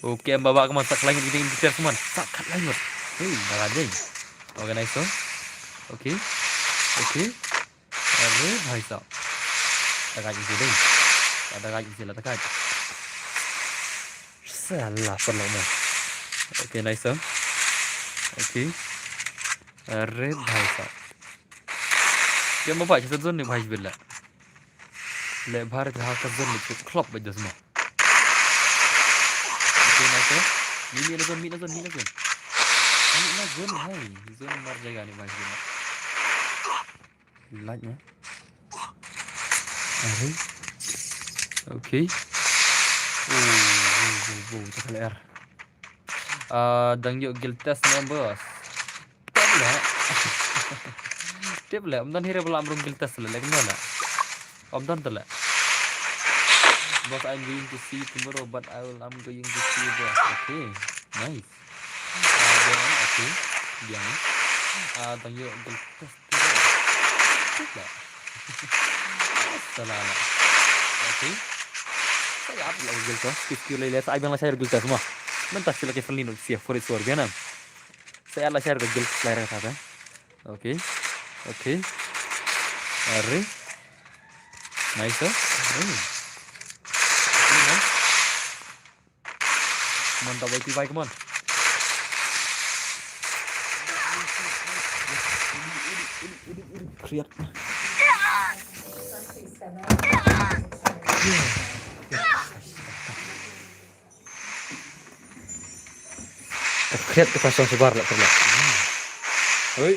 Okay, ma ba ka man sak lain ding ding ter man. Sak kat lain. Hey, dah ada. Okay, nice to. Okay. Okay. Are bhai sahab. Takai isi ding. Takai isi la takai. Salah perlu mo. Okay, nice to. Okay. Are bhai sahab. Kya mo bhai kita zone ni bhai bila. Le bhar ka ka zone ni klop ba jas mo. Okay, nice to. Mid na zone, mid na zone, mid na zone. Mid na zone bhai. Zone mar jaga ni bhai bila. Light mo. Are. Okay. Oh, oh, oh, oh, tak ada air. Ah, dang ïoh guild test ne bos. Tip le. Tip le, ym don hi re ba la ym rung guild test le, le kumno le. Ym don te le. Boss, I'm going to see you tomorrow, but I will, I'm going to see you, boss. Okay, nice. Ah, biang, okay. Biang. Ah, dang ïoh guild test. Tip le. Salah le. Okay. Sa ïa ap le guild test. Skip skip le le. Sa ai biang la share guild test mo. Mynta shu la ke friendly note sia for it for biang na. Sa ïa la share ka guild player ka ta. Okay. Okay. Are. Nice, eh? Are. Nice. Mon ta wai ti wai, come on. Kriat. Ka khriat ka pasang sebar lah, sebar. Oi.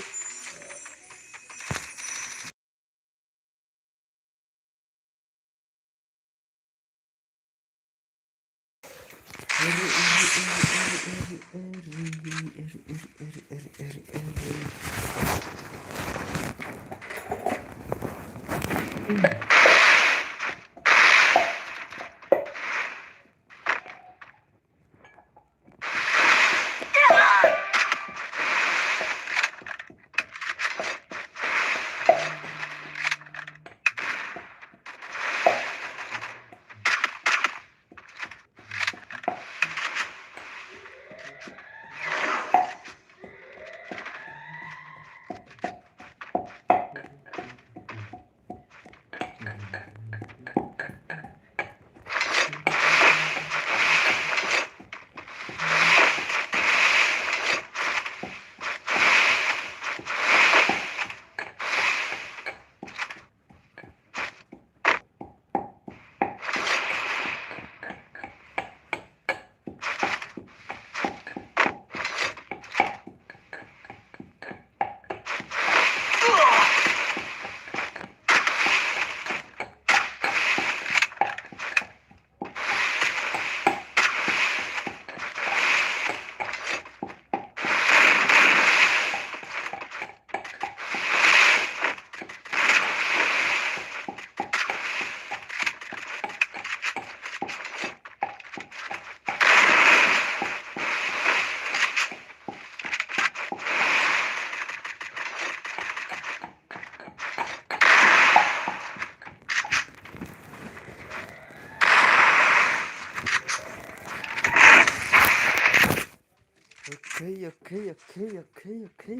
Okay, okay, okay, okay, okay.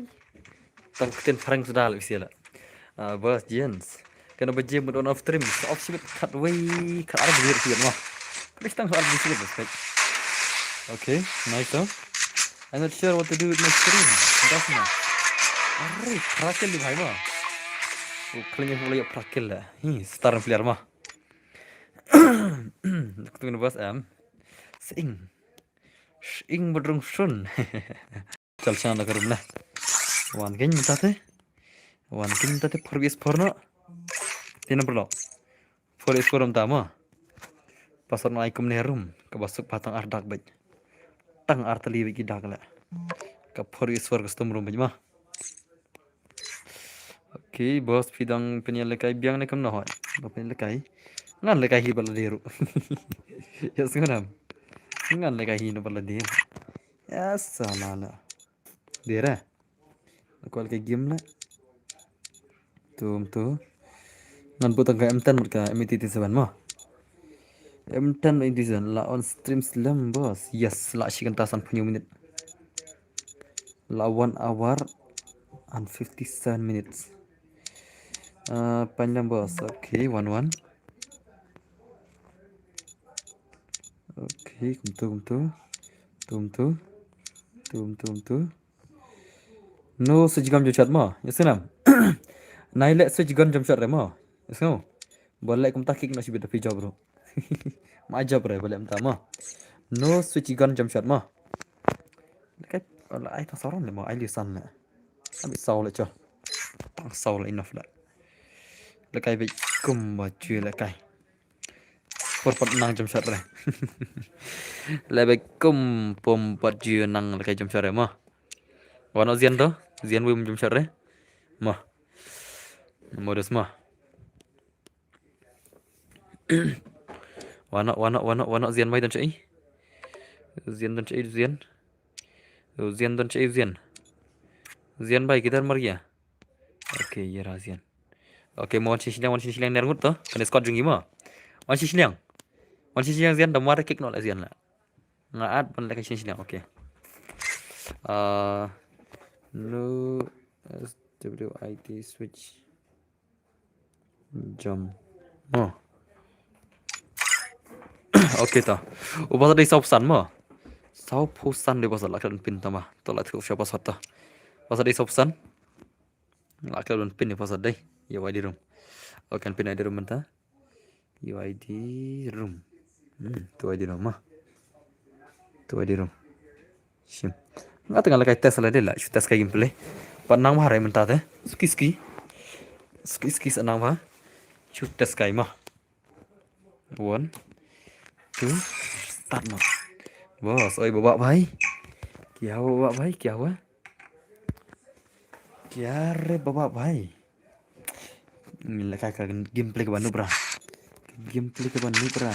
Tang ktien phareng suda la bisi la. Ah, bos, gents. Kane ba je mut on off stream, sa off shibit khatwei, khatar baje shibit mo. Kane tang khatar baje shibit, respect. Okay, nice though. I'm not sure what to do with my stream. That's nice. Arre, phra kill di bhai mo. Oh, kling yang mulai phra kill la. Hi, star player mo. Ktu ni bos em. Sing. Sing badrung sun. Chal chang da karum la. Wan kin mynta te. Wan kin mynta te four V S four no. Te number lo. Four V S four mynta mo. Pasal no ai kum ne room. Ka ba suk patang ar dak bej. Tang ar tali bej ki dak la. Ka four V S four custom room bej mo. Okay, bos, phi dang pynïalehkai biang ne kumno hoi? Ba pynïalehkai. Ngan lehkai hi ba la dei ruh. Ya, sngew nam. Ngan lehkai hi na ba la dei. Ya, sa la la. Dei re. Aku lehkai game la. Tum tu. Ngan bud tang ka M ten bad ka M eighty seven mo. M ten eighty seven la on stream slem, bos. Yes, la shi kynta sanphew hynñiew minit. La one hour and fifty-seven minutes. Uh, paiñ lem, bos. Okay, one one. Okay, kumtu, kumtu. Tumtu. Tum, tum, tu. No switch gun jump shot mo. Yes, nam. Nai leh switch gun jump shot re mo. Yes, no. Ba leh kumta kick no shibit da phi jump, bro. Ma jump re ba leh kumta mo. No switch gun jump shot mo. Lehkai, la ai tang saw round le mo, ai liu san le. Abi saw le cho. Tang saw le enough le. Lehkai bej kum ba ju lehkai. Por pat nang jump shot re. Le bej kum pom pat ju nang lehkai jump shot re mo. Wano zian to, zian wim jump shot re. Mo. Modus mo. Wano, wano, wano, wano, zian bai don chai. Zian don chai, zian. Zian don chai, zian. Zian bai, kidar mar gaya? Okay, ye ra zian. Okay, mo wan shisliang, wan shisliang ner ngut to. Kane squad jung imo. Wan shisliang. Wan shisliang zian, da mar kick no la zian la. Nga at ban lehkai shisliang, okay. Uh, no S W I T switch. Jump. Oh. Okay ta. U pasal dei saw phew san mo. Saw phew san dei pasal la khlem pin ta ma. To la thu sha pasal ta. Pasal dei saw phew san. La khlem pin dei pasal dei. Ya wai di room. Okay, pin ai di room mynta. U I D room. Hmm, tu I D room ah. Tu I D room. Shim. Nga tang lehkai test la de la, shu test kai gameplay. Pat nang bha re mynta te. Ski ski. Ski ski sa nang bha. Shu test kai ma. One. Two. Start ma. Bos, oi baba bhai. Kya hua baba bhai, kya hua? Kya re baba bhai? Ngi lehkai ka gameplay kaba noob ra. Gameplay kaba noob ra.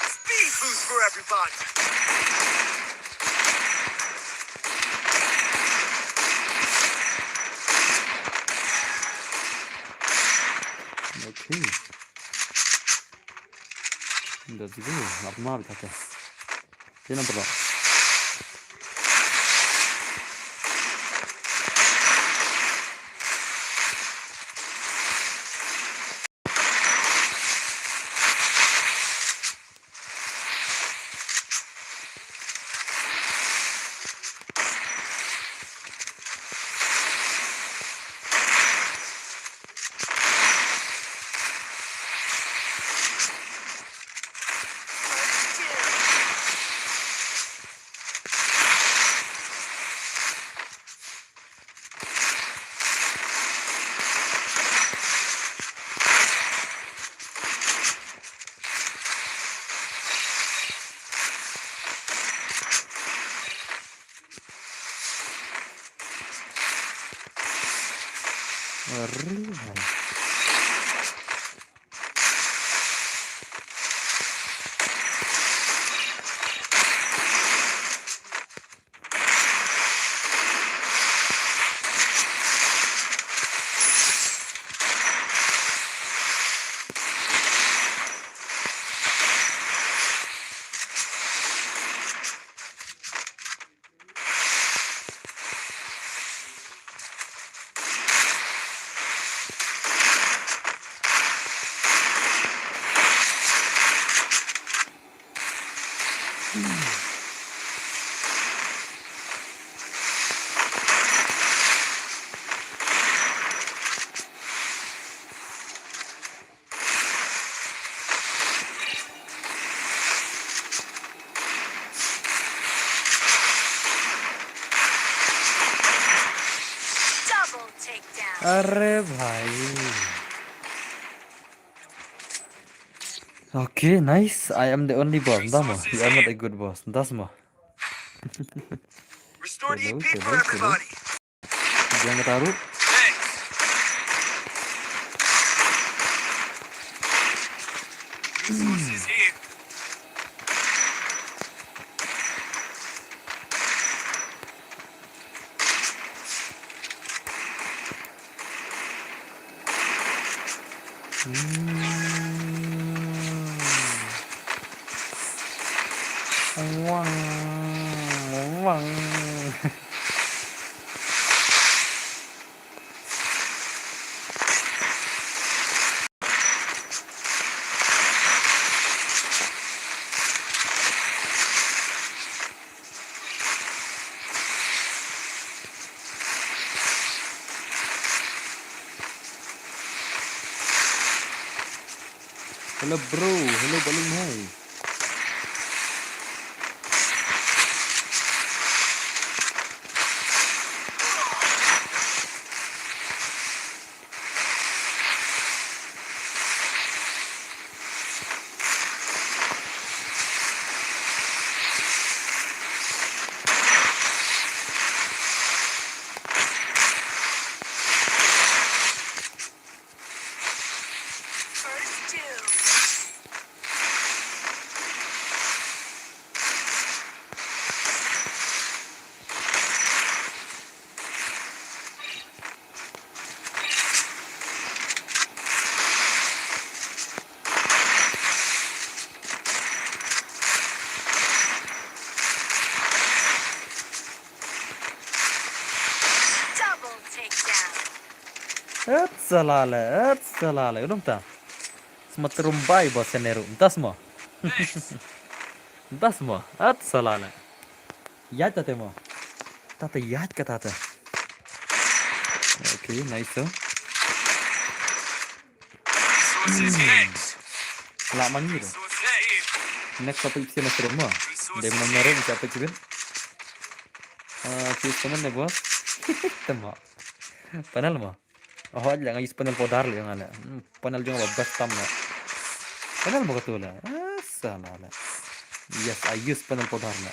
Speed boost for everybody. Okay. Let's go. Ap ma bita ke. Sino, bro? Arriba. अरे भाई। Okay, nice. I am the only boss. Nda mo. You are not a good boss. Nda mo. Restore Hello, E P hello, for hello. Everybody. Jangan taruh. Thanks. Resources here. Hmm. Wang, wang. Hello bro, hello Balung hai. First two. Double takedown. At salale, at salale. Udah ta. Sma terumbai bos ka Neru. Ntas mo. Ntas mo. At salale. Yat tate mo. Tate yat ka tate. Okay, nice, oh. Resources next. La mangi tu. Resources here. Next topic sih mas terima. Resources Dia menang here. Nyari siapa sih? Ah, sih teman deh bos. Tembak. Panel mo. Oh, aja nga use panel powder le nga le. Hmm, panel jong ba best tam le. Panel mo katu le. Ah, salah le. Yes, I use panel powder le.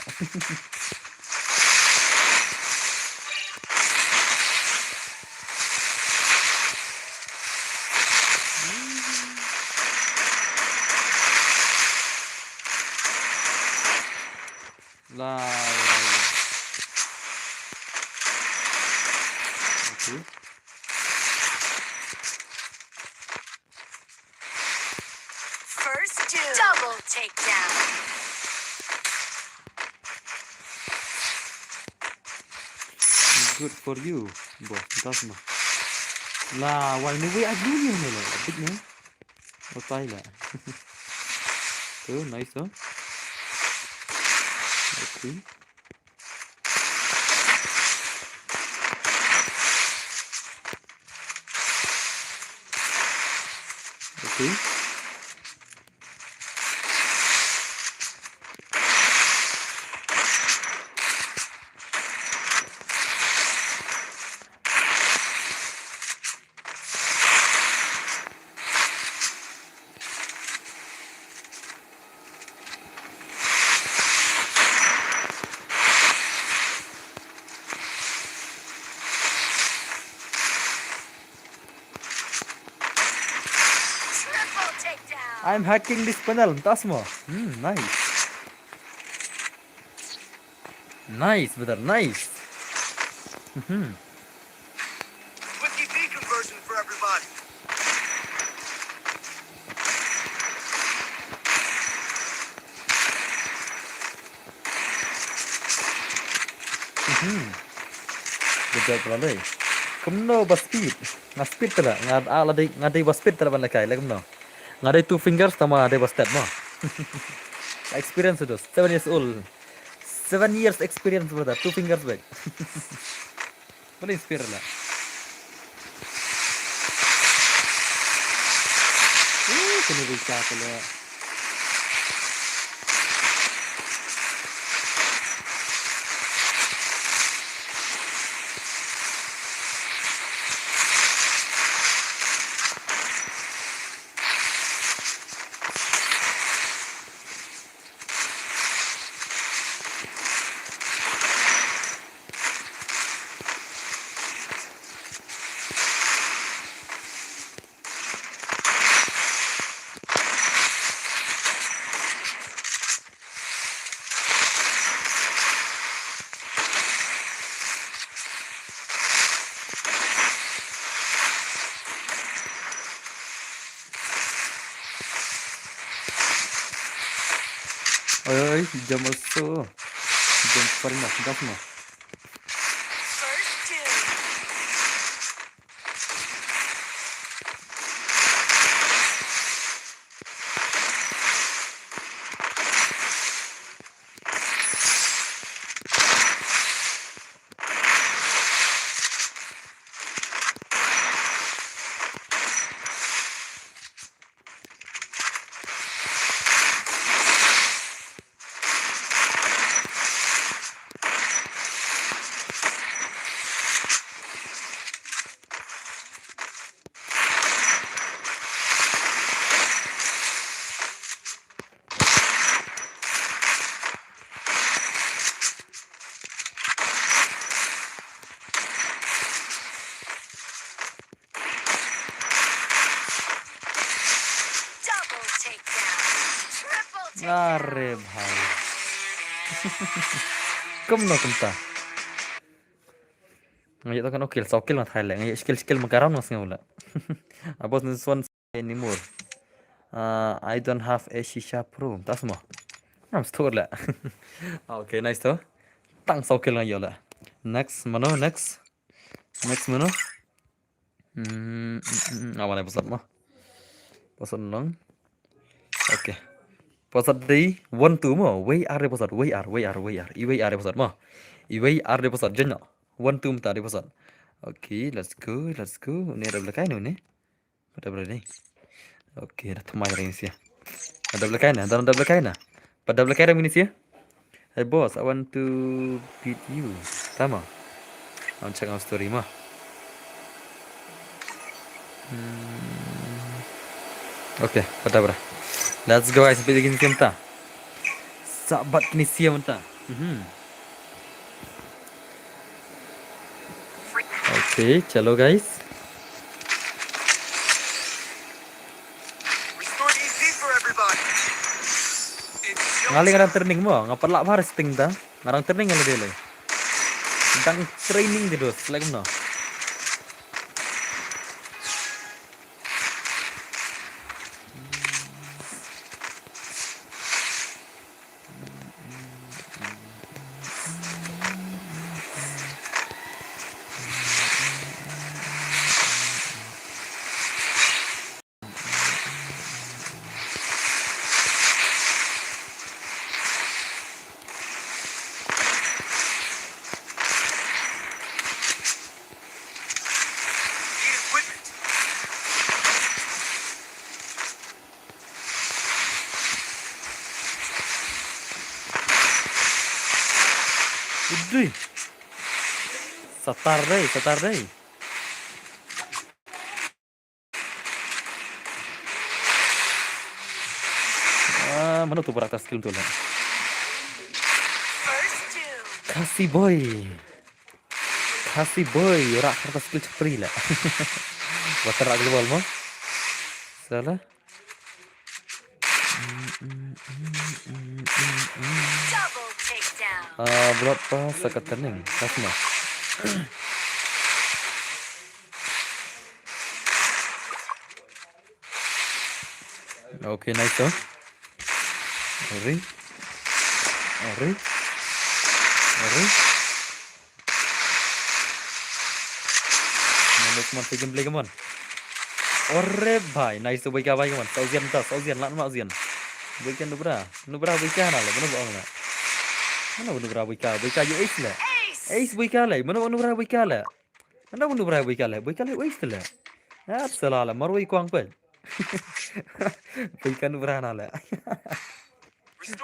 La, la, la. Okay. First two. Double takedown. Good for you, bro. That's no. La, why no way I do you, no, no. Big man. Oh, tai la. Oh, nice, huh? Okay. Okay. Triple takedown. I'm hacking this panel. Tasmo. Hmm, nice. Nice, brother, nice. Mhm. Quick E P conversion for everybody. Mhm. Good job, brother. Kumno ba speed? Nga speed tala, nga, ah, la dei, nga dei ba speed tala ban la kai, la kumno? Nga dei two fingers tama dei ba step mo. Experience tu, seven years old. Seven years experience, brother. Two fingers back. Boleh inspire lah. Uh, kena bincang kena. Oi, oi, oi, jump also. Jump for enough, enough mo. Double takedown. Triple takedown. Are bhai. Kumno kumta. Nga ïoh tang kano kill, saw kill nga thai leh. Nga ïoh skill skill makaram nga sngew leh. Abos this one anymore. Uh, I don't have a shisha pro. Tas mo. Ngam stur leh. Okay, nice to. Tang saw kill nga ïoh leh. Next, mano, next. Next, mano. Hmm, hmm, hmm, hmm. Awan ai pasat mo. Pasat nong. Okay. Pasat dei one two mo. Wei ar dei pasat. Wei ar, wei ar, wei ar. I wei ar dei pasat mo. I wei ar dei pasat. Jeno. One two mata dei pasat. Okay, let's go, let's go. Ni ada belakai ni ni. Pada berani. Okay, dah temai ring sia. Ada belakai na, dah ada belakai na. Pada belakai ring ni sia. Hey boss, I want to beat you. Tama. I'll check our story mah. Hmm. Okay, pada bra. Let's go guys, beat again kita. Sabat ni sia mata. Mhm. Okay, chalo guys. Restore E P for everybody. Nga lei nga dang training mo, nga pat lah bha sting ta. Nga dang training nga lei dei lei. Dang training dei dos, like no. Udui. Satar dei, satar dei. Ah, mano tu beraktas skill tu lah. Khasi boy. Khasi boy, rak kertas skill chapri lah. Water rak global mo. Salah. Double takedown. Ah, blood pass sa ka turning. Kasma. Okay, nice, oh. Ari. Ari. Ari. Mano, come on, play game, play game, come on. Ore bhai, nice to bhai ka bhai, come on. Saw zian ta, saw zian, lat ma zian. Bhai ka nubra, nubra bhai ka na le, mano ba ong le. Mano nubra bhai ka, bhai ka ïoh ace le. Ace bhai ka le, mano nubra bhai ka le. Mano nubra bhai ka le, bhai ka le ace le. Ya, sala le, marwei kwang pe. Bhai ka nubra na le.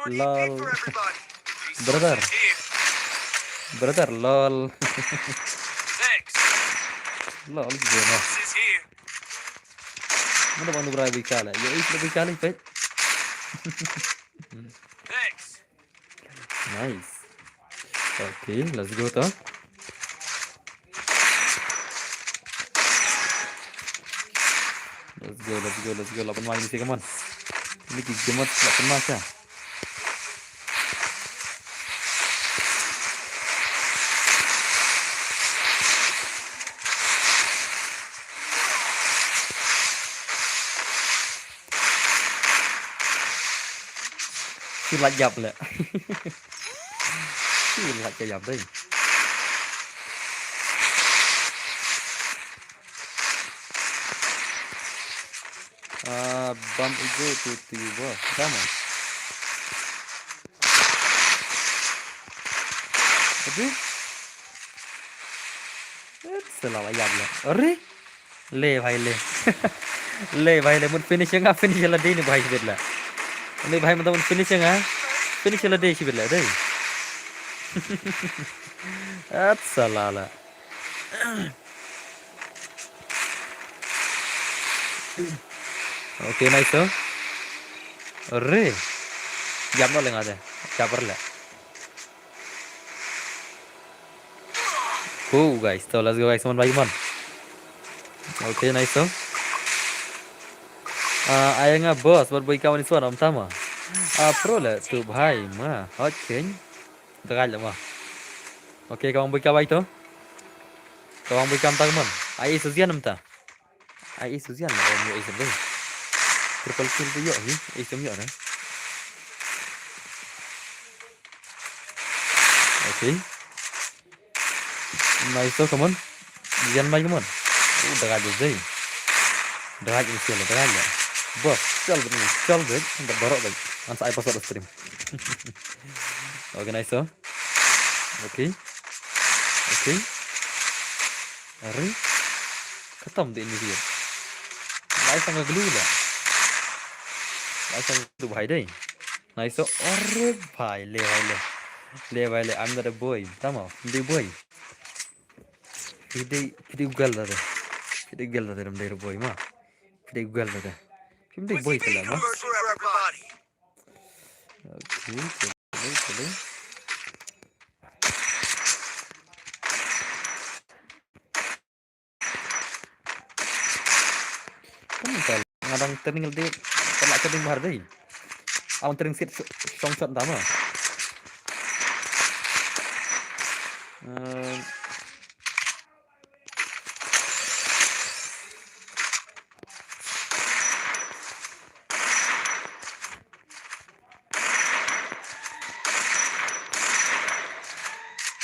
Lol. Brother. Brother, lol. Lol, gimana? Mana bang nubra bhai ka le? Ya, ace bhai ka le, pet. Nice. Okay, let's go to. Let's go, let's go, let's go. Lapan main sih, come on. Ini gigi mat lapan masa. Ki la jap le. Ki la jap dei. Ah, bam ije tu tu ba. Sama. Aduh. Salah la jap le. Are? Le bhai le. Le bhai le, mut finish nga, finish la dei ni bhai shibit la. Le bhai, mut finish nga. Finish la dei shibit la dei. At salah la. Okay, nice to. Re. Jump no lenga de. Jump le. Cool, guys. So, let's go, guys. Come on, bhai, come on. Okay, nice to. Ah, ai nga boss, wat boi ka wan iswan, am tama. Ah, pro le, tu bhai, ma. Hot king. Tegal ma. Okay, ka wan boi ka bai to. Ka wan boi ka am ta, come on. Ai, Suzian am ta. Ai, Suzian la, em, yo, ai, Suzian. Triple kill tu yo, hi. Ai, Suzian yo, na. Okay. Nice, oh, come on. Yan mai, come on. Oh, daga je jai. Daga je sia, daga je. Bos, chal bet ni, chal bet. Nda barok bet. An sa ai password stream. Okay, nice, oh. Okay. Okay. Are. Khatam de ini dia. Lai sang glue la. Lai sang tu bhai dei. Nice, oh. Are bhai, le bhai le. Le bhai le, I'm not a boy. Tama, the boy. Phi dei, phi dei u gal da de. Phi dei u gal da de, ram dei boy ma. Phi dei u gal da de. Phi dei boy kala ma. Okay, chalo, chalo. Kan tal, nga dang training dei, kan la training bahar dei. Awan training sit sh-, shong shot tama. Ehm.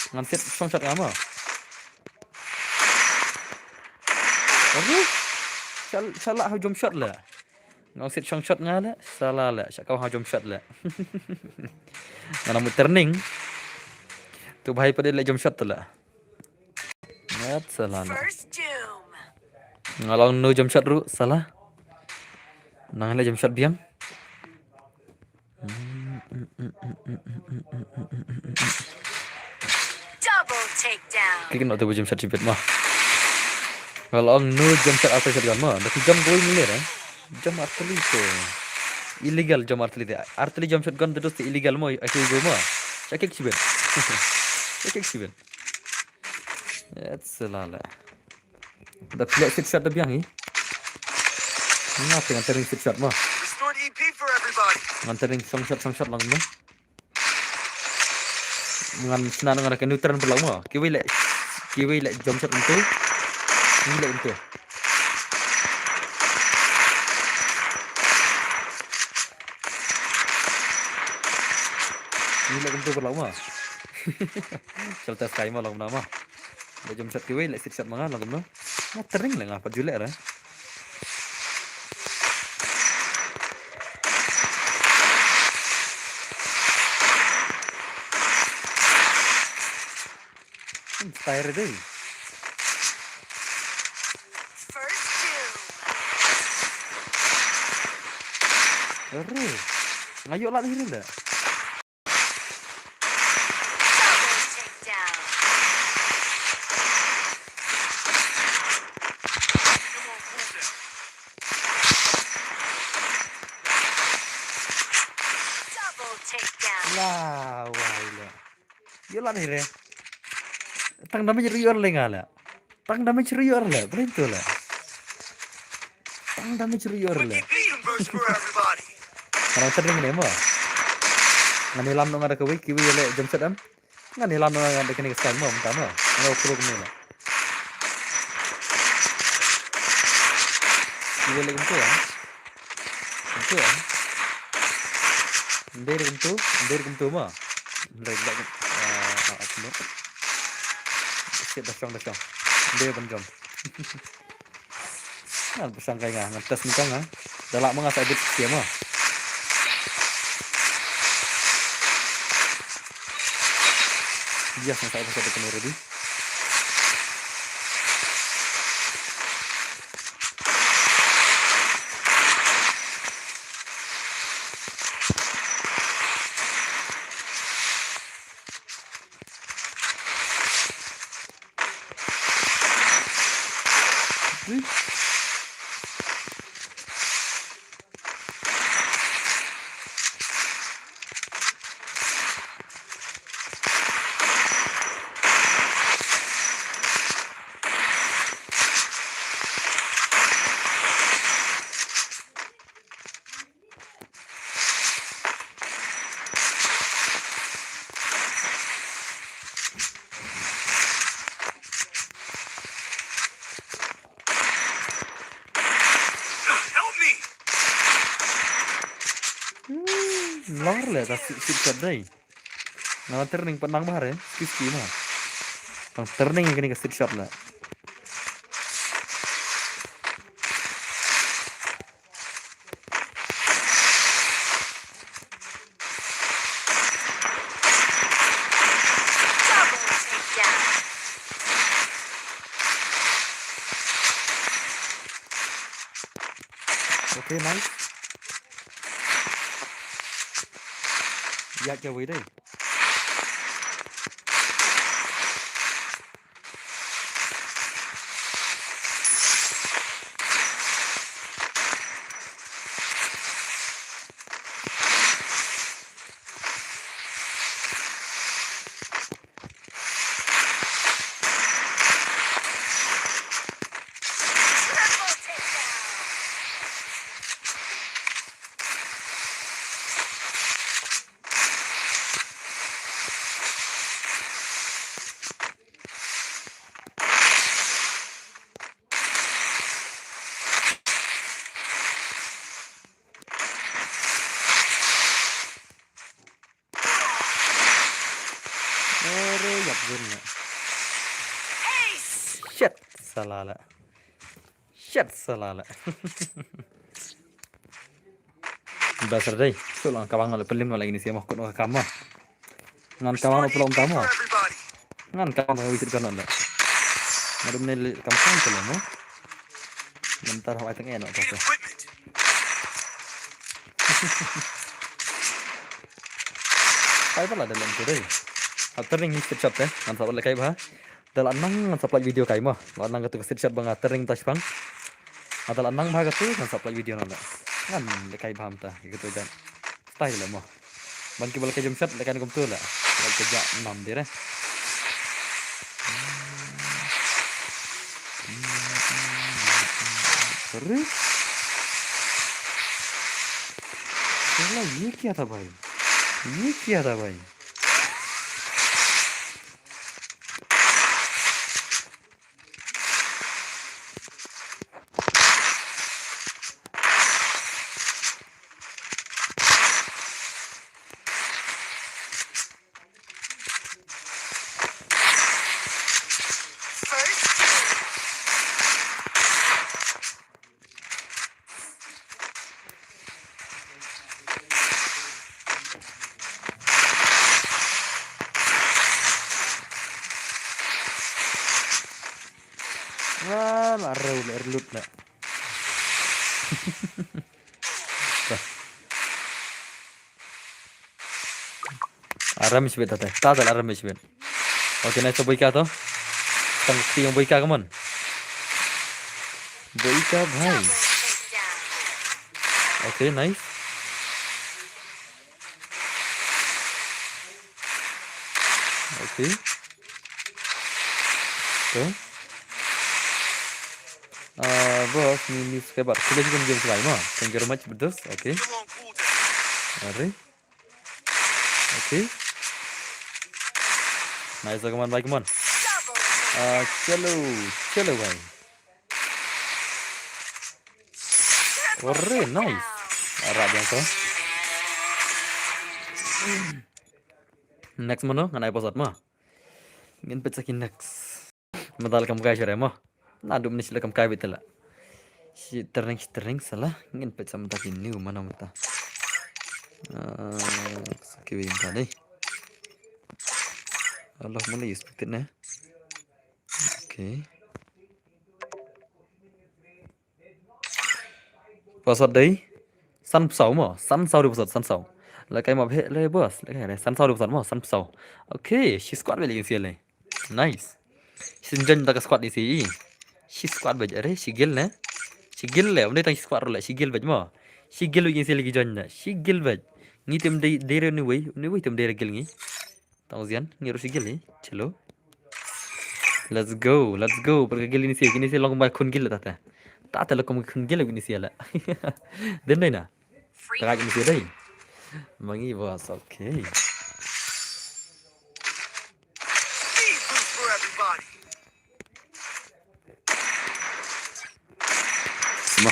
Ngan sit shong shot nga ma. Aduh. Shal-, shala ha jump shot la. Nga sit shong shot nga la, shala la, sha ka ha jump shot la. Nga na mu training. Tu bhai pat le jump shot la. Ngat shala la. First doom. Nga long no jump shot ru, shala. Nang le jump shot biang. Double takedown. Kik no tu jump shot sibit ma. Nga long no jump shot after shotgun ma. Dah jump going ni le, eh. Jump artillery tu. Illegal jump artillery tu. Artillery jump shotgun tu tu illegal ma. Aku go ma. Check sibit. Check sibit. That's a lala. Da phi leh sit shot da biang hi. Nga te ngan te ring sit shot ma. Restored E P for everybody. Ngan te ring shong shot, shong shot lang ma. Ngan sna ngan ka neutral pula ma. Kiwei leh, kiwei leh jump shot into. Ngi leh into. Ngi leh into pula ma. Shelter sky ma lang na ma. Leh jump shot kiwei, leh sit shot ma nga, lang kumno. Nga te ring leh nga, pat ju leh re. Hmm, style re dei. First doom. Re. Nga ïoh lad hi re leh. Double takedown. Double takedown. La wai le. Ïoh lad hi re. Tang damage ruh ïoh leh nga leh. Tang damage ruh ïoh leh, balei to leh. Tang damage ruh ïoh leh. Ngan te ring ne mo. Ngan ïalam noh nga da kawei, kiwei leh jump shot em. Ngan ïalam noh nga da kane ka scan mo, mynta mo. Ngan ïa pro kumne leh. Kiwei leh kumto em. Kumto em. Ndei kumtu, ndei kumtu ma. Ndei ba, ah, ah, ah, no. Shit, da shong, da shong. Ndei ban jump. Ngan pyrshang kai nga, ngan test ni ka nga. Da lah ma nga sa edit sia ma. Yes, nga sa edit sia already. Help me! Hmm, lor le, ta sit, sit kat dai. Nga training pat nang bahar, eh? Ski, ski ma. Tang training kini ka sit shot la. Double takedown. Okay, nice. Ïa ka wei dei. Ore, ïap zun ne. Shit, salah la. Shit, salah la. Bas dei. Shu lang kabang le pelim lagi ni sia ma kut ka kam ma. Ngan kabang le pelom tama. Ngan kabang le wisit kan le. Madam ne le kam sang pelom ma. Ngan tar hawai teng eno ka. Pai pala dalam tu dei. After ning ni step shot eh. Ngan sabar le kai ba. Da la nang ngan sa pynlait video kai mo. La nang katu ka sit shot ba nga training ta shipang. Nga da la nang ba katu ngan sa pynlait video na la. Ngan le kai bham ta katu jan. Style la mo. Ban ki ba la kai jump shot le kai kumtu la. La kai ja nam dire. अरे, साला ये क्या था भाई? ये क्या था भाई? Ah, la reu le relut le. Aram is bet tate. Tate aram is bet. Okay, nice boy ka to. Tang ti yang boy ka, come on. Boy ka bhai. Okay, nice. Okay. Okay. Uh, boss, ni ni subscriber. Kita juga game lain, no? Thank you very much, betul. Okay. Are. Okay. Nice, come on, bhai, come on. Uh, chalo, chalo, bhai. Ore, nice. Arah dia tu. Next mano, ngan ai password mo. Ngin peit sa ki next. Mynta la kam kai shuh re mo. Naduh mynne shi la kam kai beit te la. Shi tyrning, shi tyrning sa la. Ngin peit sa mynta ki new mano mynta. Ah, sa kiwei mynta dei. Alah, mano use peit ne. Okay. Password dei san phew saw mo, san saw dei password, san saw. La kai ma bheh le boss, la kai re, san saw dei password mo, san phew saw. Okay, shi squad beit le ïa ki N C L le. Nice. Shi join da ka squad ïa ki N C L. Shi squad beit, are, shi guild ne. Shi guild le, ym dei tang shi squad ruh le, shi guild beit mo. Shi guild beit ïa ki N C L ki join ne, shi guild beit. Ngi te ym dei, dei re une uwei, une uwei te ym dei re guild ngi. Tang zian, ngi ruh shi guild hi. Chalo. Let's go, let's go. Bad ka guild ïa ki N C L, ki N C L long kumba khun guild la ta te. Ta te long kum khun guild ïa ki N C L la. Dei ne dei na. Ta ka ïa ki N C L dei. Ma ngi boss, okay. Sma.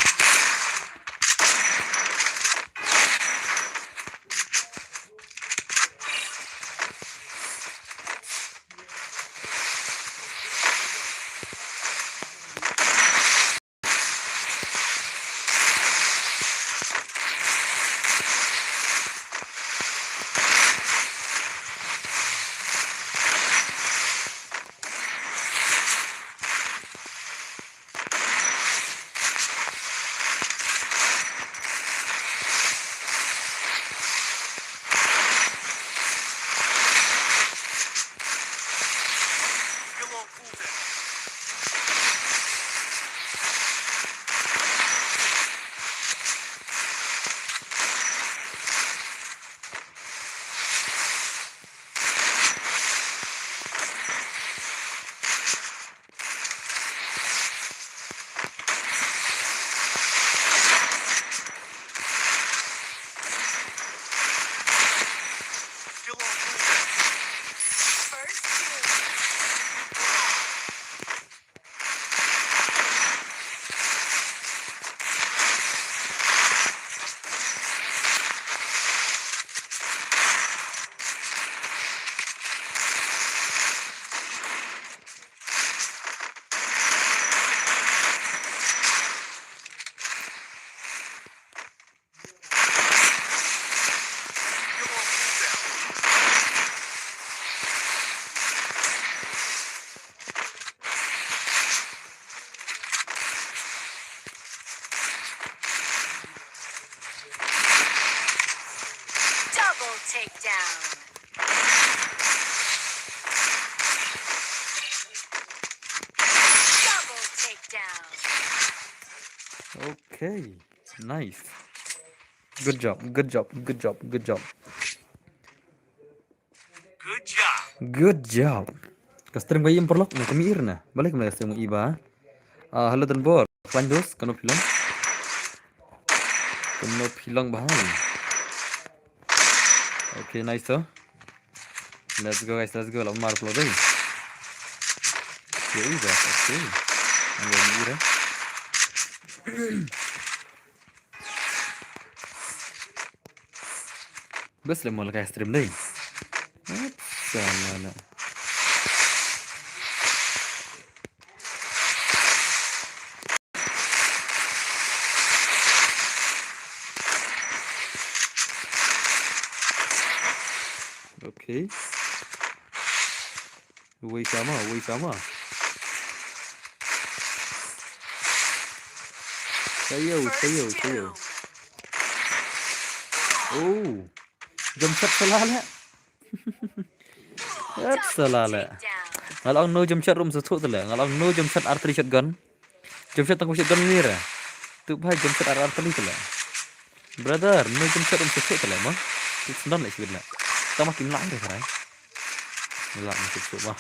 Double takedown. Double takedown. Okay, nice. Good job, good job, good job, good job. Good job. Good job. Ka stream ka im paralok na kami ir na. Balik ka stream i ba. Ah, hello Tanbor. Klan dos, kano phi long? Kano phi long bahai. Okay, nice to. Let's go guys, let's go. Lam mar plo dei. Ye i ba. Okay. Ang ni ira. Bes le mo la ka stream dei. Salala. Okay. Uwei sama, uwei sama. Sayo, sayo, sayo. Oh. Jump shot salah la. Yat salah la. Nga la ong no jump shot ruh ym sngewthuh te la. Nga la ong no jump shot artillery shotgun. Jump shot tang shotgun ni re. Tu bhai jump shot artillery te la. Brother, no jump shot ym sngewthuh te la mo. Tu sndon la shibit la. Tang ma kim la re khara. Ngi la ngi suk suk ma.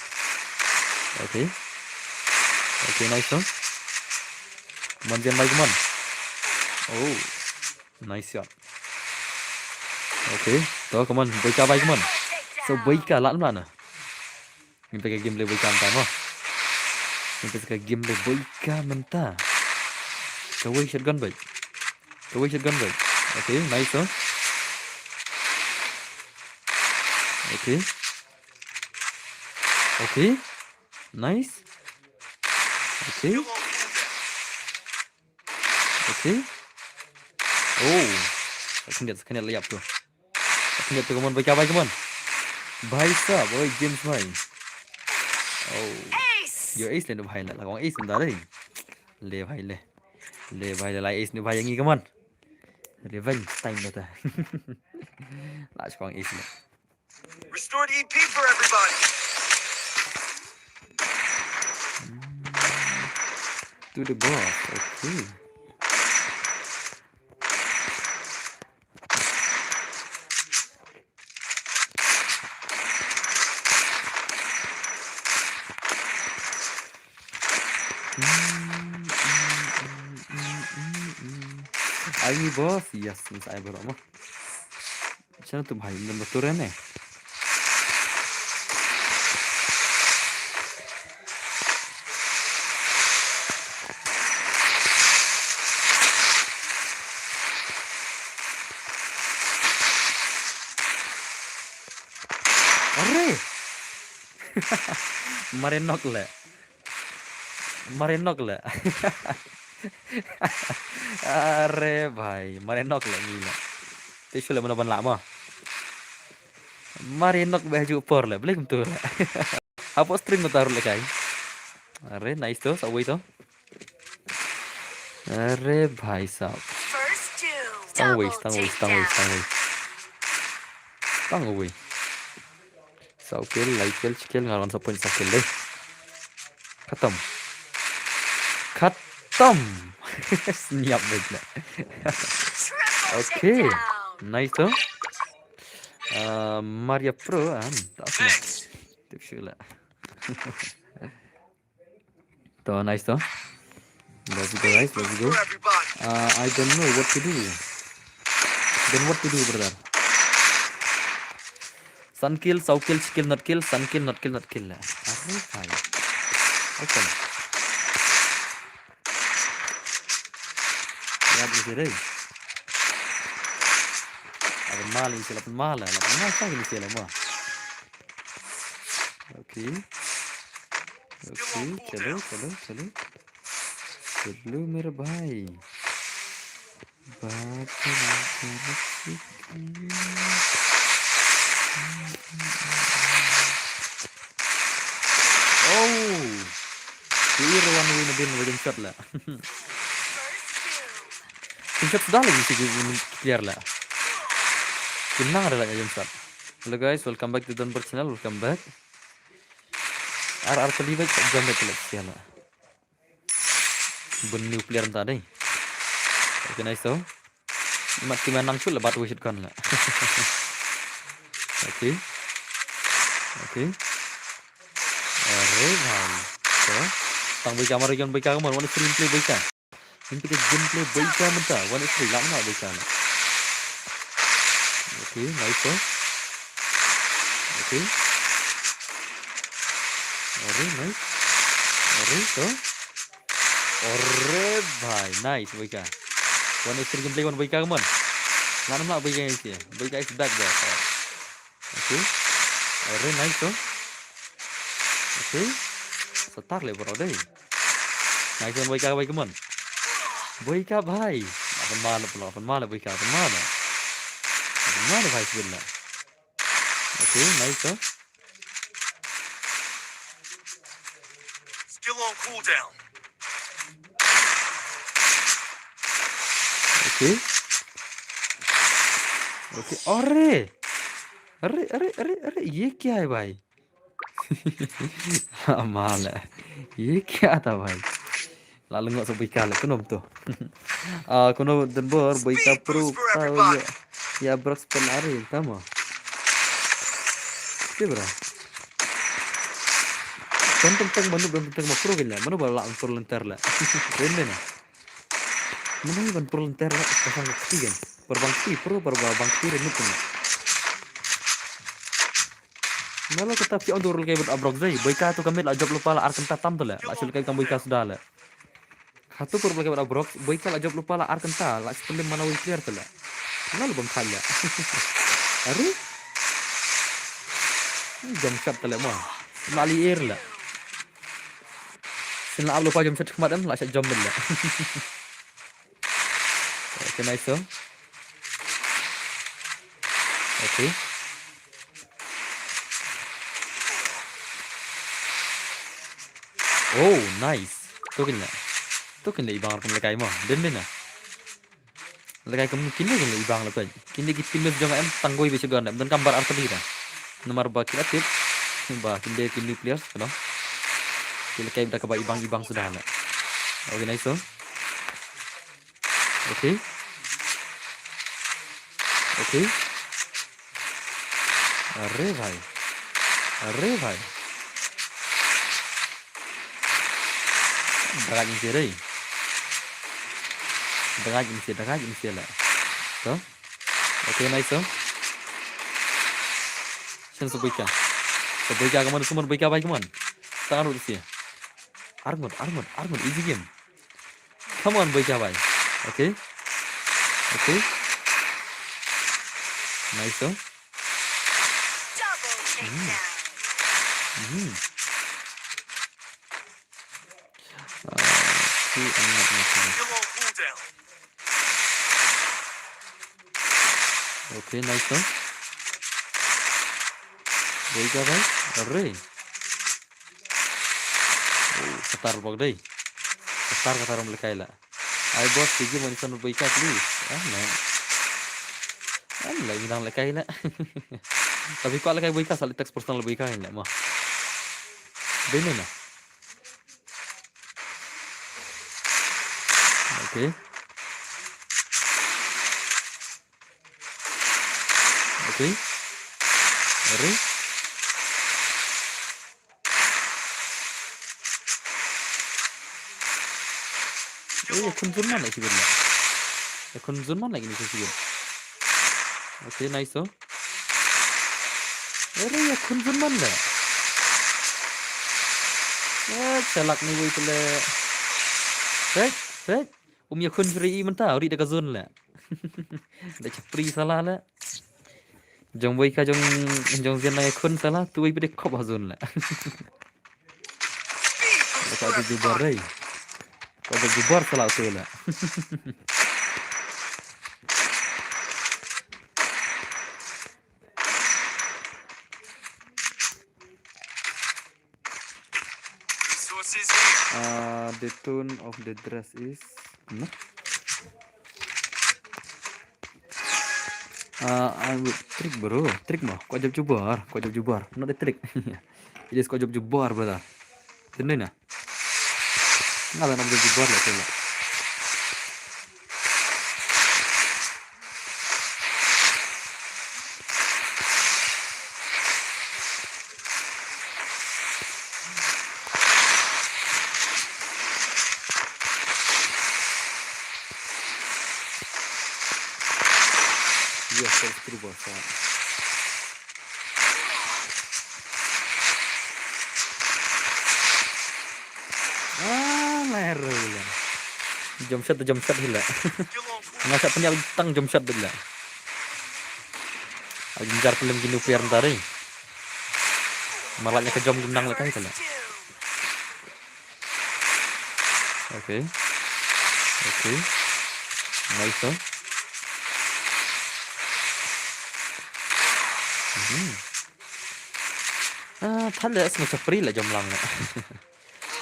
Okay. Okay, nice one. Come on, Jen, bhai, come on. Oh, nice shot. Okay, to, come on, Boika, bhai, come on. So, Boika, la, la, na. Ngin peit ka gameplay Boika mynta mo. Ngin peit ka gameplay Boika mynta. Kawei shotgun bhai. Kawei shotgun bhai. Okay, nice, oh. Okay. Okay. Nice. Okay. Okay. Oh. Sa khyndiat, sa khyndiat la ïap tu. Sa khyndiat tu, come on, bhai, ka bhai, come on. Bhai sahab, oi, James bhai. Oh. Yo, ace le bhai la, la kong ace nda dei. Le bhai le. Le bhai le, la ace ne bhai ïa ngi, come on. Revenge time la ta. La kong ace le. Restored E P for everybody. To the boss, okay. Ai ni boss, yes, mis ai bro mo. Chana tu bhai, number two re ne. Are! Mare nok le. Mare nok le. Are bhai, mare nok le ngi le. Te shu le mano ban la mo. Mare nok ba ju por le, beli kum tu le. Hapoh string mo taruh le kai. Are, nice tu, sa wei tu. Are bhai sahab. First kill. Tang wei, double tang wei, tang wei, takedown. Tang wei. Tang wei. Saw kill, lai kill, shi kill, nga la wan saw point, saw kill dei. Khatam. Khatam. Sniap dei le. Triple takedown. Okay. Nice tu. Uh, Maria Pro, um, tak apa. Tip shu la. To, nice to. Let's go, guys, let's go. Uh, I don't know what to do. Then what to do, brother? San kill, saw kill, shi kill, not kill, san kill, not kill, not kill. Are bhai. Open. Ya, boleh sih, deh. Open mal, ini sih, open mal, open mal, sah ini sih, open mal. Okay. Okay, chalo, chalo, chalo. Chalo, mere bhai. Baat karo, karo, karo. Oh! Clear one way na bin, wa jump shot la. Jump shot suda lagi si clear la. Ki nang rila jump shot. Hello guys, welcome back to Donbor channel, welcome back. Ar ar pali back, jump back la, siya la. Bun new player mynta dei. Okay, nice to. Mat ki man nang chul la bat wei shit kon la. Okay. Okay. Are bhai. To. Tang bika mar yon bika kamon, one three play bika. Yin pika gameplay bika mynta, one three la na bika la. Okay, nice to. Okay. Are, nice. Are, to. Are bhai, nice, bika. One X three gameplay, one bika, come on. Ngan mla bika isi. Bika is back there. Okay. Are, nice, to. Okay. Satak le bro dei. Nice one, bika, bika, come on. Bika bhai. Open mal, open mal, bika, open mal. Open mal bhai, sibin la. Okay, nice, to. Still on cooldown. Okay. Okay, अरे। अरे, अरे, अरे, अरे, ये क्या है भाई? माल है। ये क्या था भाई? Lah lyngngoh sa bika le, kumno to. Ah, kumno Donbor, bika pro, tau ya, ya Brox pen ari, tamo. Oke, bro. Don teng teng mano, don teng teng ma pro gila, mano ba la pro lenter le. Keren deh na. Mano ban pro lenter le, pasang kti kan. Perbang kti, pro, perbang kti, remit kan. Mano kata phi on dur le kai bad Abrox dei, bika tu kamit la jop lupa la ar kynta tam tu le, la shul kai kam bika suda le. Khatu pur bla kebra Brox, boi ka la jop lupa la ar kynta, la stem mana wei clear tela. Lalu bam khalla. Aru? Jump shot te leh mo. Lah li air leh. Shen lah ap lypa jump shot khmat em, lah shah jump leh. Okay, nice, so. Okay. Oh, nice. To kin leh. To kin leh ibang rukom lehkai mo. Dei ne em? Lehkai kum kine kin leh ibang lehkai. Kine ki teammates jong nga em tang kawei beit sha ka, em donkam bar ar tylli te. Namar ba ki la tip ba kine ki new players, you know. Ki lehkai da kaba ibang ibang suda leh. Okay, nice, so. Okay. Okay. Are bhai. Are bhai. Dagaj ïa ngi re. Dagaj ïa ngi, dagaj ïa ngi leh. To. Okay, nice, to. Shen sa buh ïa ka. Sa buh ïa ka, come on, sa buh ïa ka bhai, come on. Tang ruh sih. Ar ngut, ar ngut, ar ngut, easy game. Come on, buh ïa ka bhai. Okay. Okay. Nice, to. Double takedown. Hmm. Ah, okay, I'm not making it. Okay, nice, to. Buh ïa ka bhai. Are. Oh, katar bok dei. Katar, katar ym lehkai leh. Ai boss, sigi mo, ngi sa buh ïa ka, please. Ah, man. Ah, leh ngi nang lehkai leh. Tapi kwah lehkai buh ïa ka, sa leh text personal buh ïa ka leh mo. Dei ne em? Okay. Okay. Are. Eh, ïakhun zone man leh shisien leh. Ïakhun zone man leh kine shisien. Okay, nice, to. Are, ïakhun zone man leh. Eh, shalak ni wei pele. Fake, fake. Um ïakhun shiri i mynta, uri da ka zone leh. Da chapri sala leh. Jong wei ka jong, jong Zian na ïakhun sala, tu wei pede kop ha zone leh. Ka da jubar rei. Ka da jubar sala tu leh. Uh, the tone of the dress is, no? Uh, I would trick, bro. Trick mo. Kwah jop jubar. Kwah jop jubar. Not a trick. It is kwah jop jubar, brother. Tendai na. Nga la nam jop jubar la tela. Yes, that's pretty well shot. Ah, ler la. Jump shot, jump shot hi la. Nga sa pynïap tang jump shot beit la. Ai jynjar pynlem kino player nta re. Malah nya ka jump nang la kai ka la. Okay. Okay. Nice, huh? Mhm. Ah, thale sma chapri la jom lang la.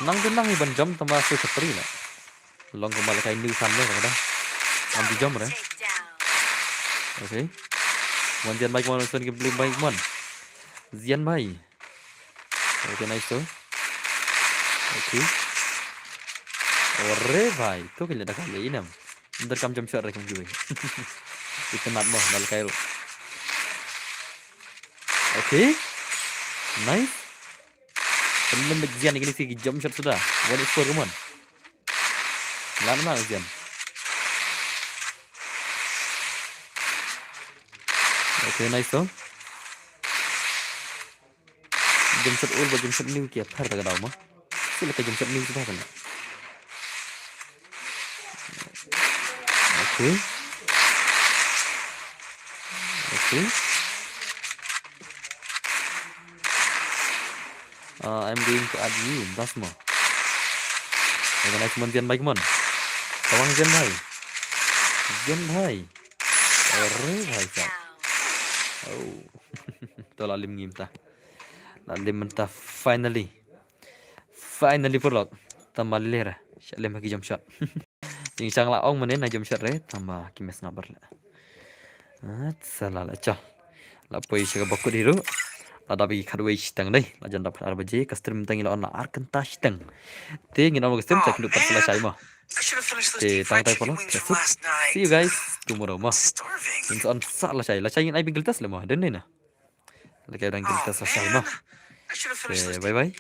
Nang tu nang iban jom tama sma chapri la. Long ko malak ai nu san le kada. Am di jom re. Okay. Wan Zian mai mon, son ki blim mai mon. Zian mai. Okay, nice to. Okay. Ore bhai, to kile da kale inam. Ndar kam jump shot re kum jui. Itynnat mo, dal kai ru. Okay. Nice. Pynlem beit Zian ïa kine ki jump shot suda. One score, come on. Lan ma Zian. Okay, nice to. Jump shot ul ba jump shot new ki phar ta ka daw ma. Sila ka jump shot new suda kan. Okay. Okay. Uh, I'm going to add you. Blas mo. Ai ban ai kumon, jan bhai kumon. Tawang jan bhai. Jan bhai. Arre bhai sahab. Oh. To la lim ngi mynta. La lim mynta finally. Finally pyrlok. Tang ba leh re. Sha lem ha ki jump shot. Jingshang la ong mynne na jump shot re. Tang ba ki mes nga bar le. At sala la chal. La poi sha ka bakut hi ruh. La dap ïa ki khatwei shiteng dei. La jan dap khatar baje, ka stream tang ïa la on la ar kynta shiteng. Te ngin ong ka stream ta kynduh pat sa lashai mo. Te tang tai pyrlok. See you guys tomorrow mo. Ngin sa on sa lashai. Lashai ngin ai bingkil test le mo. Dei ne na. Lashai dang kynta sa lashai mo. Te bye bye.